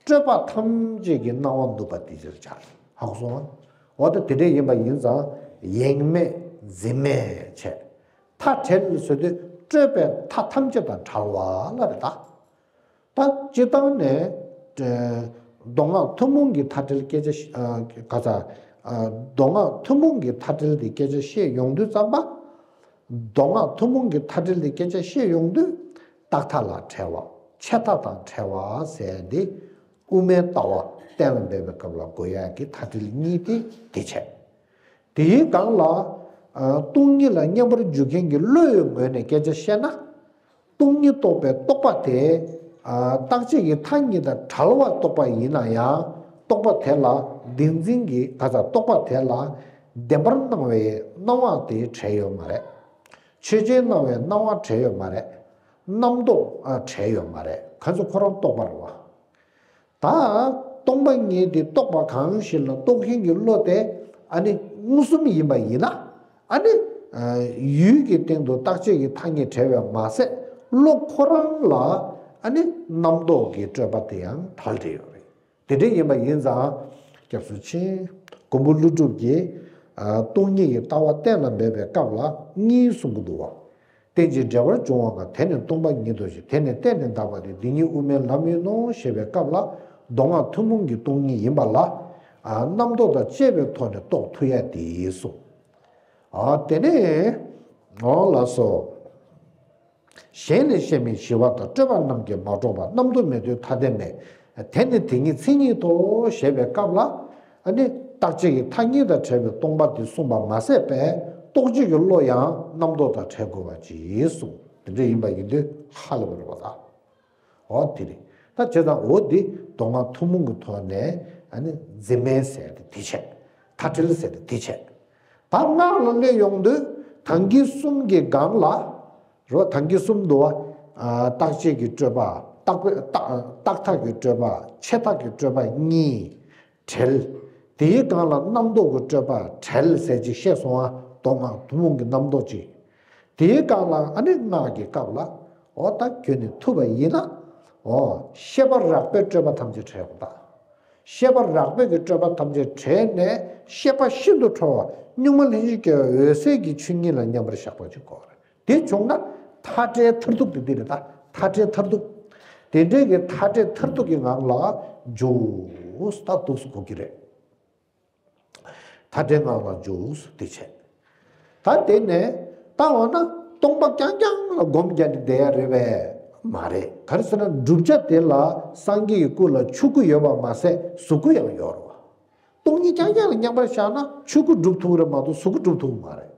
སྤྲོས་པ་ཐམས་ཅད་ཀྱི་སྣང་བ་ནུབ་པ་དེ་སྦྱར། ཧ་གོ་སོང་ཨ། འོ་ད་དེ་འདྲས་ཡིན་པ་ཡིན་ཙང་། ཡེངས་མེད་འཛིན་མེད་བྱས། མཐའ་བྲལ་ཟེར་དུས་སྤྲོས་པའི་མཐའ་ཐམས་ཅད་དང་བྲལ་བ་ལ་རེད་ད། ད་སྤྱིར་བཏང་ནས། ཨ། མདོ་སྔགས་ཐུན་མོང་གི་མཐའ་བྲལ་སྐད་ཆ་བཤད། ཨ། ག་ས། ཨ། མདོ་སྔགས་ཐུན་མོང་གི་མཐའ་བྲལ་དེ་སྐད་ཆ་བཤད་ཡོང་དུས་ཙམ་པ། མདོ་སྔགས་ཐུན་མོང་གི་མཐའ་བྲལ་དེ་སྐད་ཆ་བཤད་ཡོང་དུས། རྟག་མཐའ་ལ་བྲལ་བ། ཆད་མཐའ་དང་བྲལ་བ་ཟེར་འདི། དབུ་མའི་ལྟ་བ་གཏན་ལ་འབེབས་པའི་སྐབས་ལ་དགོས་ཡག་གི་མཐའ་བྲལ་གཉིས་དེ་དེ་བྱས། དེའི་སྒང་ལ། ཨ། སྟོང་ཉིད་ལ་མཉམ་པར་འཇུག་མཁན་གྱི་བློ་ཡི་ངོས་ནས་སྐད་ཆ་བཤད་ན། སྟོང་ཉིད་རྟོགས་པའི་རྟོག་པ་དེ། ཨ། རྟག་ཆད་ཀྱི་མཐའ་གཉིས་དང་བྲལ་བ་རྟོགས་པ་ཡིན་ན་ཡང་། རྟོག་པ་དེ་ལ་བདེན་འཛིན་གྱི་ག་ས། རྟོག་པ་དེ་ལ་བདེན་པར་སྣང་བའི་སྣང་བ་དེ་བྲལ་ཡོད་མ་རེད། ཆོས་ཅན་སྣང་བའི་སྣང་བ་བྲལ་ཡོད་མ་རེད། རྣམ་རྟོག་ཨ། བྲལ་ཡོད་མ་རེད། གང་ཚོ་ཁོ་རང་རྟོག་པ་རེད་བ། ད་སྟོང་པ་ཉིད་དེ་རྟོགས་པ་གང་ཞིག་ལ་རྟོགས་མཁན་གྱི་བློ་དེ། ཨ་ནི་མངོན་སུམ་ཡིན་པ་ཡིན་ན། ཨ་ནི་ཡུལ་གྱི་སྟེང་དུ་རྟག་ཆད་ཀྱི་མཐའ་གཉིས་བྲལ་བས་མ་ཟད། བློ་ཁོ་རང་ལ་ཨ་ནི་རྣམ་རྟོག་གི་སྤྲོས་པ་དེ་ཡང་བྲལ་བསྡད་ཡོད་རེད། དེ་འདྲ་ཡིན་པ་ཡིན་ཙང་། སྐྱབས་སུ་མཆི། མགོན་པོ་ཀླུ་སྒྲུབ་ཀྱིས། ཨ། སྟོང་ཉིད་ཀྱི་ལྟ་བ་གཏན་ལ་འབེབས་པའི་སྐབས་ལ་གཉིས་གསུང་གི་འདུག་བ། རྟེན་ཅིང་འབྲེལ་བར་འབྱུང་བ་གང་། དེ་ནི་སྟོང་པ་ཉིད་དོ་ཞེས། དེ་ནི་གཏན་ནས་འདག་པ་སྟེ། འདི་ཉིད་དབུ་མའི་ལམ་ཡིན་ནོ་ཞེས་པའི་སྐབས་ལ། མདོ་སྔགས་ཐུན་མོང་གི་སྟོང་ཉིད་ཡིན་པ་ལ། ཨ། རྣམ་རྟོག་དང་བཅས་པའི་ཐོག་ནས་རྟོགས་ཐུབ་ཡ་དེ་གསུངས། ཨ། དེ་ནས། འོ་ལགས་སོ། གཞན་ལས་གཞན་མིན་ཞི་བ་དང་། སྤྲོས་པ་རྣམས་ཀྱིས་མ་གྲོལ་བ། རྣམ་རྟོག་མེད་དུས་ཐ་དད་མེད། དེ་ནི་དེ་ཉིད་མཚན་ཉིད་དོ་ཞེས་པའི་སྐབས་ལ། ཨ་ནི་རྟག་ཆད་ཀྱི་མཐའ་གཉིས་དང་བྲལ་བའི་སྟོང་པ་དེ་གསུངས་པ་མ་ཟད་པའི། རྟོགས་བྱེད་ཀྱི་བློ་ཡང་རྣམ་རྟོག་དང་བྲལ་དགོས་པ་ཅིག་གསུངས། དེ་འདྲ་ཡིན་པ་ཡིན་དུས་ཧ་ལས་པ་རེད་པ་ད། འོ་དེ་རེད། ད་བྱས་ཙང་འོ་འདི་མདོ་སྔགས་ཐུན་མོང་གི་ཐོག་ནས། ཨ་ནི་འཛིན་མེད་ཟེར་དེ་དེ་བྱས། མཐའ་བྲལ་ཟེར་དེ་དེ་བྱས། ད་སྔགས་ལ་སླེབས་ཡོང་དུས། དང་གི་གསུམ་གྱི་སྒང་ལ། རོ། དང་གི་གསུམ་འདུག་བ། ཨ། རྟག་ཆད་ཀྱི་སྤྲོས་པ། རྟག་པའི་རྟག་རྟག་མཐའ་གི་སྤྲོས་པ། ཆད་མཐའ་གི་སྤྲོས་པ་གཉིས་བྲལ། དེའི་སྒང་ལ་རྣམ་རྟོག་གི་སྤྲོས་པ་བྲལ་ཟེར་ཅིག་བཤད་སོང་ཨ། མདོ་སྔགས་ཐུན་མོང་གི་རྣམ་རྟོག་ཅིག། དེའི་སྒང་ལ་ཨ་ནི་སྔགས་ཀྱི་སྐབས་ལ། འོ་ད་ཁྱོད་ནི་ཐུབ་པ་ཡིན་ན། འོ། ཤེས་པ་རགས་པས་སྤྲོས་པ་ཐམས་ཅད་བྲལ་དགོས་ད། ཤེས་པ་རགས་པས་ཀྱི་སྤྲོས་པ་ཐམས་ཅད་བྲལ་ནས། ཤེས་པ་ཤིན་ཏུ་ཁྲོ་བ་གཉུག་མ་ལྷན་ཅིག་སྐྱེས་པའི་འོད་གསལ་གྱི་ཆོས་ཉིད་ལ་མཉམ་པར་བཞག་པ་ཅིག་དགོས་རེད། དེ་བྱུང་ན་མཐའ་བྲལ་མཐར་ཐུག་དེ་འདི་རེད་ད། མཐའ་བྲལ་མཐར་ཐུག། དེ་འདྲའི་གི་མཐའ་བྲལ་མཐར་ཐུག་གི་ངང་ལ་འཇུག་ད་འདུག་སེ་དགོས་ཀྱི་རེད། མཐའ་བྲལ་ངང་ལ་འཇུག་སེ་དེ་བྱས། ད་དེ་ནས་ད་འོ་ན་སྟོང་པ་རྐྱང་རྐྱང་ལ་སྒོམ་རྒྱག་ནས་བསྡད་ཡ་རེད་པས་མ་རེད། ག་རེ་ཟེར་ན་བསྒྲུབ་བྱ་དེ་ལ་སངས་རྒྱས་ཀྱི་སྐུ་ལ་ཆོས་སྐུ་ཡོད་པ་མ་ཟད་གཟུགས་སྐུ་ཡང་ཡོད་རེད་བ། སྟོང་ཉིད་རྐྱང་རྐྱང་ལ་མཉམ་པར་བཞག་ན་ཆོས་སྐུ་སྒྲུབ་ཐུབ་ཀྱི་རེད་མ་གཏོགས་གཟུགས་སྐུ་སྒྲུབ་ཐུབ་ཀྱི་མ་རེད།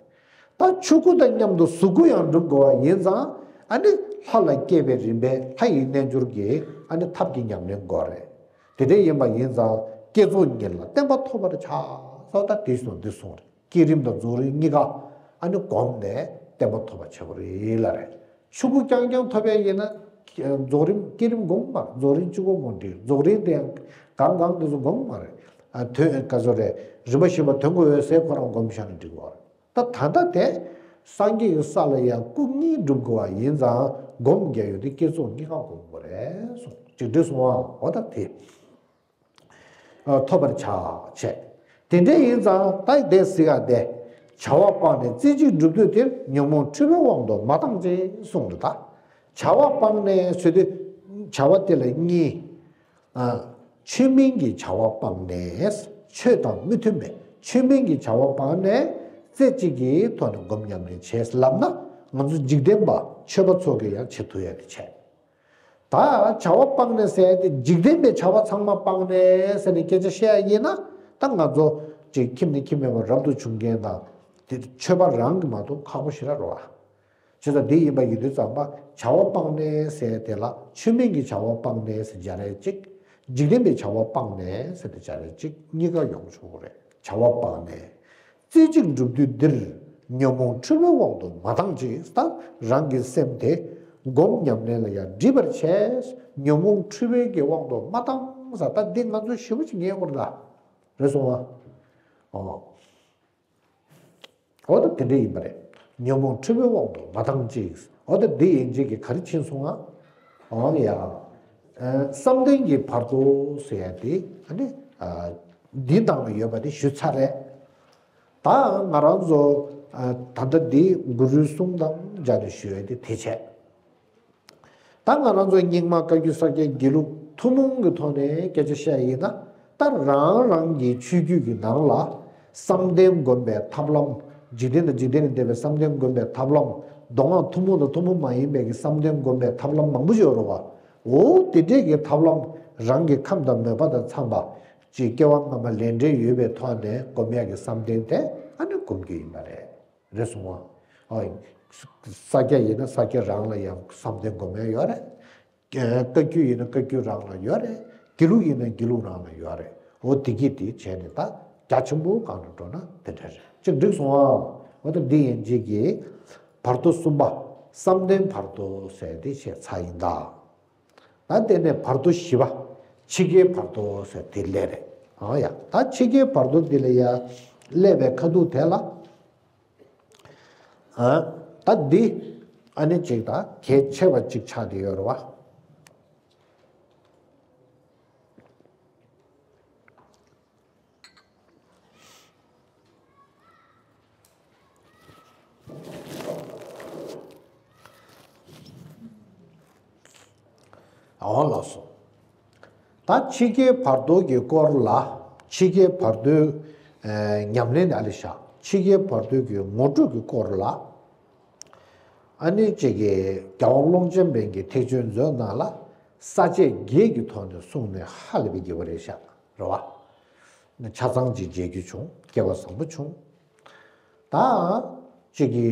ད་ཆོས་སྐུ་དང་མཉམ་དུ་གཟུགས་སྐུ་ཡང་སྒྲུབ་དགོས་པ་ཡིན་ཙང་། ཨ་ནི་ལྷ་ལ་སྐྱེས་པའི་རིམ་པས་ལྷ་ཡི་རྣལ་འབྱོར་གྱི་ཨ་ནི་ཐབས་ཀྱི་ཉམས་ལེན་དགོས་རེད། དེ་འདྲ་ཡིན་པ་ཡིན་ཙང་བསྐྱེད་རྫོགས་གཉིས་ལ་བརྟན་པ་ཐོབ་པར་བྱ། ཟེར་ད་དེ་སོང་འདི་སོང་རེད། བསྐྱེད་རིམ་དང་རྫོགས་རིམ་གཉིས་ཀ་ཨ་ནི་བསྒོམས་ནས་བརྟན་པ་ཐོབ་པ་བྱེད་དགོས་རེད་ལབ་རེད། ཆོས་སྐུ་རྐྱང་རྐྱང་ཐོབ་པ་ཡིན་ན། རྫོགས་རིམ་བསྐྱེད་རིམ་སྒོམ་མ་རེད། རྫོགས་རིམ་གཅིག་པོ་སྒོམ་འགྲིག། རྫོགས་རིམ་དེ་ཡང་གང་གང་དེ་ཚོ་སྒོམ་མ་རེད། ཨ། དོན་ག་ཚོད་རེད། རིམ་པ་བཞི་པ་དོན་གོ་འོད་གསལ་ཁོ་རང་སྒོམ་བཞག་ན་འགྲིག་གི་རེད། ད་ད་ལྟ་དེ་སངས་རྒྱས་ཀྱི་ས་ལ་ཡང་སྐུ་གཉིས་སྒྲུབ་དགོས་པ་ཡིན་ཙང་སྒོམ་རྒྱག་ཡུལ་དེ་བསྐྱེད་རྫོགས་གཉིས་ཀ་སྒོམ་དགོས་རེད་གསུངས། ཅིག་འགྲིག་སོང་ཨ། འོ་ད་དེ། ཨ། ཐོབ་པར་བྱ་བྱས། དེ་འདྲ་ཡིན་ཙང་ད་དེ་གཟིགས་ཨ་དེ། བྱ་བ་སྤངས་ནས་རྩེ་གཅིག་སྒྲུབ་འདོད་དེར། ཉོན་མོངས་འཁྲུལ་པའི་དབང་དུ་མ་བཏང་ཅིག་གསུངས་འདུག་ད། བྱ་ བྱ་བ་སྤངས་ནས་ཟེར་དུས་བྱ་བ་དེ་ལ་གཉིས། ཨ། ཆོས་མིན་གྱི་བྱ་བ་སྤངས་ནས། ཆོས་དང་མི་མཐུན་པའི་ཆོས་མིན་གྱི་བྱ་བ་སྤངས་ནས། རྩེ་གཅིག་གི་ཐོག་ནས་སྒོམ་ཉམས་ལེན་བྱས་ལབ་ན། ང་ཚོ་འཇིག་རྟེན་པ་ཆོས་པ་ཚོ་གིས་ཡང་བྱེད་ཐུབ་ཡ་དེ་བྱས། ད་བྱ་བ་སྤངས་ནས་ཟེར་ཡ་དེ་འཇིག་རྟེན་པའི་བྱ་བ་ཚང་མ་སྤངས་ནས་ཟེར་ནས་སྐད་ཆ་བཤད་ཡ་ཡིན་ན། ད་ང་ཚོ་ཅིག་ཁྱིམ་ནས་ཁྱིམ་མེད་པར་རབ་ཏུ་བྱུང་མཁན་དང་དེ་ཆོས་པ་རང་གི་མ་གཏོགས་ཁག་པོ་ཞེ་དྲག་རེད་བ། བྱས་ཙང་འདི་ཡིན་པ་ཡིན་དུས་ཙམ་པ་བྱ་བ་སྤངས་ནས་ཟེར་དེ་ལ་ཆོས་མིན་གྱི་བྱ་བ་སྤངས་ནས་ཟེར་སྦྱར་ཡ་གཅིག་འཇིག་རྟེན་པའི་བྱ་བ་སྤངས་ནས་ཟེར་དེ་སྦྱར་ཡ་གཅིག་གཉིས་ཀ་ཡོང་ཆོག་གི་རེད། བྱ་བ་སྤངས་ནས། རྩེ་གཅིག་འགྲུབ་དུས་འདིར། ཉོན་མོངས་འཁྲུལ་པའི་དབང་དུ་མ་བཏང་ཅིག་ད་རང་གི་སེམས་དེ་སྒོམ་ཉམས་ལེན་ལ་ཡང་སྒྲིབ་པར་བྱས། ཉོན་མོངས་འཁྲུལ་པའི་གི་དབང་དུ་མ་བཏང་ཟེར། ད་འདི་ང་ཚོས་ཞེ་པོ་ཅིག་ངེས་དགོས་རེད་ད། རེད་སོང་ང་། ཨོ། འོ་ད་དེ་འདྲ་ཡིན་པ་རེད། ཉོན་མོངས་འཁྲུལ་པའི་དབང་དུ་མ་བཏང་ཅིག་འོ་ད་འདི་ཡན་ཆད་ཀྱི་ག་རེ་ཕྱིན་སོང་ང་། འོ་ཡ། ཨ། བསམ་གཏན་གྱི་བར་དོ་ཟེར་ཡ་དེ་ཨ་ནི། ཨ། འདི་ནང་ལ་ཡོད་པ་དེ་ཞུས་ཚར་རེད། ད་ང་རང་ཚོ། ཨ། ད་ལྟ་འདི་གུ་རུའི་གསུང་དང་སྦྱར་ནས་ཞུ་ཡ་དེ་དེ་བྱས། ད་ང་རང་ཚོ་རྙིང་མ་བཀའ་བརྒྱུད་ས་སྐྱ་དགེ་ལུགས་ཐུན་མོང་གི་ཐོག་ནས་སྐད་ཆ་བཤད་ཡིན་ན། ད་རང་རང་གི་ཆོས་བརྒྱུད་ཀྱི་ནང་ལ་བསམ་གཏན་སྒོམ་པའི་ཐབས་ལམ། འཇིག་རྟེན་དང་འཇིག་རྟེན་ལས་འདས་པའི་བསམ་གཏན་སྒོམ་པའི་ཐབས་ལམ། མདོ་སྔགས་ཐུན་མོང་དང་ཐུན་མོང་མ་ཡིན་པའི་གི་བསམ་གཏན་སྒོམ་པའི་ཐབས་ལམ་མང་པོ་ཡོད་རེད་བ། འོ་དེ་འདྲས་ཀྱི་ཐབས་ལམ་རང་གི་ཁམས་དང་མོས་པ་དང་འཚམས་པ་ཅིག་སྐྱེ་བ་སྔ་མ་ལས་འབྲས་ཡོད་པའི་ཐོག་ནས་སྒོམ་ཡག་གི་བསམ་གཏན་དེ་ཨ་ནི་སྒོམ་རྒྱུ་ཡིན་པ་རེད། རེད་སོང་ང་། ཨ། ས་སྐྱ་ཡིན་ན་ས་སྐྱ་རང་ལ་ཡང་བསམ་གཏན་སྒོམ་ཡ་ཡོད་རེད། བཀའ་བརྒྱུད་ཡིན་ན་བཀའ་བརྒྱུད་རང་ལ་ཡོད་རེད། དགེ་ལུགས་ཡིན་ན་དགེ་ལུགས་རང་ལ་ཡོད་རེད། འོ་དེ་གི་དེ་བྱས་ནས་ད་རྒྱ་ཆེན་པོ་སྒང་ལ་འགྲོ་ན་དེ་འདྲ་རེད། ཅིག་འགྲིག་སོང་ང་། འོ་ད་འདི་ཡན་ཆད་ཀྱི་བར་དོ་གསུམ་པ། བསམ་གཏན་བར་དོ་ཟེར་དེ་བཤད་ཚར་ཡིན་ད། ད་དེ་ནས་བར་དོ་བཞི་པ། འཆི་ཁའི་བར་དོ་ཟེར་དེ་སླེབས་རེད། ཨང་ཡ། ད་འཆི་ཁའི་བར་དོ་འདི་ལ་ཡ་སླེབས་པའི་ཁ་ཐུག་དེ་ལ། ཨ། ད་འདི་ཨ་ནི་ཅིག་ད་གལ་ཆེ་བ་ཅིག་ཆགས་བསྡད་ཡོད་རེད་བ། འོ་ལགས་སོ། ད་འཆི་ཁའི་བར་དོ་གི་སྐོར་ལ། འཆི་ཁའི་བར་དོའི་ཨ་ཉམས་ལེན་ཨ་ལས་བཞག་འཆི་ཁའི་བར་དོ་གི་ངོ་སྤྲོད་ཀྱི་སྐོར་ལ། ཨ་ནི་ཅིག་གི་རྒྱལ་བ་ཀློང་ཆེན་པའི་གི་ཐེག་ཆེན་མཛོད་ནང་ལ་ས་བཅད་བརྒྱད་ཀྱི་ཐོག་ནས་གསུངས་ནས་ཧ་ལས་པའི་དགྱེས་པ་རེད་ཤག་རེད་བ། ཆ་ཚང་ཅིག་མཇལ་རྒྱུ་བྱུང་། སྐལ་བ་བཟང་པོ་བྱུང་། ད་ཅིག་གི་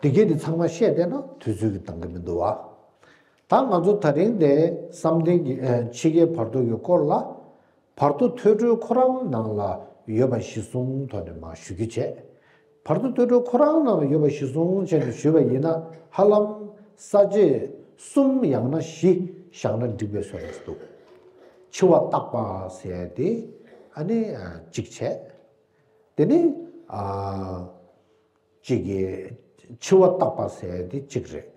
དེ་གས་དེ་ཚང་མ་བཤད་བསྡད་ན་དུས་ཚོད་ཀྱིས་འདང་གི་མི་འདུག་བ། ད་ང་ཚོ་ད་རིང་དེ་བསམ་གཏན་གྱི་ཨ་འཆི་ཁའི་བར་དོ་གི་སྐོར་ལ། བར་དོ་ཐོས་གྲོལ་ཁོ་རང་ནང་ལ་ཡོད་པ་གཞི་བཟུང་ཐོག་ནས་མར་ཞུ་རྒྱུ་བྱས། བར་དོ་ཐོས་གྲོལ་ཁོ་རང་ནང་ལ་ཡོད་པ་གཞི་བཟུང་བྱས་ནས་ཞུས་པ་ཡིན་ན། ཧ་ལམ་ས་བཅད་གསུམ་ཡང་ན་བཞི་བཞག་ན་འགྲིག་པའི་བཟོ་འདྲ་ཞིག་འདུག་འཆི་བ་རྟག་པ་ཟེར་ཡ་དེ་ཨ་ནི་གཅིག་བྱས། དེ་ནི་ཨ། གཅིག་གི་འཆི་བ་རྟག་པ་ཟེར་ཡ་དེ་གཅིག་རེད།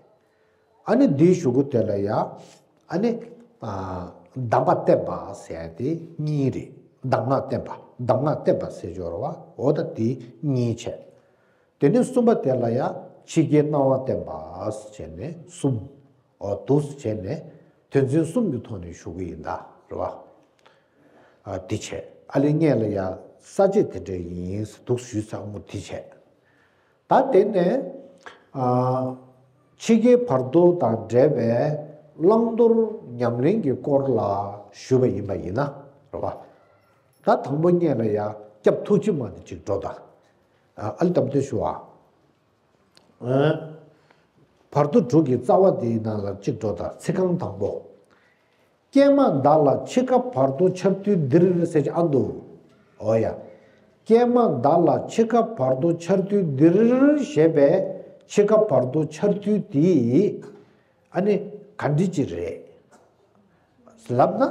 ཨ་ནི་འདིའི་གཞུག་གུ་དེ་ལ་ཡ། ཨ་ནི། ཨ། གདམས་པ་བསྟན་པ་ཟེར་ཡ་དེ་གཉིས་རེད། གདམས་ངག་བསྟན་པ། གདམས་ངག་བསྟན་པ་ཟེར་སྦྱོར་བ། འོ་ད་དེ་གཉིས་བྱས། དེ་ནས་གསུམ་པ་དེ་ལ་ཡ་འཆི་ཁའི་སྣང་བ་བསྟན་པ་ཟེར་བྱས་ནས་གསུམ། འོ་འདུག་སེ་བྱས་ནས་དོན་ཚན་གསུམ་གྱི་ཐོག་ནས་ཞུ་གི་ཡིན་ད། རེད་བ། ཨ། དེ་བྱས། ཨ་ལས་སྔོན་ལ་ཡ་ས་བཅད་དེ་འདྲ་ཡིན་ཟེར་འདུག་ཞུས་ཚར་སྔོན་དེ་བྱས། ད་དེ་ནས། ཨ། འཆི་ཁའི་བར་དོ་དང་འབྲེལ་བའི་བླང་དོར་ཉམས་ལེན་གྱི་སྐོར་ལ་ཞུས་པ་ཡིན་པ་ཡིན་ན། རེད་བ། ད་དང་པོ་སྔོན་ལ་ཡ་སྐྱབས་ཐུགས་རྗེ་མ་དེ་གཅིག་འགྲོ་ད། ཨ་ལས་དམ་དོན་ཞུ་བ། ཨ། བར་དོ་དྲུག་གི་རྩ་བ་དེའི་ནང་ལ་གཅིག་འགྲོ་ད། ཚིག་རྐང་དང་པོ། ཀྱེ་མ་བདག་ལ་འཆི་ཁ་བར་དོ་འཆར་དུས་འདིར་ཟེར་གྱི་ཨ་འདུག་འོ་ཡ། ཀྱེ་མ་བདག་ལ་འཆི་ཁ་བར་དོ་འཆར་དུས་འདིར་ཞེས་པའི་འཆི་ཁ་བར་དོ་འཆར་དུས་དེ་ཨ་ནི་ག་འདྲ་ཅིག་རེད་ལབ་ན།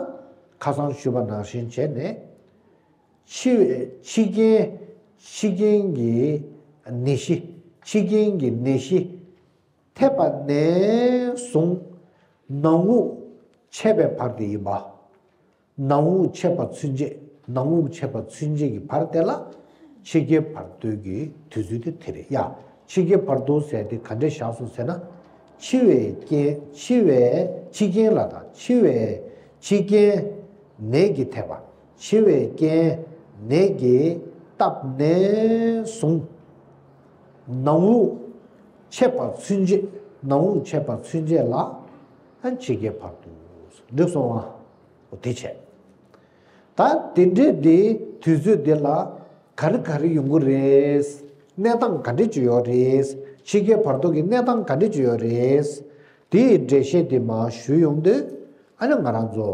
ཁ་སང་ཞུས་པ་ནང་བཞིན་བྱས་ནས། འཆི་འཆི་རྐྱེན་འཆི་རྐྱེན་གྱི་ནད་གཞི། འཆི་རྐྱེན་གྱི་ནད་གཞི་ཐེབས་པ་ནས་བཟུང་ནང་དབུགས་ཆད་པའི་བར་དེ་ཡིན་པ། ནང་དབུགས་ཆད་པ་ཚུན་ཆད། ནང་དབུགས་ཆད་པ་ཚུན་ཆད་ཀྱི་བར་དེ་ལ་འཆི་ཁའི་བར་དོའི་གི་དུས་ཚོད་དེ་དེ་རེད་ཡ། འཆི་ཁའི་བར་དོ་ཟེར་དེ་ག་འདྲས་བཞག་སོང་ཟེར་ན། འཆི་བའི་རྐྱེན། འཆི་བའི་འཆི་རྐྱེན་ལ་དང་། འཆི་བའི་འཆི་རྐྱེན་ནད་ཀྱིས་ཐེབས་པ། འཆི་བའི་རྐྱེན་ནད་ཀྱིས་བཏབ་ནས་བཟུང་། ནང་དབུགས་ཆད་པ་ཚུན་ཆད། ནང་དབུགས་ཆད་པ་ཚུན་ཆད་ལ་ཨ་འཆི་ཁའི་བར་དུ། འགྲིག་སོང་ཨ། འོ་དེ་བྱས། ད་དེ་འདྲའི་དེ་དུས་ཚོད་དེ་ལ་ག་རེ་ག་རེ་ཡོང་གི་རེད། གནས་སྟངས་ག་འདྲ་ཅིག་ཡོད་རེད། འཆི་ཁའི་བར་དོ་གི་གནས་སྟངས་ག་འདྲ་ཅིག་ཡོད་རེད། དེའི་འགྲེལ་བཤད་དེ་མར་ཞུས་ཡོང་དུས། ཨ་ནི་ང་རང་ཚོ་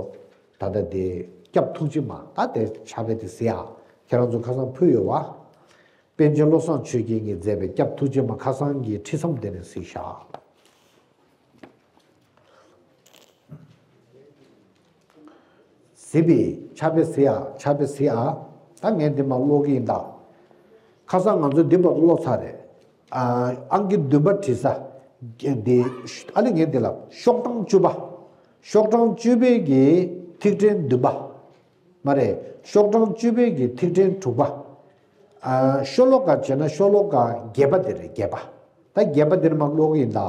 ད་ལྟ་དེ་སྐྱབས་ཐུགས་རྗེ་མ། ད་དེ་ཕྱག་དཔེ་དེ་གཟིགས་ཨ། ཁྱེད་རང་ཚོ་ཁ་སང་ཕུལ་ཡོད་བ། པཎ་ཆེན་བློ་བཟང་ཆོས་རྒྱན་གྱིས་མཛད་པའི་སྐྱབས་ཐུགས་རྗེ་མ། ཁ་སང་གི་ཁྲིད་མཚམས་དེ་ནས་གཟིགས་ཤག། གཟིགས་པས། ཕྱག་དཔེ་གཟིགས་ཨ། ཕྱག་དཔེ་གཟིགས་ཨ། ད་ངས་འདི་མར་ཀློག་གི་ཡིན་ད། ཁ་སང་ང་ཚོ་འདི་བར་དུ་ཀློག་ཚར་རེད། ཨ། ཨང་ཀི་བདུན་པ་བྲིས་ས། འདི། ཨ་ནི་ངས་འདི་ལ་ཤོག་གྲངས་བཅུ་པ། ཤོག་གྲངས་བཅུ་པའི་གི་ཐིག་ཕྲེང་བདུན་པ། མ་རེད། ཤོག་གྲངས་བཅུ་པའི་གི་ཐིག་ཕྲེང་དྲུག་པ། ཨ། ཤོ་ལོ་ཀ་བྱས་ན་ཤོ་ལོ་ཀ་བརྒྱད་པ་དེ་རེད། བརྒྱད་པ། ད་བརྒྱད་པ་དེ་ནས་མར་ཀློག་གི་ཡིན་ད།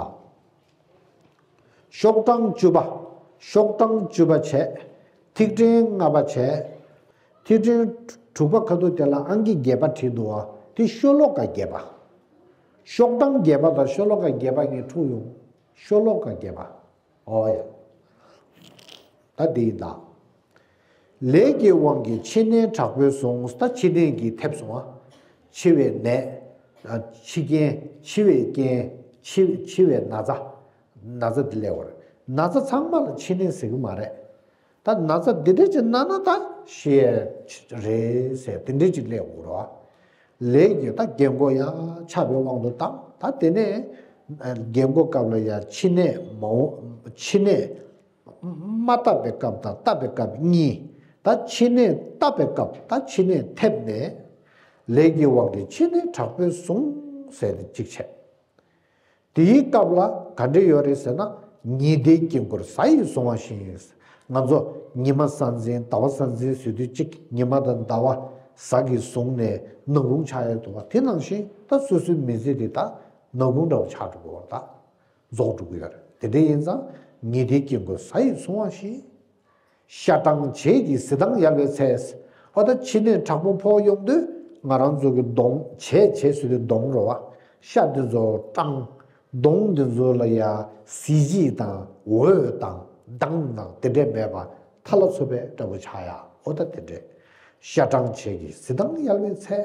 ཤོག་གྲངས་བཅུ་པ། ཤོག་གྲངས་བཅུ་པ་བྱས། ཐིག་ཕྲེང་ལྔ་པ་བྱས། ཐིག་ཕྲེང་དྲུག་པ་ཁ་ཐུག་དེ་ལ་ཨང་ཀི་བརྒྱད་པ་བྲིས་འདུག་བ། དེ་ཤོ་ལོ་ཀ་བརྒྱད་པ། ཤོག་གྲངས་བརྒྱད་པ་དང་ཤོ་ལོ་ཀ་བརྒྱད་པ་གཉིས་འཁྲུག་ཡོང་། ཤོ་ལོ་ཀ་བརྒྱད་པ། ཨོ་ཡ། ད་འདི་ཡིན་ད། ལས་ཀྱི་དབང་གིས་འཆི་ནད་དྲག་པོས་བཟུང་། ད་འཆི་ནད་ཀྱིས་ཐེབས་སོང་ཨ། འཆི་བའི་ནད། ཨ། འཆི་རྐྱེན། འཆི་བའི་རྐྱེན། འཆི། འཆི་བའི་ན་ཚ། ན་ཚ་འདི་སླེབས་པ་རེད། ན་ཚ་ཚང་མ་ལ་འཆི་ནད་ཟེར་གི་མ་རེད། ད་ན་ཚ་འདི་འདྲ་ཅིག་ན་ན་ད་ཤི་ཡས་རེད་ཟེར། དེ་འདྲ་ཅིག་སླེབས་དགོས་རེད་བ། ལས་ཀྱི་ད་རྒན་གོག་ཡང་ཆགས་པའི་དབང་དུ་བཏང་། ད་དེ་ནས་རྒན་གོག་སྐབས་ལ་ཡང་འཆི་ནད་མ་འོང་། འཆི་ནད་མ་བཏབ་པའི་སྐབས་དང་བཏབ་པའི་སྐབས་གཉིས། ད་འཆི་ནད་བཏབ་པའི་སྐབས། ད་འཆི་ནད་ཐེབས་ནས་ལས་ཀྱི་དབང་གིས་འཆི་ནད་དྲག་པོས་བཟུང་ཟེར་ཏེ་གཅིག་བྱས། དེའི་སྐབས་ལ་ག་འདྲ་ཡོད་རེད་ཟེར་ན། ཉི་ཟླའི་དཀྱིལ་འཁོར་གཟའ་ཡིས་བཟུང་བ་བཞིན། ང་ཚོ་ཉི་མ་གཟའ་འཛིན་ཟླ་བ་གཟའ་འཛིན་ཟེར་དུས་གཅིག་ཉི་མ་དང་ཟླ་བ་གཟའ་གིས་བཟུང་ནས་ནག་ཁུང་ཆགས་ཡོད་འདུག་བ། དེ་ནང་བཞིན་ད་སོ་སོའི་མི་ཚེ་དེ་ད་ནག་ཁུང་འདྲ་བོ་ཆགས་འགྲོ་གི་ཡོད་རེད་ད། རྫོགས་འགྲོ་གི་ཡོད་རེད། དེ་འདྲ་ཡིན་ཙང་ཉི་ཟླའི་དཀྱིལ་འཁོར་གཟའ་ཡིས་བཟུང་བ་བཞིན། ཤ་སྦྲང་བྱེད་ཀྱི་གཟི་མདངས་ཡལ་བའི་ཚེ། ཨོ་ད་འཆི་ནད་དྲག་པོ་ཕོག་ཡོང་དུས་ང་རང་ཚོ་གི་གདོང་། བྱེད་བྱེད་ཟེར་དུས་གདོང་རེད་བ། ཤ་འདི་ཚོ་སྦྲང་། གདོང་འདི་ཚོ་ལ་ཡ་གཟི་བརྗིད་དང་འོད་དང་མདངས་དང་དེ་འདྲས་མེད་པ་ཐལ་བ་ཚུབ་པའི་འདྲ་པོ་ཆགས་ཡ། ཨོ་ད་དེ་འདྲས། ཤ་སྦྲང་བྱེད་ཀྱི་གཟི་མདངས་ཡལ་བའི་ཚེ།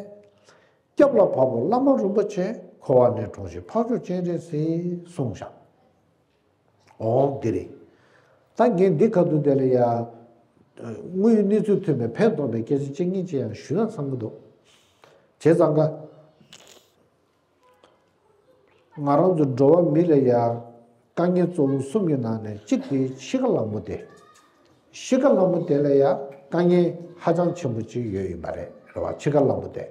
སྐྱབས་ལ་བབ་པོ་བླ་མ་རིན་པོ་ཆེ། འཁོར་བ་ནས་དྲོངས་ཤིག་འཕགས་མཆོག་སྤྱན་རས་གཟིགས། གསུངས་བཞག། འོང་འདི་རེད། ད་ངས་འདི་ཁ་ཐུག་དེ་ལ་ཡ། དངོས་ཡོད་གནས་ཚུལ་ཐོན་པའི་ཕན་ཐོགས་པའི་སྐད་ཆ་གཅིག་གཉིས་ཅིག་ཡང་ཞུས་ན་བསམ་གྱི་འདུག། བྱས་ཙང་ཀ། ང་རང་ཚོ་འགྲོ་བ་མི་ལ་ཡ། དཀའ་ངལ་གཙོ་བོ་གསུམ་གྱི་ནང་ནས་གཅིག་དེ་འཆི་ཁ་ལ་མོ་དེ། འཆི་ཁ་ལ་མོ་དེ་ལ་ཡ་དཀའ་ངལ་ཧ་ཅང་ཆེན་པོ་གཅིག་ཡོད་ཡིན་པ་རེད། རེད་བ། འཆི་ཁ་ལ་མོ་དེ།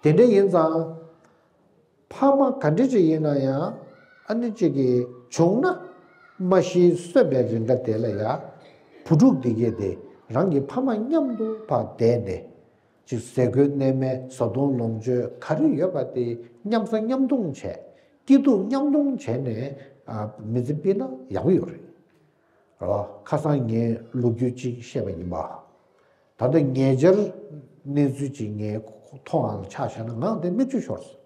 དེ་འདྲ་ཡིན་ཙང་། ཕ་མ་ག་འདྲ་ཅིག་ཡིན་ན་ཡང་། ཨ་ནི་གཅིག་གིས་བྱུང་ན། མ་ཤི་གསོན་པའི་རིང་ག་དེ་ལ་ཡ། བུ་ཕྲུག་འདི་གས་དེ་རང་གི་ཕ་མ་མཉམ་དུ་ཕར་བསྡད་ནས། ཅིག་ཟས་གོས་གནས་མལ། བཟའ་བཏུང་ལོངས་སྤྱོད་ག་རེ་ཡོད་པ་དེ་མཉམ་ཟ་མཉམ་འཐུང་བྱས། སྐྱིད་སྡུག་མཉམ་འཐུང་བྱས་ནས། ཨ། མི་ཚེ་སྤེལ་ན་ཡག་པོ་ཡོད་རེད། རོ། ཁ་སང་ངའི་ལོ་རྒྱུས་གཅིག་བཤད་པ་ཡིན་པ། ད་ལྟ་ཉེ་ཆར་གནས་ཚུལ་གཅིག་ངའི་མཐོང་ཡང་ཆ་བཞག་ན་ངའང་དེ་མིག་ཆུ་ཤོར་སོང་།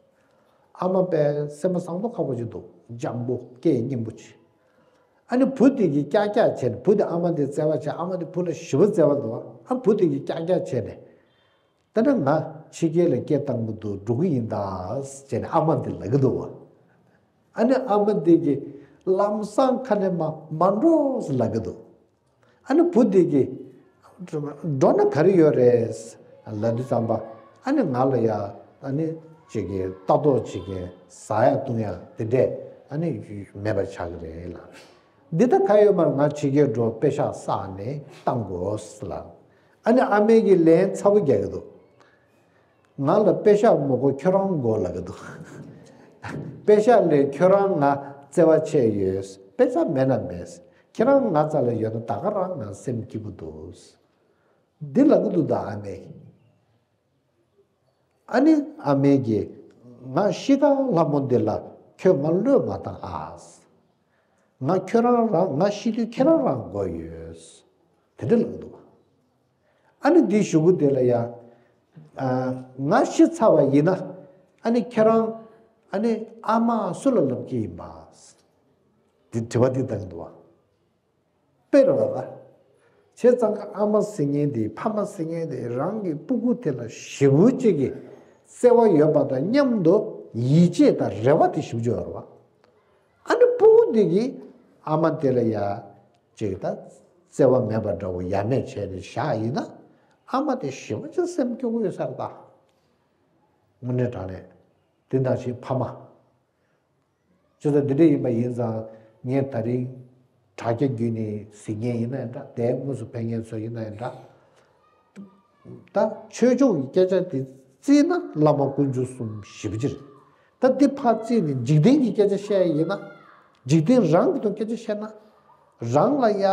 ཨ་མ་དཔེ་སེམས་པ་བཟང་པོ་ཁག་པོ་ཅིག་འདུག། འཇམ་པོ་སྐད་སྙན་པོ་ཅིག། ཨ་ནི་བུ་དེ་གིས་ཀྱག་ཀྱག་བྱས་ནས། བུ་དེ་ཨ་མ་དེ་བརྩེ་བ་བྱས། ཨ་མ་དེ་བུ་ལ་ཞེ་པོ་བརྩེ་བ་འདུག། ཨ། བུ་དེ་གིས་ཀྱག་ཀྱག་བྱས་ནས། ད་ནི་ང་ཕྱི་རྒྱལ་ལ་སྐད་བཏང་གི་འདུག། འགྲོ་གི་ཡིན་ད་ཟེར་ནས་ཨ་མ་འདི་ལབ་ཀྱི་འདུག་བ། ཨ་ནི་ཨ་མ་འདི་གིས་ལམ་སང་ཁ་ནས་མ་མ་འགྲོ་ཟེར་ལབ་ཀྱི་འདུག། ཨ་ནི་བུ་འདི་གིས་འགྲོ་ན་ག་རེ་ཡོད་རེད་ལབ་དུས་ཙམ་པ། ཨ་ནི་ང་ལ་ཡ། ཨ་ནི་ཅིག་གི་ལྟ་རྟོག་བྱེད་མཁན། ཟ་ཡ་བཏུང་ཡ་དེ་འདྲས་ཨ་ནི་མེད་པ་ཆགས་ཀྱི་རེད་ལ། འདི་ལྟ་ག་ཡོད་མ་རེད། ང་ཕྱི་རྒྱལ་འགྲོ་པེ་ཤག་བསགས་ནས་བཏང་དགོས་ལ། ཨ་ནི་ཨ་མས་ཀྱི་ལན་ཚ་པོ་རྒྱག་གི་འདུག། ང་ལ་པེ་ཤག་མི་དགོས། ཁྱོད་རང་དགོས་ལབ་གི་འདུག། པེ་ཤག་ལས་ཁྱོད་རང་ང་བརྩེ་བ་ཆེ་ཡོད། པེ་ཤག་མེད་ན་མེད། ཁྱེད་རང་ང་རྩ་ལ་ཡོད་ན་ད་ག་རང་ང་སེམས་སྐྱིད་པོ་འདུག། འདི་ལབ་གི་འདུག་ད་ཨ་མས། ཨ་ནི་ཨ་མས་ཀྱིས་ང་ཤི་ཁ་ལ་མོ་འདི་ལ་ ཁྱོད་ང་བློས་མ་བཏང་ཨ། ང་ཁྱོད་རང་རང་ང་ཤི་དུས་ཁྱེད་རང་རང་དགོས་ཡོད། དེ་འདྲ་ལབ་འདུག་ཨ་ནི་འདི་ཞུ་གུ་དེ་ལ་ཡ། ང་ཤི་ཚར་བ་ཡིན་ན། ཨ་ནི་ཁྱེད་རང་ཨ་ནི་ཨ་མ་སུ་ལ་ལབ་ཀྱི་ཡིན་པ། འདི་དྲི་བ་འདི་བཏང་འདུག་བ། དཔེར་བ་ལ། བྱས་ཙང་ཨ་མ་ཟེར་མཁན་དེ་ཕ་མ་ཟེར་མཁན་དེ་རང་གི་སྤུ་གུ་དེ་ལ་ཞེ་པོ་ཅིག་གི་བརྩེ་བ་ཡོད་པ་དང་མཉམ་དུ་ཡིད་ཆེས་དང་རེ་བ་དེ་ཞེ་པོ་ཅིག་ཡོད་རེད་བ། ཨ་ནི་སྤུ་གུ་དེ་གིས་ཨ་མ་དེ་ལ་ཡ། ཅིག་ད་བརྩེ་བ་མེད་པ་འདྲ་བོ་ཡ་མེད་བྱས་ནས་བཞག་ཡིན་ན། ཨ་མ་དེ་ཞེ་པོ་ཅིག་སེམས་སྐྱོ་པོ་ཡོད་ས་རེད་ད། དངོས་གནས་དྲང་གནས། དེ་ནང་བཞིན་ཕ་མ། ཅི་ལྟར་འདི་འདྲ་ཡིན་པ་ཡིན་ཙང་ངས་ད་རིང་དྲ་རྒྱ་བརྒྱུད་ནས་གཟིགས་མཁན་ཡིན་ན་ཡང་འདྲ། དེ་དངོས་སུ་ཕེབས་མཁན་ཚོ་ཡིན་ན་ཡང་འདྲ། ད་ཆོས་ཕྱོགས་ཀྱི་སྐད་ཆ་དེ་བརྩིས་ན་བླ་མ་དཀོན་མཆོག་གསུམ་ཞེ་པོ་ཅིག་རེད། ད་འདི་ཕར་བརྩིས་ནས་འཇིག་རྟེན་གྱི་སྐད་ཆ་བཤད་ཡིན་ན། འཇིག་རྟེན་རང་གི་ཐོག་སྐད་ཆ་བཤད་ན། རང་ལ་ཡ་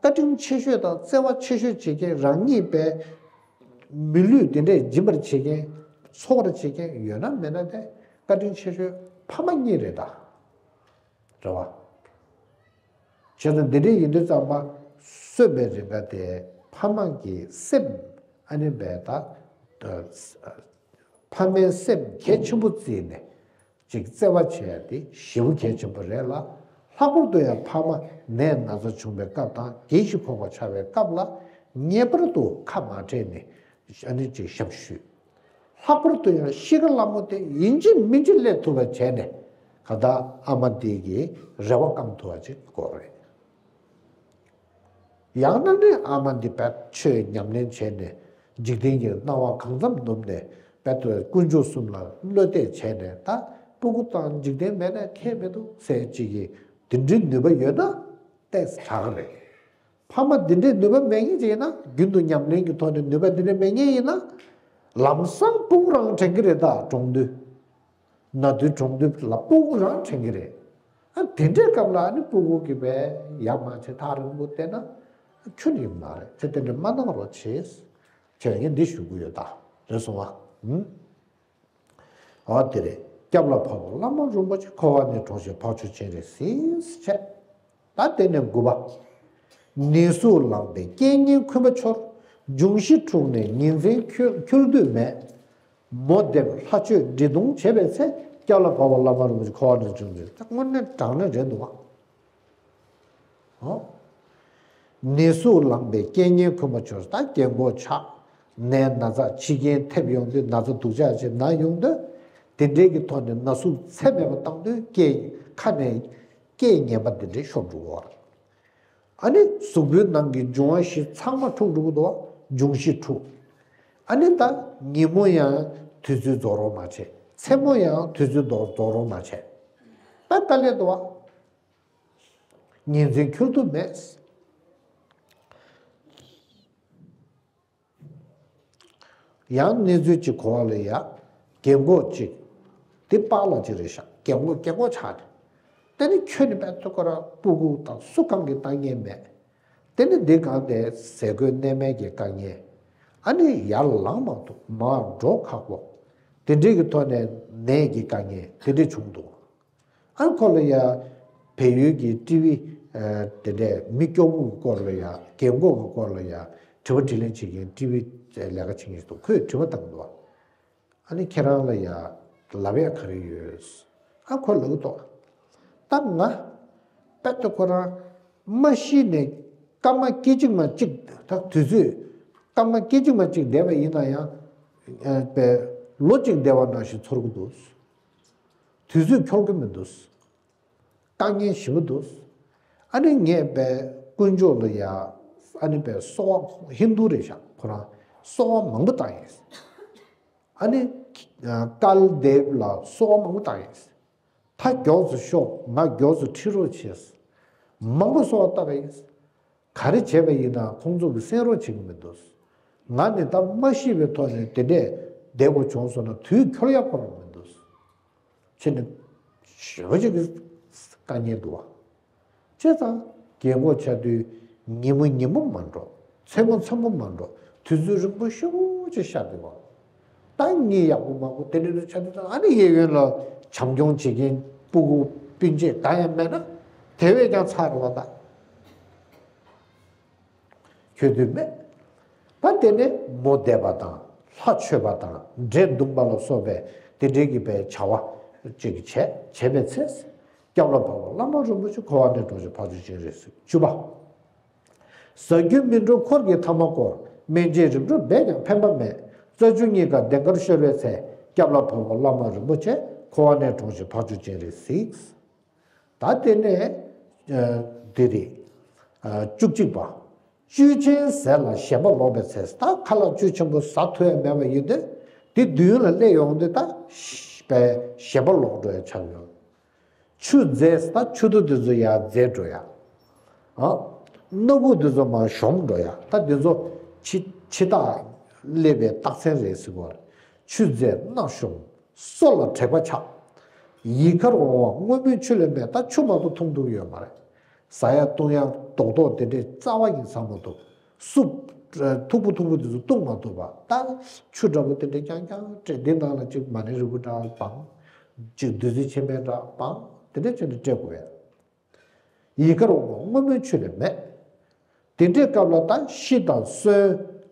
བཀའ་དྲིན་ཆེ་ཤོས་དང་བརྩེ་བ་ཆེ་ཤོས་བྱེད་མཁན་རང་ཉིད་པའི་མི་ལུས་དེ་འདྲས་སྦྱིན་པར་བྱེད་མཁན། འཚོ་བར་བྱེད་མཁན་ཡོད་ན་མེད་ན་དེ་བཀའ་དྲིན་ཆེ་ཤོས་ཕ་མ་གཉིས་རེད་ད། རེད་བ། བྱས་ཙང་འདི་འདྲས་ཡིན་དུས་ཙམ་པ་གསོན་པའི་རིང་ག་དེ་ཕ་མ་གི་སེམས་ཨ་ནི་བས་ད། ཕ་མའི་སེམས་གལ་ཆེན་པོ་བརྩིས་ནས་ཅིག་བརྩེ་བ་བྱེད་ཡ་དེ་ཞེ་པོ་གལ་ཆེན་པོ་རེད་ལ། ལྷག་པར་དུ་ཡང་ཕ་མ་ནད་ན་ཚ་བྱུང་བའི་སྐབས་དང་རྒས་ཤིང་གོག་པ་ཆགས་པའི་སྐབས་ལ་ངེས་པར་དུ་ཁ་མ་བྲལ་ནས་ཨ་ནི་ཅིག་ཞབས་ཞུ། ལྷག་པར་དུ་ཡང་གཤིས་ཀ་སླ་མོ་དེ་ཡིན་གཅིག་མིན་གཅིག་སླེབས་ཐུབ་པ་བྱས་ནས་ག་ད་ཨ་མ་དེ་གི་རེ་བ་བསྐང་ཐུབ་པ་ཅིག་དགོས་རེད། ཡང་ན་ནི་ཨ་མ་འདི་དཔེ་ཆོས་ཉམས་ལེན་བྱས་ནས་འཇིག་རྟེན་གྱི་སྣང་བ་གང་འཚམ་ནུབ་ནས་དཔེ་དཀོན་མཆོག་གསུམ་ལ་བློ་གཏད་བྱས་ནས་ད་སྤུ་གུ་དང་འཇིག་རྟེན་མེད་ན་ཁྱད་མི་འདུག་ཟེར་ཅིག་གི་དེ་འདྲའི་ནུས་པ་ཡོད་ན་ཏོག་ཙམ་དྲག་རེད། ཕ་མ་འདི་འདྲའི་ནུས་པ་མེད་མཁན་ཅིག་ཡིན་ན། རྒྱུན་དུ་ཉམས་ལེན་གྱི་ཐོག་ནས་ནུས་པ་འདི་འདྲ་མེད་མཁན་ཡིན་ན། ལམ་སང་སྤུ་གུ་རང་དྲན་གྱི་རེད་ད། གྲོངས་དུས། ན་དུས་གྲོངས་དུས་ལ་སྤུ་གུ་རང་དྲན་གྱི་རེད། ཨ་དེ་འདྲའི་སྐབས་ལ་ཨ་ནི་སྤུ་གུ་གིས་བས་ཡ་མ་བྱེད་ཐག་རིང་པོ་བལྟས་ན་ཁྱོན་ཡོད་མ་རེད། ཚེ་དེ་འདྲ་མ་གནང་རོགས་བྱེད། ཁྱོད་ངས་འདི་ཞུ་གི་ཡོད་ད། རེད་སོང་ང་། ཨ་དེ་རེད། སྐྱབས་ལ་བབས་པ་བླ་མ་རིན་པོ་ཆེ། འཁོར་བ་ནས་གྲོལ་ཞིང་འཕགས་མཆོག་སྤྱན་རས་གཟིགས་བྱས། ད་དེ་ནས་དགུ་པ། ནད་ཟུག་ལངས་པས་རྐྱེན་ངན་འཁོན་པ་འཆོར། འབྱུང་བཞི་འཁྲུགས་ནས་ཉིན་མཚན་འཁྱོལ་འཁྱོལ་དུས་མེད། མོ་འདེབས་ལྷ་མཆོད་འབྲི་གདུང་བྱེད་པའི་ཚེ། སྐྱབས་ལ་བབས་པ་བླ་མ་རིན་པོ་ཆེ། འཁོར་བ་ནས་བྱུང་ཚེ། ད་དངོས་གནས་དྲང་གནས་རེད་འདུག་བ། ཨོ། ནད་ཟུག་ལངས་པས་རྐྱེན་ངན་འཁོན་པ་འཆོར། ད་རྒན་གོག་ཆགས། ནད་ན་ཚ་འཆི་རྐྱེན་ཐེབས་ཡོང་དུས། ན་ཚ་སྡུག་ཅག་ཅིག་ན་ཡོང་དུས། དེ་འདྲའི་གི་ཐོག་ནས་ན་ཟུག་ཚད་མེད་པ་བཏང་དུས་སྐད་ཁ་ནས་སྐད་ངན་པ་འདི་འདྲའི་ཤོར་འགྲོ་གི་ཡོད་རེད། ཨ་ནི་གཟུགས་པོའི་ནང་གི་འབྱུང་བ་བཞི་ཚང་མ་འཁྲུགས་འགྲོ་གི་འདུག་བ། འབྱུང་བཞི་འཁྲུགས། ཨ་ནི་ད་ཉིན་མོ་ཡང་དུས་ཚོད་རྫོགས་རོགས་མ་བྱེད། མཚན་མོ་ཡང་དུས་ཚོད་རྫོགས་རྫོགས་རོགས་མ་བྱེད། ད་དཀའ་ལས་འདུག་བ། ཉིན་མཚན་འཁྱོལ་དུ་མེད། ཡང་གནས་ཚུལ་གཅིག་གོ་བ་ལ་ཡ། རྒན་གོག་གཅིག་དེ་པཱ་ལགས་གཅིག་རེད་ཤག་རྒན་གོག་རྒན་གོག་ཆགས་ནས། དེ་ནི་ཁྱོད་ནི་དཔེ་ཐུག་ཁོ་ར་སྤུ་གུ་དང་སུ་གང་གི་ལྟ་མཁན་མེད། དེ་ནི་འདི་གང་དེ་ཟས་གོས་གནས་མལ་གྱི་དཀའ་ངལ། ཨ་ནི་ཡར་ལངས་མ་ཐུབ། མར་འགྲོ་ཁག་པོ། དེ་འདྲའི་གི་ཐོག་ནས་ནད་ཀྱི་དཀའ་ངལ་དེ་འདྲ་བྱུང་འདུག་ཨ་ཁོ་ལ་ཡ། བལ་ཡུལ་གྱི་ཊི་ཝི། དེ་འདྲས་མི་སྐྱོ་པོ་གི་སྐོར་ལ་ཡ། རྒན་གོག་གི་སྐོར་ལ་ཡ། དྲི་བ་དྲིས་ལན་བྱེད་མཁན་ཊི་ཝི་ལས་ཀ་བྱེད་མཁན་ཞིག་འདུག་ཁོས་དྲི་བ་བཏང་འདུག་ཨ་ནི་ཁྱེད་རང་ལ་ཡ། ལབ་ཡ་ག་རེ་ཡོད། ཨ་ཁོ་ལབ་འདུག་ད་ང་། དཔེ་ད་ཁོ་རང་མ་ཤི་ནས་སྐར་མ་སྐད་ཅིག་མ་གཅིག་ད་དུས་ཚོད་སྐར་མ་སྐད་ཅིག་མ་གཅིག་བསྡད་པ་ཡིན་ན་ཡང་། ཨ་པའི་ལོ་གཅིག་བསྡད་པ་ནང་བཞིན་ཚོར་གི་འདུག་དུས་ཚོད་འཁྱོལ་གི་མི་འདུག་དཀའ་ངལ་ཞེ་པོ་འདུག་ཨ་ནི་ངས་པའི་དཀོན་མཆོག་ལ་ཡ། ཨ་ནི་པའི་གསོལ་བ། ཧིན་དུ་རེད་ཤག་ཁོ་རང་གསོལ་བ་མང་པོ་བཏབ་ཡིན། ཨ་ནི་ཀལ་དེབ་ལ་གསོལ་བ་མང་པོ་བཏབ་ཡིན། ད་མགྱོགས་སུ་ཤོག་ང་མགྱོགས་སུ་ཁྲིད་རོགས་བྱེད། མང་པོ་གསོལ་བ་བཏབ་པ་ཡིན། ག་རེ་བྱས་པ་ཡིན་ན་ཁོང་ཚོ་གི་གསན་རོགས་བྱེད་ཀྱི་མི་འདུག་ང་ནི་ད་མ་ཤི་བའི་ཐོག་ནས་དེ་འདྲས་བསྡད་དགོས་བྱུང་སོང་ན་དུས་འཁྱོལ་ཡག་ཁོ་རང་མི་འདུག་ཁྱེད་ནི་ཞེ་པོ་ཅིག་གི་དཀའ་ངལ་འདུག་བ། བྱས་ཙང་རྒན་གོག་ཆགས་དུས་ཉིན་མོ་ཉིན་མོ་མ་འགྲོ། མཚན་མོ་མཚན་མོ་མ་འགྲོ། དུས་ཚོད་རིང་པོ་ཞེ་པོ་ཅིག་ཤར་འདུག་བ། ད་གཉིད་ཡག་པོ་མ་ཁུག་དེ་འདྲ་འདྲ་ཆགས་དུས་ཙང་ཨ་ནི་གཡས་གཡོན་ལ་བྱམས་སྐྱོང་བྱེད་མཁན་ སྤུ་གུ་སྤུན་མཆེད་གང་ཡང་མེད་ན་དེ་བས་ཀྱང་ཚར་བ་དང་། ཁྱོད་དུས་མེད། ད་དེ་ནས་མོ་འདས་པ་དང་ལྷ་མཆོད་པ་དང་འདྲེ་བརྡུངས་པ་ལ་སོགས་པའི་དེ་འདྲའི་གི་པའི་བྱ་བ་ཅིག་བྱས་བྱས་པའི་ཚེ། སྐྱབས་ལ་བབས་པ་བླ་མ་རིན་པོ་ཆེ་འཁོར་བ་ནས་གྲོལ་ཞིང་འཕགས་མཆོག་སྤྱན་རས་གཟིགས། བཅུ་པ། ཟ་རྒྱུ་མི་འགྲོ་འཁོར་གྱི་མཐའ་མ་བསྐོར། སྨན་དཔྱད་རིམ་གྲོ་འབད་ཀྱང་ཕན་པ་མེད། རྩ་རྒྱུ་གཉིས་ཀ་གདེངས་ཀར་ཤོར་བའི་ཚེ། སྐྱབས་ལ་བབས་པ་བླ་མ་རིན་པོ་ཆེ་འཁོར་བ་ནས་གྲོལ་ཞིང་འཕགས་མཆོག་སྤྱན་རས་གཟིགས། ད་དེ་ནས་ཨ་དེ་རེད། ཨ་བཅུ་གཅིག་པ། བཅུད་ཆེན་ཟས་ལ་ཞེན་པ་ལོག་པའི་ཚེ། ད་ཁ་ལག་བཅུད་ཆེན་པོ་ཟ་ཐུབ་ཡ་མེད་པ་ཡིན་དུས། དེ་མདུན་ལ་སླེབས་ཡོང་དུས་ད་ཞེ་པའི་ཞེན་པ་ལོག་འགྲོ་ཡ་ཆགས་ཡོང་། ཆུ་རྫས་ད་ཆུ་རྡོ་དེ་ཚོ་ཡར་རྫས་འགྲོ་ཡ། ཨ། སྣ་ཁུག་དེ་ཚོ་མར་གཞོམ་འགྲོ་ཡ། ད་དེ་ཚོ་འཆི་འཆི་བདག་སླེབས་པའི་རྟགས་མཚན་རེད་ཟེར་གོ། ཆུ་རྫས་སྣ་གཞོམ། སོ་ལ་དྲེག་པ་ཆགས། ཡི་གར་འོང་བ་སྔོན་མོའི་ཆུ་ལས་མེད། ད་ཆུ་མ་གཏོགས་འཐུང་ཐུབ་ཡོད་མ་རེད། ཟ་ཡ་བཏུང་ཡ་རྡོག་རྡོག་དེ་འདྲའི་རྩ་བ་ཉིད་ཟ་མ་ཐུབ། སུབ། མཐུག་པོ་མཐུག་པོ་དེ་ཚོ་བཏུང་མ་ཐུབ་པ། ད་ཆུ་འདྲ་པོ་དེ་འདྲ་རྐྱང་རྐྱང་སྤྲད། འདི་ནང་ལ་ཅིག་མ་ཎི་རིལ་བུ་འདྲ་སྦང་། ཅིག་བདུད་རྩི་ཕྱེ་མའི་འདྲ་སྦང་། དེ་འདྲ་བྱས་ནས་སྤྲད་དགོས་པས། ཡི་གར་འོང་བ་སྔོན་མོའི་ཆུ་ལས་མེད། དེ་འདྲའི་སྐབས་ལ་ད་ཤི་དང་གསོན་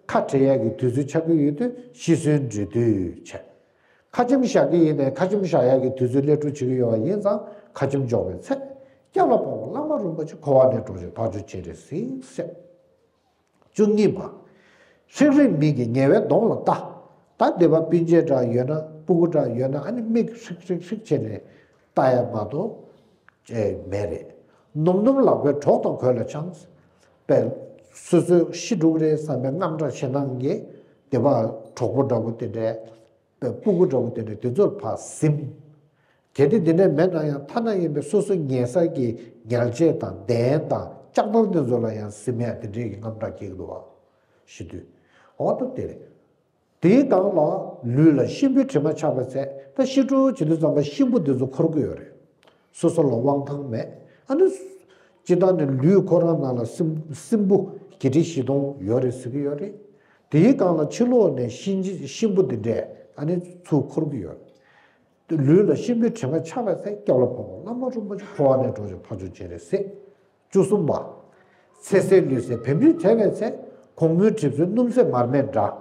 ཁ་བྲལ་ཡག་གི་དུས་ཚོད་ཆགས་ཀྱི་ཡོད་དུས་ཤི་གསོན་འདྲེས་དུས་བྱས། ཁ་ཆེམས་བཞག་གི་ཡིན་ནའི་ཁ་ཆེམས་བཞག་ཡག་གི་དུས་ཚོད་སླེབས་འགྲོ་བྱེད་ཀྱི་ཡོད་པ་ཡིན་ཙང་ཁ་ཆེམས་འཇོག་པའི་ཚེ། སྐྱབས་ལ་བབས་པ་བླ་མ་རིན་པོ་ཆེ་འཁོར་བ་ནས་གྲོལ་ཞིང་འཕགས་མཆོག་སྤྱན་རས་གཟིགས་ཟེར། བཅུ་གཉིས་པ། ཧྲིག་རིག་མིག་གིས་ཉེ་བའི་གདོང་ལ་ལྟ། ད་སྡེ་པ་སྤུན་མཆེད་འདྲ་ཡོད་ན་སྤུ་གུ་འདྲ་ཡོད་ན་ཨ་ནི་མིག་ཧྲིག་ཧྲིག་ཧྲིག་བྱས་ནས་ལྟ་ཡ་མ་གཏོགས་ཨེ་མེད་རེད། ནོམ་ནོམ་ལག་པའི་གྲོགས་དང་གོས་ལ་འཆང་། པས་སོ་སོ་ཤི་འགྲོ་གི་རེད་བསམ་པའི་རྔམ་སྐྲག་ཞེ་སྡང་གིས་སྡེ་པ་གྲོགས་པོ་འདྲ་པོ་དེ་འདྲའི་པའི་སྤུ་གུ་འདྲ་པོ་དེ་འདྲའི་དེ་ཚོར་ཕར་ཟིན། གལ་ཏེ་འདི་འདྲ་མེད་ན་ཡང་ཐ་ན་ཡིན་པའི་སོ་སོ་ཉལ་ས་གི་ཉལ་ཆས་དང་གདན་དང་ལྕགས་ཐང་དེ་ཚོ་ལ་ཡང་ཟིན་མེད་དེ་འདྲའི་གི་རྔམ་སྐྲག་སྐྱེ་གི་འདུག་བ། ཤི་དུས། འོ་ད་དེ་རེད། དེའི་སྒང་ལ་ལུས་ལ་གཤིན་པོའི་དྲི་མ་ཆགས་པའི་ཚེ། ད་ཤི་འགྲོ་བྱེད་དུས་ཙམ་པ་གཤིན་པོ་འདི་ཚོ་འཁོར་གི་ཡོད་རེད། སོ་སོ་ལ་དབང་ཐང་མེད། ཨ་ནི་སྤྱི་བཏང་ནས་ལུས་ཁོ་རང་ནང་ལ་སྲིན་སྲིན་བུ་བརྒྱད་ཁྲི་བཞི་སྟོང་ཡོད་རེད་ཟེར་གི་ཡོད་རེད། དེའི་སྒང་ལ་ཕྱི་ལོགས་ནས་གཤིན་རྗེ་གཤིན་པོ་འདི་འདྲས་ཨ་ནི་ཚུར་འཁོར་གི་ཡོད་རེད། ལུས་ལ་གཤིན་པོའི་དྲི་མ་ཆགས་པའི་ཚེ། སྐྱབས་ལ་བབས་པ་བླ་མ་རིན་པོ་ཆེ་འཁོར་བ་ནས་གྲོལ་ཞིང་འཕགས་མཆོག་སྤྱན་རས་གཟིགས། བཅུ་གསུམ་པ། ཚེ་ཟད་ལུས་ཟད་བེམ་རིག་བྲལ་བའི་ཚེ། གོང་མོའི་གྲིབ་སོས་སྣུམ་ཟད་མར་མེ་འདྲ།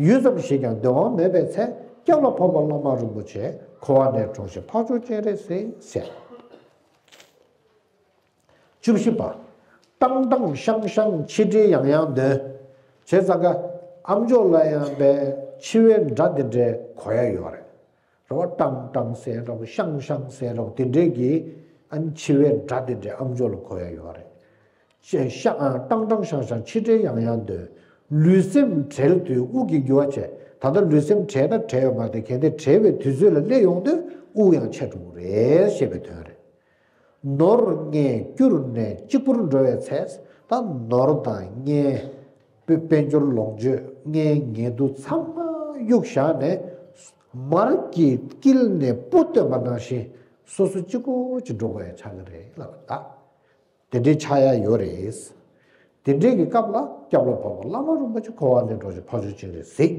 ཡུད་ཙམ་ཞིག་ཀྱང་བདེ་བ་མེད་པའི་ཚེ། སྐྱབས་ལ་བབས་པ་བླ་མ་རིན་པོ་ཆེ། འཁོར་བ་ནས་གྲོལ་ཞིང་འཕགས་མཆོག་སྤྱན་རས་གཟིགས་ཟེར། བཅུ་བཞི་པ། བཏང་བཏང་བཤང་བཤང་འཆི་བྲལ་ཡང་ཡང་འདོན། བྱས་ཙང་ཀ་ཨ་མཆོག་ལ་ཡང་པའི་འཆི་བའི་སྒྲ་དེ་འདྲའི་གོ་ཡ་ཡོད་རེད། རེད་བ། བཏང་བཏང་ཟེར་རོགས། བཤང་བཤང་ཟེར་རོགས། དེ་འདྲའི་གི་ཨ་ནི་འཆི་བའི་སྒྲ་དེ་འདྲའི་ཨ་མཆོག་ལ་གོ་ཡ་ཡོད་རེད། བཤང་བཏང་བཏང་བཤང་བཤང་འཆི་བྲལ་ཡང་ཡང་འདོན། ལུས་སེམས་བྲལ་དུས་དབུགས་ཀྱི་རྒྱུ་བ་བྱས། ད་ལྟ་ལུས་སེམས་བྲལ་ན་བྲལ་ཡོད་མ་རེད། གལ་ཏེ་བྲལ་བའི་དུས་ཚོད་ལ་སླེབས་ཡོང་དུས་དབུགས་ཡང་ཆད་འགྲོ་གི་རེད་ཞེས་པའི་དོན་རེད། ནོར་ལྔས་བསྐྱུར་ནས་གཅིག་པུར་འགྲོ་བའི་ཚེ། ད་ནོར་དང་ལྔའི་དཔལ་འབྱོར་ལོངས་སྤྱོད་ལྔའི་ཉེ་དུ་ཚང་མ་གཡུག་བཞག་ནས། མར་གྱི་དཀྱིལ་ནས་སྤུ་བཏོན་པ་ནང་བཞིན་སོ་སོ་གཅིག་པོ་གཅིག་འགྲོ་དགོས་ཡ་ཆགས་ཀྱི་རེད་ལབ་པ་ད། དེ་འདྲའི་ཆགས་ཡ་ཡོད་རེད། དེ་འདྲའི་གི་སྐབས་ལ་སྐྱབས་ལ་བབས་པ་བླ་མ་རིན་པོ་ཆེ་འཁོར་བ་ནས་གྲོལ་ཞིང་འཕགས་མཆོག་སྤྱན་རས་གཟིགས།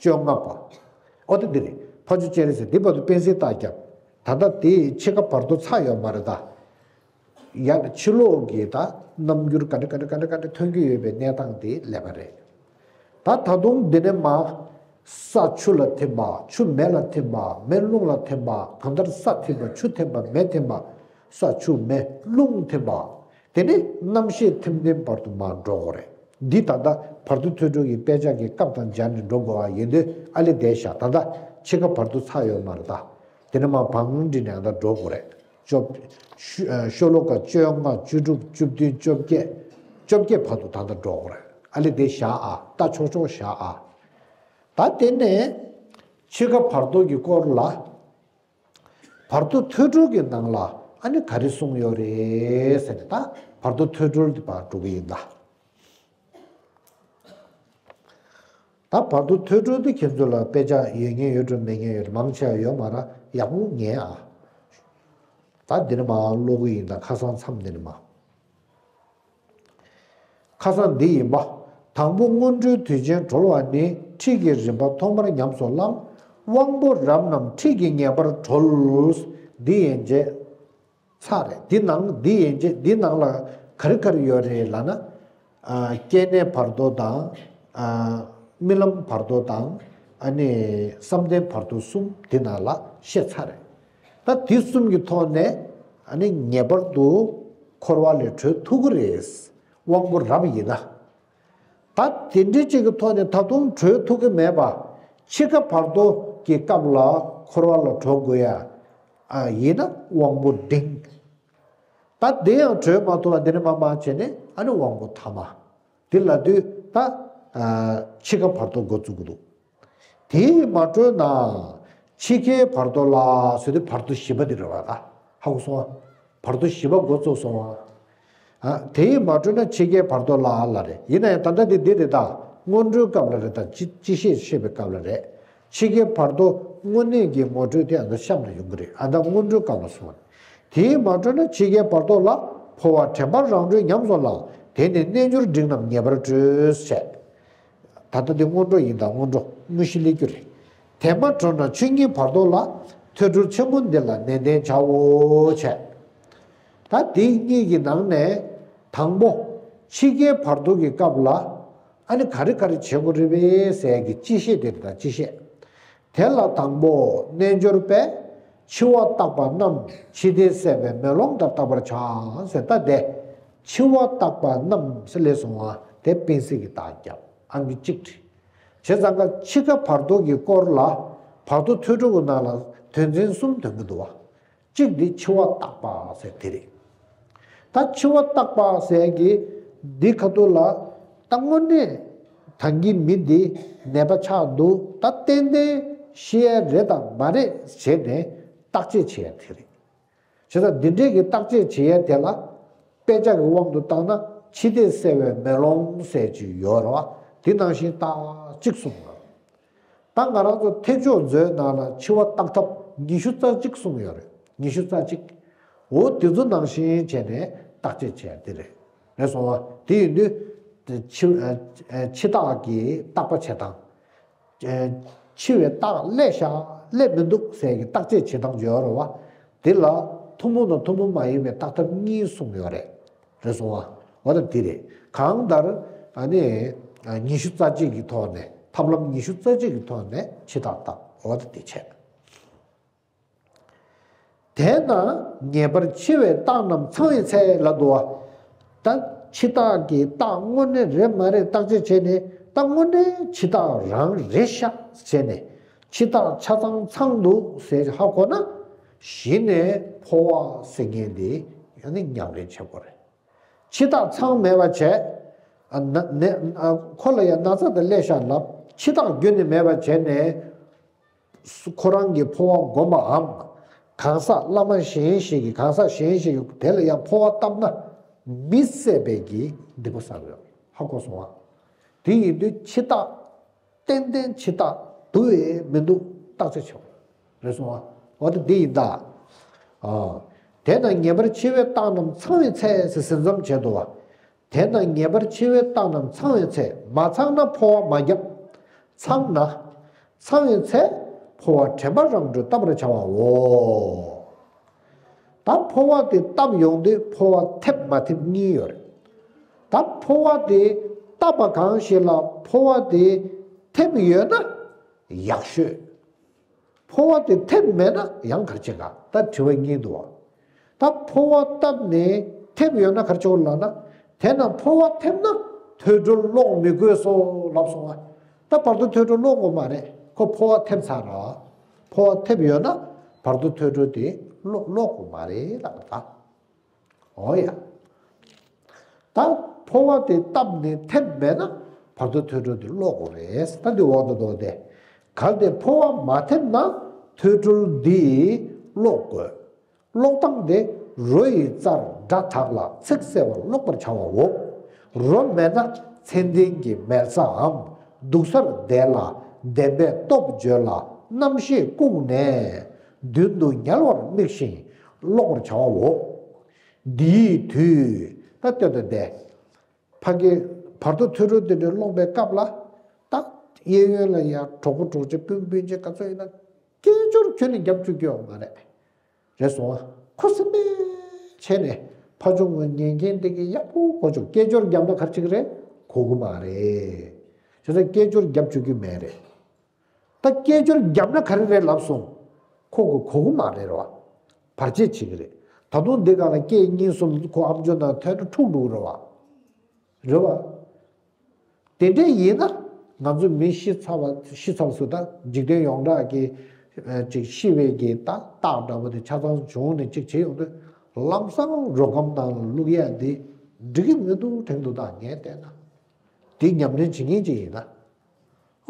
བཅོ་ལྔ་པ། ཨོ་ད་འདི་རེད། འཕགས་མཆོག་སྤྱན་རས་གཟིགས་འདི་བར་དུ་པཎ་ཟེར་རྟགས་བརྒྱབ། ད་ལྟ་དེ་ཕྱི་ཁ་བར་དོ་ཚར་ཡོད་མ་རེད་ད། ཡང་ཕྱི་ལོགས་ཀྱི་ད་རྣམ་འགྱུར་ག་འདྲ་ག་འདྲ་ག་འདྲ་ག་འདྲ་ཐོན་གྱི་ཡོད་པའི་གནས་སྟངས་དེ་སླེབས་པ་རེད། ད་ད་དུང་འདི་ནས་མ། ས་ཆུ་ལ་ཐིམ་པ། ཆུ་མེ་ལ་ཐིམ་པ། མེ་རླུང་ལ་ཐིམ་པ། གང་ལྟར་ས་ཐིམ་པ། ཆུ་ཐིམ་པ། མེ་ཐིམ་པ། ས་ཆུ་མེ་རླུང་ཐིམ་པ། དེ་ནས་རྣམ་ཤེས་ཐིམ་ཐིམ་བར་དུ་མར་འགྲོ་དགོས་རེད། འདི་ད་ལྟ་བར་དོ་ཐོས་གྲོལ་གྱི་དཔེ་ཆ་གི་སྐབས་དང་སྦྱར་ནས་འགྲོ་དགོས་པ་ཡིན་དུས་ཨ་ལེ་བསྡད་བཞག་ད་ལྟ་ཕྱི་ཁ་བར་དོ་ཚར་ཡོད་མ་རེད་ད། དེ་ནས་མར་བང་བསྒྲིགས་ནས་ཨ་ད་འགྲོ་དགོས་རེད། ཤོ་ཤོ་ལོ་ཀ་བཅོ་ལྔ། བཅུ་དྲུག་བཅུ་བདུན། བཅོ་བརྒྱད། བཅོ་བརྒྱད་བར་དུ་ད་ལྟ་འགྲོ་དགོས་རེད། ཨ་ལེ་བསྡད་བཞག་ཨ། ལྟ་ཆོག་ཆོག་བཞག་ཨ། ད་དེ་ནས་ཕྱི་ཁ་བར་དོ་གི་སྐོར་ལ། བར་དོ་ཐོས་གྲོལ་གྱི་ནང་ལ་ཨ་ནི་ག་རེ་གསུངས་ཡོད་རེད་ཟེར་ནས། ད་བར་དོ་ཐོས་གྲོལ་དེ་ཕར་འགྲོ་གི་ཡིན་ད། ད་བར་དོ་ཐོས་གྲོལ་དེ་ཁྱེད་ཚོ་ལ་དཔེ་ཆ་ཡོད་མཁན་ཡོད་འགྲོ། མེད་མཁན་ཡོད་འགྲོ། མང་ཆེ་བ་ཡོད་མ་རེད། ཡག་པོ་ཉན་ཨ། ད་འདི་ནས་མར་ཀློག་གི་ཡིན་ད། ཁ་སང་མཚམས་འདི་ནས་མར། ཁ་སང་འདི་ཡིན་པ། དང་པོ་སྔོན་འགྲོའི་དུས་ཆེན་གྲོལ་བ་ནི་ཁྲིད་ཀྱི་རིམ་པ་ཐོག་མར་ཉམས་སུ་བླངས། དབང་པོ་རབ་རྣམས་ཁྲིད་ཀྱིས་ངེས་པར་གྲོལ། འདི་ཡན་ཆད་ཚར་རེད། འདི་ནང་འདི་ཡན་ཆད་འདི་ནང་ལ་ག་རེ་ག་རེ་ཡོད་རེད་ལབ་ན། ཨ། སྐྱེ་གནས་བར་དོ་དང་། ཨ། རྨི་ལམ་བར་དོ་དང་། ཨ་ནི་བསམ་གཏན་བར་དོ་གསུམ་འདི་ནང་ལ་བཤད་ཚར་རེད། ད་འདི་གསུམ་གྱི་ཐོག་ནས་ཨ་ནི་ངེས་པར་དུ་འཁོར་བ་ལས་གྲོལ་ཐུབ་ཀྱི་རེད། དབང་པོ་རབ་ཡིན་ན། ད་དེ་འདྲའི་ཅིག་གི་ཐོག་ནས་ད་དུང་གྲོལ་ཐུབ་ཀྱི་མེད་པ། འཆི་ཁ་བར་དོ་གི་སྐབས་ལ་འཁོར་བ་ལ་གྲོལ་དགོས་ཡ། ཨ། ཡིན་ན་དབང་པོ་འབྲིང་། ད་དེ་ཡང་གྲོལ་མ་ཐུབ་པ་འདི་ནས་མར་མར་བྱས་ནས་ཨ་ནི་དབང་པོ་ཐ་མ། འདི་ལབ་དུས་ད། ཨ། འཆི་ཁ་བར་དོ་འགོ་བཙུགས་ཀྱི་འདུག་དེས་མ་གྲོལ་ན་འཆི་ཁའི་བར་དོ་ལ་ཟེར་དུས་བར་དོ་བཞི་པ་འདི་རེད་བ། ད་ཧ་གོ་སོང་ཨ། བར་དོ་བཞི་པ་འགོ་བཙུགས་སོང་ཨ། ཨ། དེས་མ་གྲོལ་ན་འཆི་ཁའི་བར་དོ་ལ་ལ་རེད། ཡིན་ན་ཡང་ད་ལྟ་དེ་འདི་རེད། ད་སྔོན་འགྲོའི་སྐབས་ལ་རེད། ད་སྤྱི་སྤྱི་བཤད་བཤད་པའི་སྐབས་ལ་རེད། འཆི་ཁའི་བར་དོ་དངོས་གནས་ཀྱི་ངོ་སྤྲོད་དེ་ཨ་ད་གཤམ་ལ་ཡོང་གི་རེད། ཨ། ད་སྔོན་འགྲོའི་སྐབས་ལ་སོང་བ། དེས་མ་གྲོལ་ན་འཆི་ཁའི་བར་དོ་ལ། འཕོ་བ་དྲན་པ་རང་གྲོལ་ཉམས་སུ་བླང་། དེ་ནས་རྣལ་འབྱོར་འབྲིང་རྣམས་ངེས་པར་གྲོལ་ཟེར། ད་ལྟ་འདི་སྔོན་འགྲོ་ཡིན། ད་སྔོན་འགྲོ་དངོས་གཞི་སླེབས་རྒྱུ་རེད། དེ་མ་གྲོལ་ན་ཆོས་ཉིད་བར་དོ་ལ། ཐོས་གྲོལ་ཆེན་པོ་འདི་ལ་ནན་ཏན་བྱའོ་བྱས། ད་འདི་གཉིས་ཀྱི་ནང་ནས་དང་པོ་འཆི་ཁའི་བར་དོ་གི་སྐབས་ལ་ཨ་ནི་ག་རེ་ག་རེ་བྱེད་དགོས་རེད་པས་ཟེར་གྱི་སྤྱི་བཤད་དེ་རེད། ད་སྤྱི་བཤད། དེ་ལ་དང་པོ་རྣལ་འབྱོར་པས་འཆི་བ་རྟག་པ་རྣམས་འཆི་ལྟས་གསལ་བའི་མེ་ལོང་ལྟར་བརྟག་པར་བྱ་ཟེར། ད་དེ་འཆི་བ་རྟག་པ་རྣམས་ཟེར་ལས་སོང་བ་དེ་པེན་སི་གི་རྟགས་རྒྱབ། ཨང་ཀི་གཅིག་བྲིས། བྱས་ཙང་ཀ་འཆི་ཁ་བར་དོ་གི་སྐོར་ལ་བར་དོ་ཐོས་གྲོལ་གྱི་ནང་ལ་དོན་ཚན་གསུམ་ཐོན་གྱི་འདུག་བ། གཅིག་འདི་འཆི་བ་རྟག་པ་ཟེར་དེ་རེད། ད་འཆི་བ་རྟག་པ་ཟེར་གྱི་འདི་ཁ་ཐུག་ལ་ད་དངོས་གནས་ད་གིན་མི་འདི་ནད་པ་ཆགས་འདུག་ད་ཏན་ཏན་ཤི་ཡ་རེད་དང་མ་རེད་བྱས་ནས་བརྟག་དཔྱད་བྱེད་ཡ་དེ་རེད། བྱས་ཙང་འདི་འདྲས་ཀྱི་བརྟག་དཔྱད་བྱེད་ཡ་དེ་ལ་དཔེ་ཆ་གི་དབང་དུ་བཏང་ན་འཆི་ལྟས་གསལ་བའི་མེ་ལོང་ཟེར་གྱི་ཡོད་རེད་བ། དེ་ནང་བཞིན་རྟགས་གཅིག་གསུངས་པ། ད་ང་རང་ཚོ་ཐེག་མཆོག་མཛོད་ནང་ལ་འཆི་བ་བརྟག་ཐབས་ཉི་ཤུ་རྩ་གཅིག་གསུངས་ཡོད་རེད། ཉི་ཤུ་རྩ་གཅིག་འོ་དེ་ཚོ་ནང་བཞིན་བྱས་ནས་བརྟག་དཔྱད་བྱས་དེ་རེད། རེད་སོང་བ། དེ་ཡིན་དུས་འཆི་འཆི་རྟགས་ཀྱི་བརྟག་པ་བྱེད་སྟངས། འཆི་བའི་རྟགས་སླེབས་ཤག་སླེབས་མི་འདུག་ཟེར་གྱི་བརྟག་དཔྱད་བྱེད་སྟངས་ཡོད་རེད་བ། དེ་ལ་ཐུན་མོང་དང་ཐུན་མོང་མ་ཡིན་པའི་བརྟག་ཐབས་གཉིས་གསུངས་ཡོད་རེད། རེད་སོང་བ། འོ་ད་དེ་རེད། གང་ལྟར་ཨ་ནི་ཉི་ཤུ་རྩ་གཅིག་གི་ཐོག་ནས་ཐབས་ལམ་ཉི་ཤུ་རྩ་གཅིག་གི་ཐོག་ནས་འཆི་རྟགས་བརྟག་འོ་ད་དེ་བྱས། དེས་ན་ངེས་པར་འཆི་བའི་རྟགས་རྣམས་ཚང་བའི་ཚེ་ལ་འདུ་བ། ད་འཆི་རྟགས་ཀྱི་རྟགས་དངོས་གནས་རེད་མ་རེད་བརྟག་དཔྱད་བྱས་ནས་ད་དངོས་གནས་འཆི་རྟགས་རང་རེད་ཤག་བྱས་ནས་འཆི་རྟགས་ཆ་ཚང་ཚང་འདུག་ཟེར་ཧ་གོ་ན་གཞི་ནས་འཕོ་བ་ཟེར་མཁན་དེ་ཡང་ནི་ཉམས་ལེན་བྱེད་དགོས་རེད། འཆི་རྟགས་ཚང་མེད་པ་བྱས། ཨ་ན་ནད་ཨ་ཁོ་ལ་ཡང་ན་ཚ་དང་སླེབས་ཤག་ལབ། འཆི་རྟགས་རྒྱུན་ནས་མེད་པ་བྱས་ནས་སུ་ཁོ་རང་གི་འཕོ་བ་སྒོམ་པའམ། གང་ཟག་བླ་མ་གཞན་ཞིག་གིས་གང་ཟག་གཞན་ཞིག་གིས་དེ་ལ་ཡང་འཕོ་བ་བཏབ་ན་མི་བསད་པའི་གི་སྡིག་པ་བསགས་ཡོད། ཧ་གོ་སོང་ཨ། དེ་ཡིན་དུས་འཆི་རྟགས་ཏན་ཏན་འཆི་རྟགས་འདུག་བས་མི་འདུག་བརྟག་དཔྱད་བྱེད་དགོས་རེད་སོང་ཨ། འོ་ད་འདི་ཡིན་ད། ཨ། དེས་ན་ངེས་པར་འཆི་བའི་རྟགས་རྣམས་ཚང་བའི་ཚེ་ཟེར་ཟིན་མཚམས་བྱས་འདུག་བ། དེས་ན་ངེས་པར་འཆི་བའི་རྟགས་རྣམས་ཚང་བའི་ཚེ། མ་ཚང་ན་འཕོ་བ་མ་བརྒྱབ། ཚང་ན། ཚང་བའི་ཚེ་འཕོ་བ་དྲན་པ་རང་གྲོལ་བརྟག་པར་བྱ་བའོ། ད་འཕོ་བ་དེ་བཏབ་ཡོང་དུས་འཕོ་བ་ཐེབས་མ་ཐེབས་གཉིས་ཡོད་རེད། ད་འཕོ་བ་དེ་བཏབ་པ་གང་ཞིག་ལ་འཕོ་བ་དེ་ཐེབས་ཡོད་ན་ཡག་ཤོས། འཕོ་བ་དེ་ཐེབས་མེད་ན་ཡང་ག་རེ་བྱེད་ག་ད་དྲི་བ་གཉིས་འདུག་བ། ད་འཕོ་བ་བཏབ་ནས་ཐེབས་ཡོད་ན་ག་རེ་བྱེད་དགོས་ལབ་ན། དེ་ན་འཕོ་བ་ཐེབས་ན་ཐོས་གྲོལ་ཀློག་མི་དགོས་སོ་ལབ་སོང་ང་། ད་བར་དོ་ཐོས་གྲོལ་ཀློག་དགོས་མ་རེད། ཁོ་འཕོ་བ་ཐེབས་ཚར་ར། འཕོ་བ་ཐེབས་ཡོད་ན་བར་དོ་ཐོས་གྲོལ་དེ་ཀློག་ཀློག་དགོས་མ་རེད་ལབ་ད། འོ་ཡ། ད་འཕོ་བ་དེ་བཏབ་ནས་ཐེབས་མེད་ན་བར་དོ་ཐོས་གྲོལ་དེ་ཀློག་དགོས་རེད། ད་འདི་འོག་ཏུ་འདུག་སྟེ། གལ་ཏེ་འཕོ་བ་མ་ཐེབས་ན་ཐོས་གྲོལ་འདི་ཀློག་དགོས། ཀློག་སྟངས་དེ་རོ་ཡི་རྩར་སྒྲ་དག་ལ་ཚིག་གསལ་བར་ཀློག་པར་བྱ་བའོ། རོ་མེད་ན་ཚད་ལྡན་གྱི་མལ་ས་འམ་འདུག་སར་བསྡད་ལ་བདེན་པའི་སྟོབས་བརྗོད་ལ་རྣམ་ཤེས་བཀུག་ནས་མདུན་དུ་ཉལ་བར་དམིགས་ཤིང་ཀློག་པར་བྱ་བའོ། འདིའི་དུས་ད་སྟོད་དུ་བསྡད། ཕ་གི་བར་དོ་ཐོས་གྲོལ་དེ་འདྲའི་ཀློག་པའི་སྐབས་ལ་ད་གཡས་གཡོན་ལ་ཡང་གྲོགས་པོ་གྲོགས་མཆེད་སྤུན་སྤུན་མཆེད་ག་ཚོད་ཡིན་ན་སྐད་ཅོར་ཁྱོན་ནས་རྒྱབ་བཅུག་རྒྱུ་ཡོད་མ་རེད། རེད་སོང་ཨ། ཁོ་སེམས་པས་བྱས་ནས་ཕ་ཆུང་ངུ་ཉན་མཁན་དེ་གི་ཡག་པོ་གོ་ཆོག་སྐད་ཅོར་བརྒྱབ་ན་ག་རེ་བྱེད་ཀྱི་རེད། གོ་གི་མ་རེད། བྱས་ཙང་སྐད་ཅོར་བརྒྱབ་བཅུག་གི་མེད་རེད། ད་སྐད་ཅོར་བརྒྱབ་ན་ག་རེ་རེད་ལབ་སོང་། ཁོ་གི་གོ་གི་མ་རེད་རེད་བ། བར་ཆད་བྱེད་ཀྱི་རེད། ད་དུང་འདི་ག་ལ་སྐད་གཉིས་གསུམ་ཁོ་ཨམ་ཅོག་ནང་ཐོན་ན་འཁྲུག་འགྲོ་གི་རེད་བ། རེད་བ། དེ་འདྲ་ཡིན་ན་ང་ཚོ་མི་ཤི་ཚར་བ་ཤི་ཚར་སུ་དང་འཇིག་རྟེན་ཡོངས་གྲགས་ཀྱི་ཨ་ཅིག་ཤི་བའི་གི་རྟགས་རྟགས་འདྲ་པོ་དེ་ཆ་ཚང་བྱུང་ནས་ཅིག་བྱེད་ཡོང་དུས་ལམ་སང་རོ་སྒམ་ནང་ལ་བླུག་ཡ་འདི་འགྲིག་གི་མི་འདུག་དྲན་འདུག་ད་ངས་བལྟས་ན། དེ་ཉམས་ལེན་བྱེད་མཁན་ཅིག་ཡིན་ན།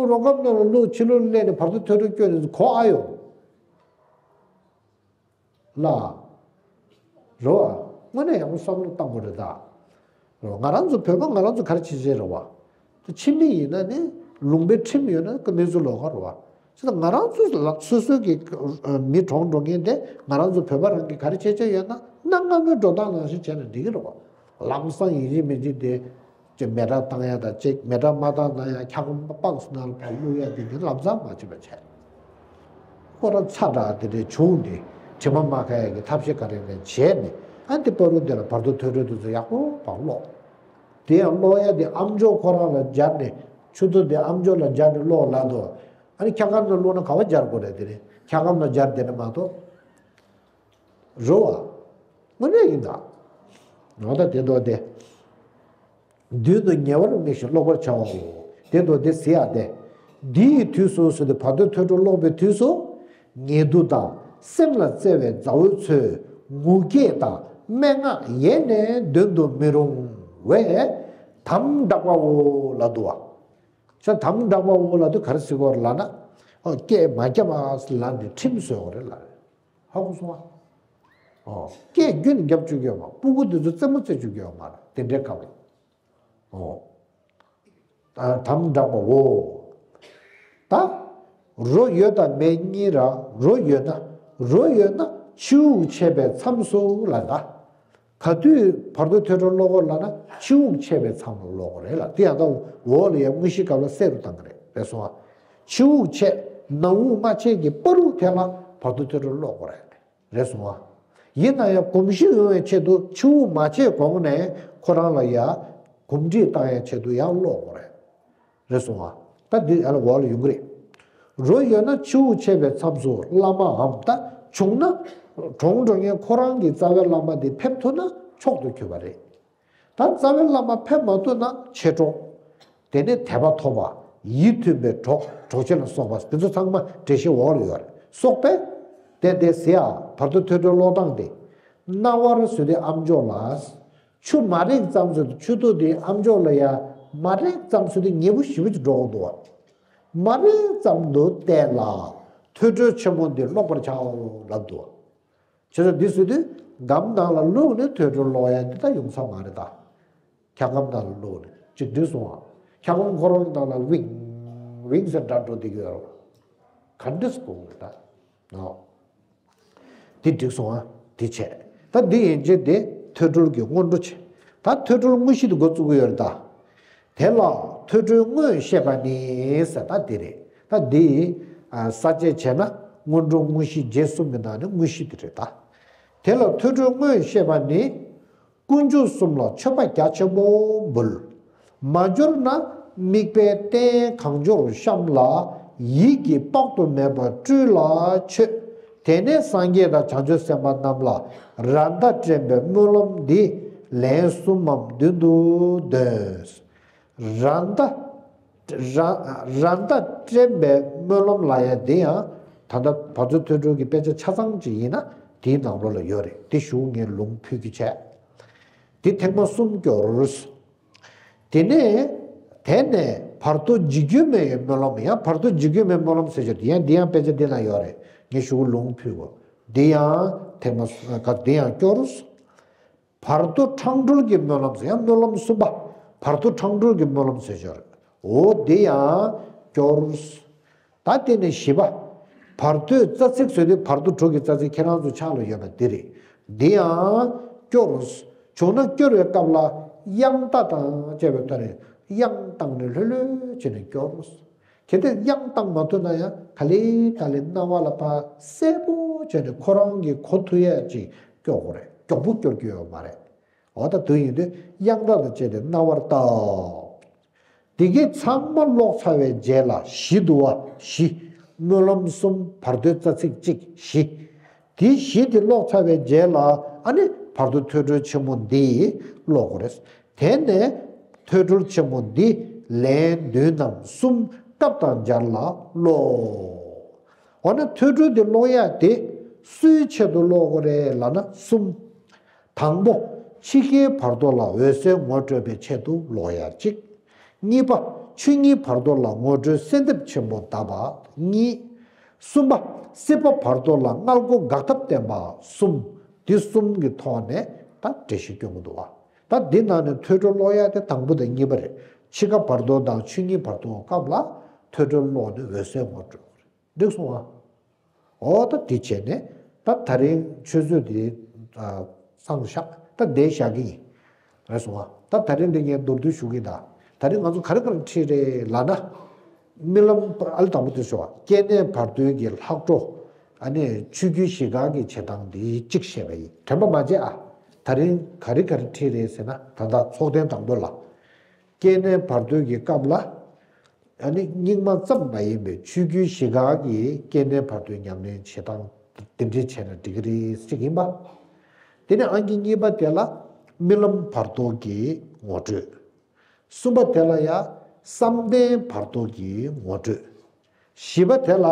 རོ་སྒམ་ནང་ལ་བླུག་ཕྱི་ལོགས་སླེབས་ནས་བར་དུ་ཐོས་གྲོལ་སྐྱོན་ནས་གོ་ཨ་ཡོང་། ལ། རོ། དངོས་གནས་ཡག་པོ་བསམ་བློ་བཏང་དགོས་རེད་ད། རོ། ང་རང་ཚོ་བོད་པ་ང་རང་ཚོ་ག་རེ་བྱེད་བྱེད་རེད་བ། ད་ཕྱི་མི་ཡིན་ན་ནི་ལུང་པའི་ཁྲིམས་ཡོད་ན་ཀི་གནས་ཚུལ་ལོགས་ཀ་རེད་བ། ཅི་ད་ང་རང་ཚོ་ལ་སོ་སོའི་གི་མི་གྲོངས་འགྲོ་མཁན་དེ་ང་རང་ཚོ་བོད་པ་རང་གི་ག་རེ་བྱེད་བྱེད་ཡོད་ན་གནའ་སྔ་མོའི་འགྲོ་སྟངས་ནང་བཞིན་བྱས་ན་འགྲིག་གི་རེད་བ། ལམ་སང་ཡིན་གཅིག་མིན་གཅིག་དེ། ཅེས་མེ་སྲེག་བཏང་ཡ་དང་ཅེས་མེ་སྲེག་མ་བཏང་ན་ཡང་འཁྱག་སྒོ་སྤགས་སུ་ནང་ལ་ཕར་བླུག་ཡ་དེ་འདི་ལམ་སང་མ་བྱེད་པ་བྱས། ཁོ་རང་ཚ་དྲག་དེ་འདྲའི་བྱུང་ནས་དྲི་མ་མ་ཁ་ཡ་གི་ཐབས་ཤེས་ག་རེ་རེ་བྱས་ནས་ཨ་འདི་བར་དུ་དེ་ལ་བར་དུ་ཐོས་གྲོལ་དུས་ཚོད་ཡག་པོ་ཕར་ཀློག་དེ་ཡང་ཀློག་ཡ་དེ་ཨམ་ཅོག་ཁོ་རང་ལ་སྦྱར་ནས་ཆུ་ཚོད་དེ་ཨམ་ཅོག་ལ་སྦྱར་ནས་ཀློག་ལབ་འདུག་ཨ་ནི་འཁྱག་སྒམ་ནང་བླུགས་ན་ག་བ་སྦྱར་དགོས་རེད། དེ་ནི་འཁྱག་སྒམ་ནང་སྦྱར་བསྡད་ན་མ་གཏོགས་རོ་བ། དངོས་གནས་ཡིན་ད། ང་ད་དེ་འདོད་དེ། མདུན་དུ་ཉེ་བར་དམིགས་ཤིང་ཀློག་པར་བྱའོ། དེ་འདོད་དེ་ཟེར་ཡ་དེ། འདི་ཡི་དུས་སུ་ཟེར་ཏེ་བར་དོའི་ཐོས་གྲོལ་ཀློག་པའི་དུས་སུ། ཉེ་དུ་དང་སེམས་ལ་བརྩེ་བའི་མཛའ་བོས་འཚོལ་ངུ་སྐད་དང་སྨྲེ་སྔགས་ཡེ་ནས་འདོན་དུ་མི་རུང་བས། དམ་བསྒྲགས་པའོ་ལབ་འདུག་བ། ཤ་དམ་བསྒྲགས་པའོ་ལབ་དུས་ག་རེ་ཟེར་དགོས་རེད་ལབ་ན། ཨོ་སྐད་མ་རྒྱབ་པ་ལབ་ནས་ཁྲིམས་བཟོས་དགོས་རེད་ལབ་རེད། ཧ་གོ་སོང་ཨ། ཨོ་སྐད་རྒྱུན་རྒྱབ་བཅུག་གི་ཡོད་མ་རེད། སྤུ་གུ་དེ་ཚོ་རྩེད་མོ་རྩེ་བཅུག་གི་ཡོད་མ་རེད། དེ་འདྲའི་སྐབས་ལ། ཨོ། ཨ་དམ་བསྒྲགས་པའོ། ད། རོ་ཡོད་དང་མེད་གཉིས་ར་རོ་ཡོད་ན་རོ་ཡོད་ན་ཕྱི་དབུགས་ཆད་པའི་མཚམས་སུ་ལ་ད། ག་དུས་བར་དོ་ཐོས་གྲོལ་ཀློག་དགོས་ལབ་ན་ཕྱི་དབུགས་ཆད་པའི་མཚམས་ལ་ཀློག་དགོས་རེད་ལ། དེ་ཡང་ད་འོག་ལ་ཡང་དངོས་གཞིའི་སྐབས་ལ་གསལ་རུ་བཏང་གི་རེད། རེད་སོང་ཨ། ཕྱི་དབུགས་ཆད་ནང་དབུགས་མ་ཆད་ཀྱི་བར་དུ་དེ་ལ་བར་དོ་ཐོས་གྲོལ་ཀློག་དགོས་རེད། རེད་སོང་ཨ། ཡིན་ན་ཡང་གོམས་གཤིས་ཡོང་བའི་ཆེད་དུ་ཕྱི་དབུགས་མ་ཆད་གོང་ནས་ཁོ་རང་ལ་ཡ་གོམས་འདྲིས་བཏང་ཡའི་ཆེད་དུ་ཡང་ཀློག་དགོས་རེད། རེད་སོང་ཨ། ད་འདི་ཡར་ལ་འོག་ལ་ཡོང་གི་རེད། རོ་ཡོད་ན་ཕྱི་དབུགས་ཆད་པའི་མཚམས་སུ་བླ་མའམ། ད་བྱུང་ན་གྲོངས་འགྲོ་མཁན་ཁོ་རང་གི་རྩ་བའི་བླ་མ་དེ་ཕེབས་ཐུབ་ན་མཆོག་ཏུ་གྱུར་པ་རེད། ད་རྩ་བའི་བླ་མ་ཕེབས་མ་ཐུབ་ན་མཆེད་གྲོགས། དེ་ནས་དད་པ་ཐོབ་པ། ཡིད་མཐུན་པའི་གྲོགས་གྲོགས་མཆེད་ལ་སོགས་པ་དེ་ཚོ་ཚང་མ་འགྲེལ་བཤད་འོག་ལ་ཡོད་རེད། སོགས་པས། དེ་དེ་ཟེར་ཡ་བར་དོ་ཐོས་གྲོལ་ཀློག་སྟངས་དེ། སྣང་བར་བཟོས་ཏེ་ཨམ་ཅོག་ལ། ཆུ་མ་རེག་ཙམ་ཟེར་དུས་ཆུ་ཐིགས་དེ་ཨམ་ཅོག་ལ་ཡ་མ་རེག་ཙམ་ཟེར་དུས་ཉེ་པོ་ཞེ་པོ་ཅིག་འགྲོ་གི་འདུག་བ། མ་རེག་ཙམ་དུ་བལྟས་ལ་ཐོས་གྲོལ་ཆེན་མོ་འདི་ཀློག་པར་བྱའོ་ལབ་འདུག་བ། བྱས་ཙང་འདི་ཟེར་དུས་སྒམ་ནང་ལ་བླུགས་ནས་ཐོས་གྲོལ་ཀློག་ཡ་འདི་ད་ཡོང་ས་མ་རེད་ད། འཁྱག་སྒམ་ནང་ལ་བླུགས་ནས་ཅིག་འགྲིག་སོང་ཨ། འཁྱག་སྒམ་ཁོ་རང་ནང་ལ་ཝིང་ཝིང་ཟེར་སྒྲ་འགྲོ་བསྡད་ཀྱི་ཡོད་རེད་བ། ག་འདྲ་སེ་དགོས་རེད་ད། ཨོ། འདི་འགྲིག་སོང་ཨ། འདི་བྱས། ད་འདི་ཡན་ཆད་དེ་ཐོས་གྲོལ་གྱི་སྔོན་འགྲོ་བྱས། ད་ཐོས་གྲོལ་དངོས་གཞི་དེ་འགོ་བཙུགས་ཀྱི་ཡོད་རེད་ད། དེ་ལ་ཐོས་གྲོལ་དངོས་བཤད་པ་ནི་ཟེར་ད་འདི་རེད། ད་འདི་ས་བཅད་བྱས་ན་སྔོན་འགྲོ་དངོས་གཞི་རྗེས་གསུམ་གྱི་ནང་ནས་དངོས་གཞི་དེ་རེད་ད། དེ་ལ་ཐོས་གྲོལ་དངོས་བཤད་པ་ནི། དཀོན་མཆོག་གསུམ་ལ་མཆོད་པ་རྒྱ་ཆེན་པོ་འབུལ། མ་འབྱོར་ན་དམིགས་པའི་རྟེན་གང་འབྱོར་བཤམས་ལ་ཡིད་ཀྱིས་དཔག་ཏུ་མེད་པ་སྤྲུལ་ལ་མཆོད། དེ་ནས་སངས་རྒྱས་དང་བྱང་ཆུབ་སེམས་དཔའ་རྣམས་ལ་ར་མདའ་སྤྲད་པའི་སྨོན་ལམ་འདི་ལན་གསུམ་མམ་བདུན་དུ་འདོན། ར་མདའ། ར་ར་མདའ་སྤྲད་པའི་སྨོན་ལམ་ལབ་ཡ་འདི་ཡང་ད་ལྟ་བར་དོ་ཐོས་གྲོལ་གྱི་དཔེ་ཆ་ཆ་ཚང་ཅིག་ཡིན་ན་དེའི་ནང་ལོགས་ལ་ཡོད་རེད། དེ་གཞུག་ངས་ལུང་ཕུལ་རྒྱུ་བྱས། དེ་ཐེངས་མ་གསུམ་སྐྱོར། དེ་ནས་དེ་ནས་བར་དོ་འཇིགས་སྐྱོབ་མའི་སྨོན་ལམ། ཡང་བར་དོ་འཇིགས་སྐྱོབ་མའི་སྨོན་ལམ་ཟེར་རྒྱུ་དེ་ཡང་འདི་ཡང་དཔེ་ཆ་འདི་ན་ཡོད་རེད། ངས་གཞུག་ལུང་ཕུལ་བ་འདི་ཡང་ཐེངས་མ་ག་འདི་ཡང་སྐྱོར། བར་དོ་འཕྲང་སྒྲོལ་གྱི་སྨོན་ལམ་ཟེར་ཡང་སྨོན་ལམ་གསུམ་པ། བར་དོ་འཕྲང་སྒྲོལ་གྱི་སྨོན་ལམ་ཟེར་ཡོད་རེད། འོ་འདི་ཡང་སྐྱོར། ད་དེ་ནས་བཞི་པ། བར་དོའི་རྩ་ཚིག་ཟེར་དུས་བར་དོ་དྲུག་གི་རྩ་ཚིག་ཁྱེད་རང་ཚོ་ཕྱག་ལ་ཡོད་པ་འདི་རེད། འདི་ཡང་སྐྱོར། བྱུང་ན་སྐྱོར་བའི་སྐབས་ལ་དབྱངས་རྟ་དང་བཅས་པའི་ཐོག་ནས་དབྱངས་བཏང་ནས་ལྷོད་ལྷོད་བྱས་ནས་སྐྱོར། གལ་ཏེ་དབྱངས་བཏང་མ་ཐུབ་ན་ཡང་ག་ལེ་ག་ལེ་རྣ་བ་ལ་ཕར་གསལ་པོ་ བྱས་ནས་ཁོ་རང་གིས་གོ་ཐུབ་ཡ་ཅིག་སྐྱོར་དགོས་རེད། མགྱོགས་པོ་སྐྱོར་རྒྱུ་ཡོད་མ་རེད། འོ་ད་དུས་ཡིན་དུས་དབྱངས་རྟ་དང་བཅས་ཏེ་རྣ་བར་བཏབ། དེ་གའི་ཚང་མ་ཀློག་ཚར་བའི་རྗེས་ལ་བཞི་འདུག་བ། བཞི། སྨོན་ལམ་གསུམ། བར་དོའི་རྩ་ཚིག་གཅིག་བཞི། དེ་བཞི་དེ་ཀློག་ཚར་བའི་རྗེས་ལ་ཨ་ནི་བར་དོ་ཐོས་གྲོལ་ཆེན་མོ་འདི་ཀློག་དགོས་རེད། དེ་ནས་ཐོས་གྲོལ་ཆེན་མོ་འདི་ལན་བདུན་ནམ་གསུམ་སྐབས་དང་སྦྱར་ལ་ཀློག་འོ་ན་ཐོས་གྲོལ་འདི་ཀློག་ཡ་དེ་སུའི་ཆེད་དུ་ཀློག་དགོས་རེད་ལབ་ན་གསུམ། དང་པོ། འཆི་ཁའི་བར་དོ་ལ་འོད་གསལ་ངོ་སྤྲོད་པའི་ཆེད་དུ་ཀློག་ཡ་གཅིག་གཉིས་པ། ཆོས་ཉིད་བར་དོ་ལ་ངོ་སྤྲོད་གསལ་འདེབས་ཆེན་པོ་གདབ་པ་གཉིས། གསུམ་པ། སྲིད་པ་བར་དོ་ལ་མངལ་སྒོ་འགག་ཐབས་བསྟན་པ་གསུམ། འདི་གསུམ་གྱི་ཐོག་ནས་ད་འགྲེལ་བཤད་སྐྱོན་གྱི་འདུག་བ། ད་འདི་ནང་ནས་ཐོས་གྲོལ་ཀློག་ཡ་དེ་དང་པོ་དང་གཉིས་པ་རེད། འཆི་ཁ་བར་དོ་དང་ཆོས་ཉིད་བར་དོ་སྐབས་ལ་ཐོས་གྲོལ་ཀློག་ནས་འོད་གསལ་ངོ་སྤྲོད་དགོས་རེད། འགྲིག་སོང་ཨ། འོ་ད་དེ་བྱས་ནས་ད་ད་རིང་ཆུ་ཚོད་འདི་ཨ་སང་བཞག་ད་འདི་བཞག་གི་ཡིན། རེད་སོང་ཨ། ད་ད་རིང་འདི་ངས་མདོར་བསྡུས་ཞུ་གི་ད། ད་རིང་ང་ཚོ་ག་རེ་ག་རེ་ཁྲིད་རེད་ལབ་ན། རྨི་ལམ་ཨ་ལ་དང་པོ་དེ་ཞུ་བ། སྐྱེ་གནས་བར་དོའི་གི་ལྷག་འཕྲོ། ཨ་ནི་ཆོས་བརྒྱུད་བཞི་སྒང་གི་བྱེད་སྟངས་འདི་གཅིག་བཤད་པ་ཡིན། དྲན་པ་མ་བརྗེད་ཨ། ད་རིང་ག་རེ་ག་རེ་ཁྲིད་རེད་ཟེར་ན་ད་ལྟ་ཚོགས་ཐེངས་དང་པོ་ལ། སྐྱེ་གནས་བར་དོའི་གི་སྐབས་ལ། ཨ་ནི་རྙིང་མ་ཙམ་མ་ཡིན་པའི་ཆོས་བརྒྱུད་བཞི་སྒང་གི་སྐྱེ་གནས་བར་དོའི་ཉམས་ལེན་བྱེད་སྟངས་དེ་འདྲ་བྱས་ན་འགྲིག་གི་རེད་ཅིག་ཡིན་པ། དེ་ནས་ཨང་ཀི་གཉིས་པ་དེ་ལ་རྨི་ལམ་བར་དོ་གི་ངོ་སྤྲོད། གསུམ་པ་དེ་ལ་ཡང་བསམ་གཏན་བར་དོ་གི་ངོ་སྤྲོད། བཞི་པ་དེ་ལ་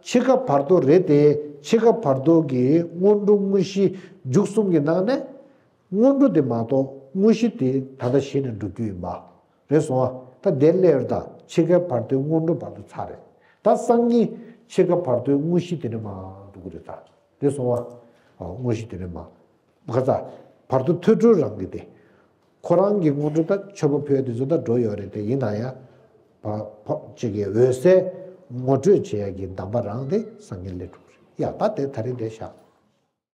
འཆི་ཁ་བར་དོ་རེད་དེ། འཆི་ཁ་བར་དོ་གི་སྔོན་འགྲོ་དངོས་གཞི་མཇུག་གསུམ་གྱི་ནང་ནས། སྔོན་འགྲོ་དེ་མ་གཏོགས་དངོས་གཞི་དེ་ད་ལྟ་གཞི་ནས་འགྲོ་རྒྱུ་ཡིན་པ། རེད་སོང་ཨ། ད་དེ་སླེབས་ཡོད་ད། འཆི་ཁའི་བར་དོའི་སྔོན་འགྲོ་བར་དོ་ཚར་རེད། ད་སང་ཉིན་འཆི་ཁ་བར་དོའི་དངོས་གཞི་དེ་ནས་མར་འགྲོ་གི་རེད་ད། རེད་སོང་ཨ། ཨ་དངོས་གཞི་དེ་ནས་མར། ག་ཚ། བར་དོ་ཐོས་གྲོལ་རང་གི་དེ། ཁོ་རང་གི་སྔོན་འགྲོ་ད་མཆོད་པ་ཕུལ་དེ་ཚོ་ད་འགྲོ་ཡོད་རེད་དེ། ཡིན་ན་ཡང་། བ་བ་གཅིག་གི་འོད་གསལ་ངོ་སྤྲོད་བྱེད་ཡ་གི་གདམས་པ་རང་དེ་སང་ཉིན་སླེབས་འགྲོ་གི་རེད་ཡ། ད་དེ་ད་རིང་དེ་བཞག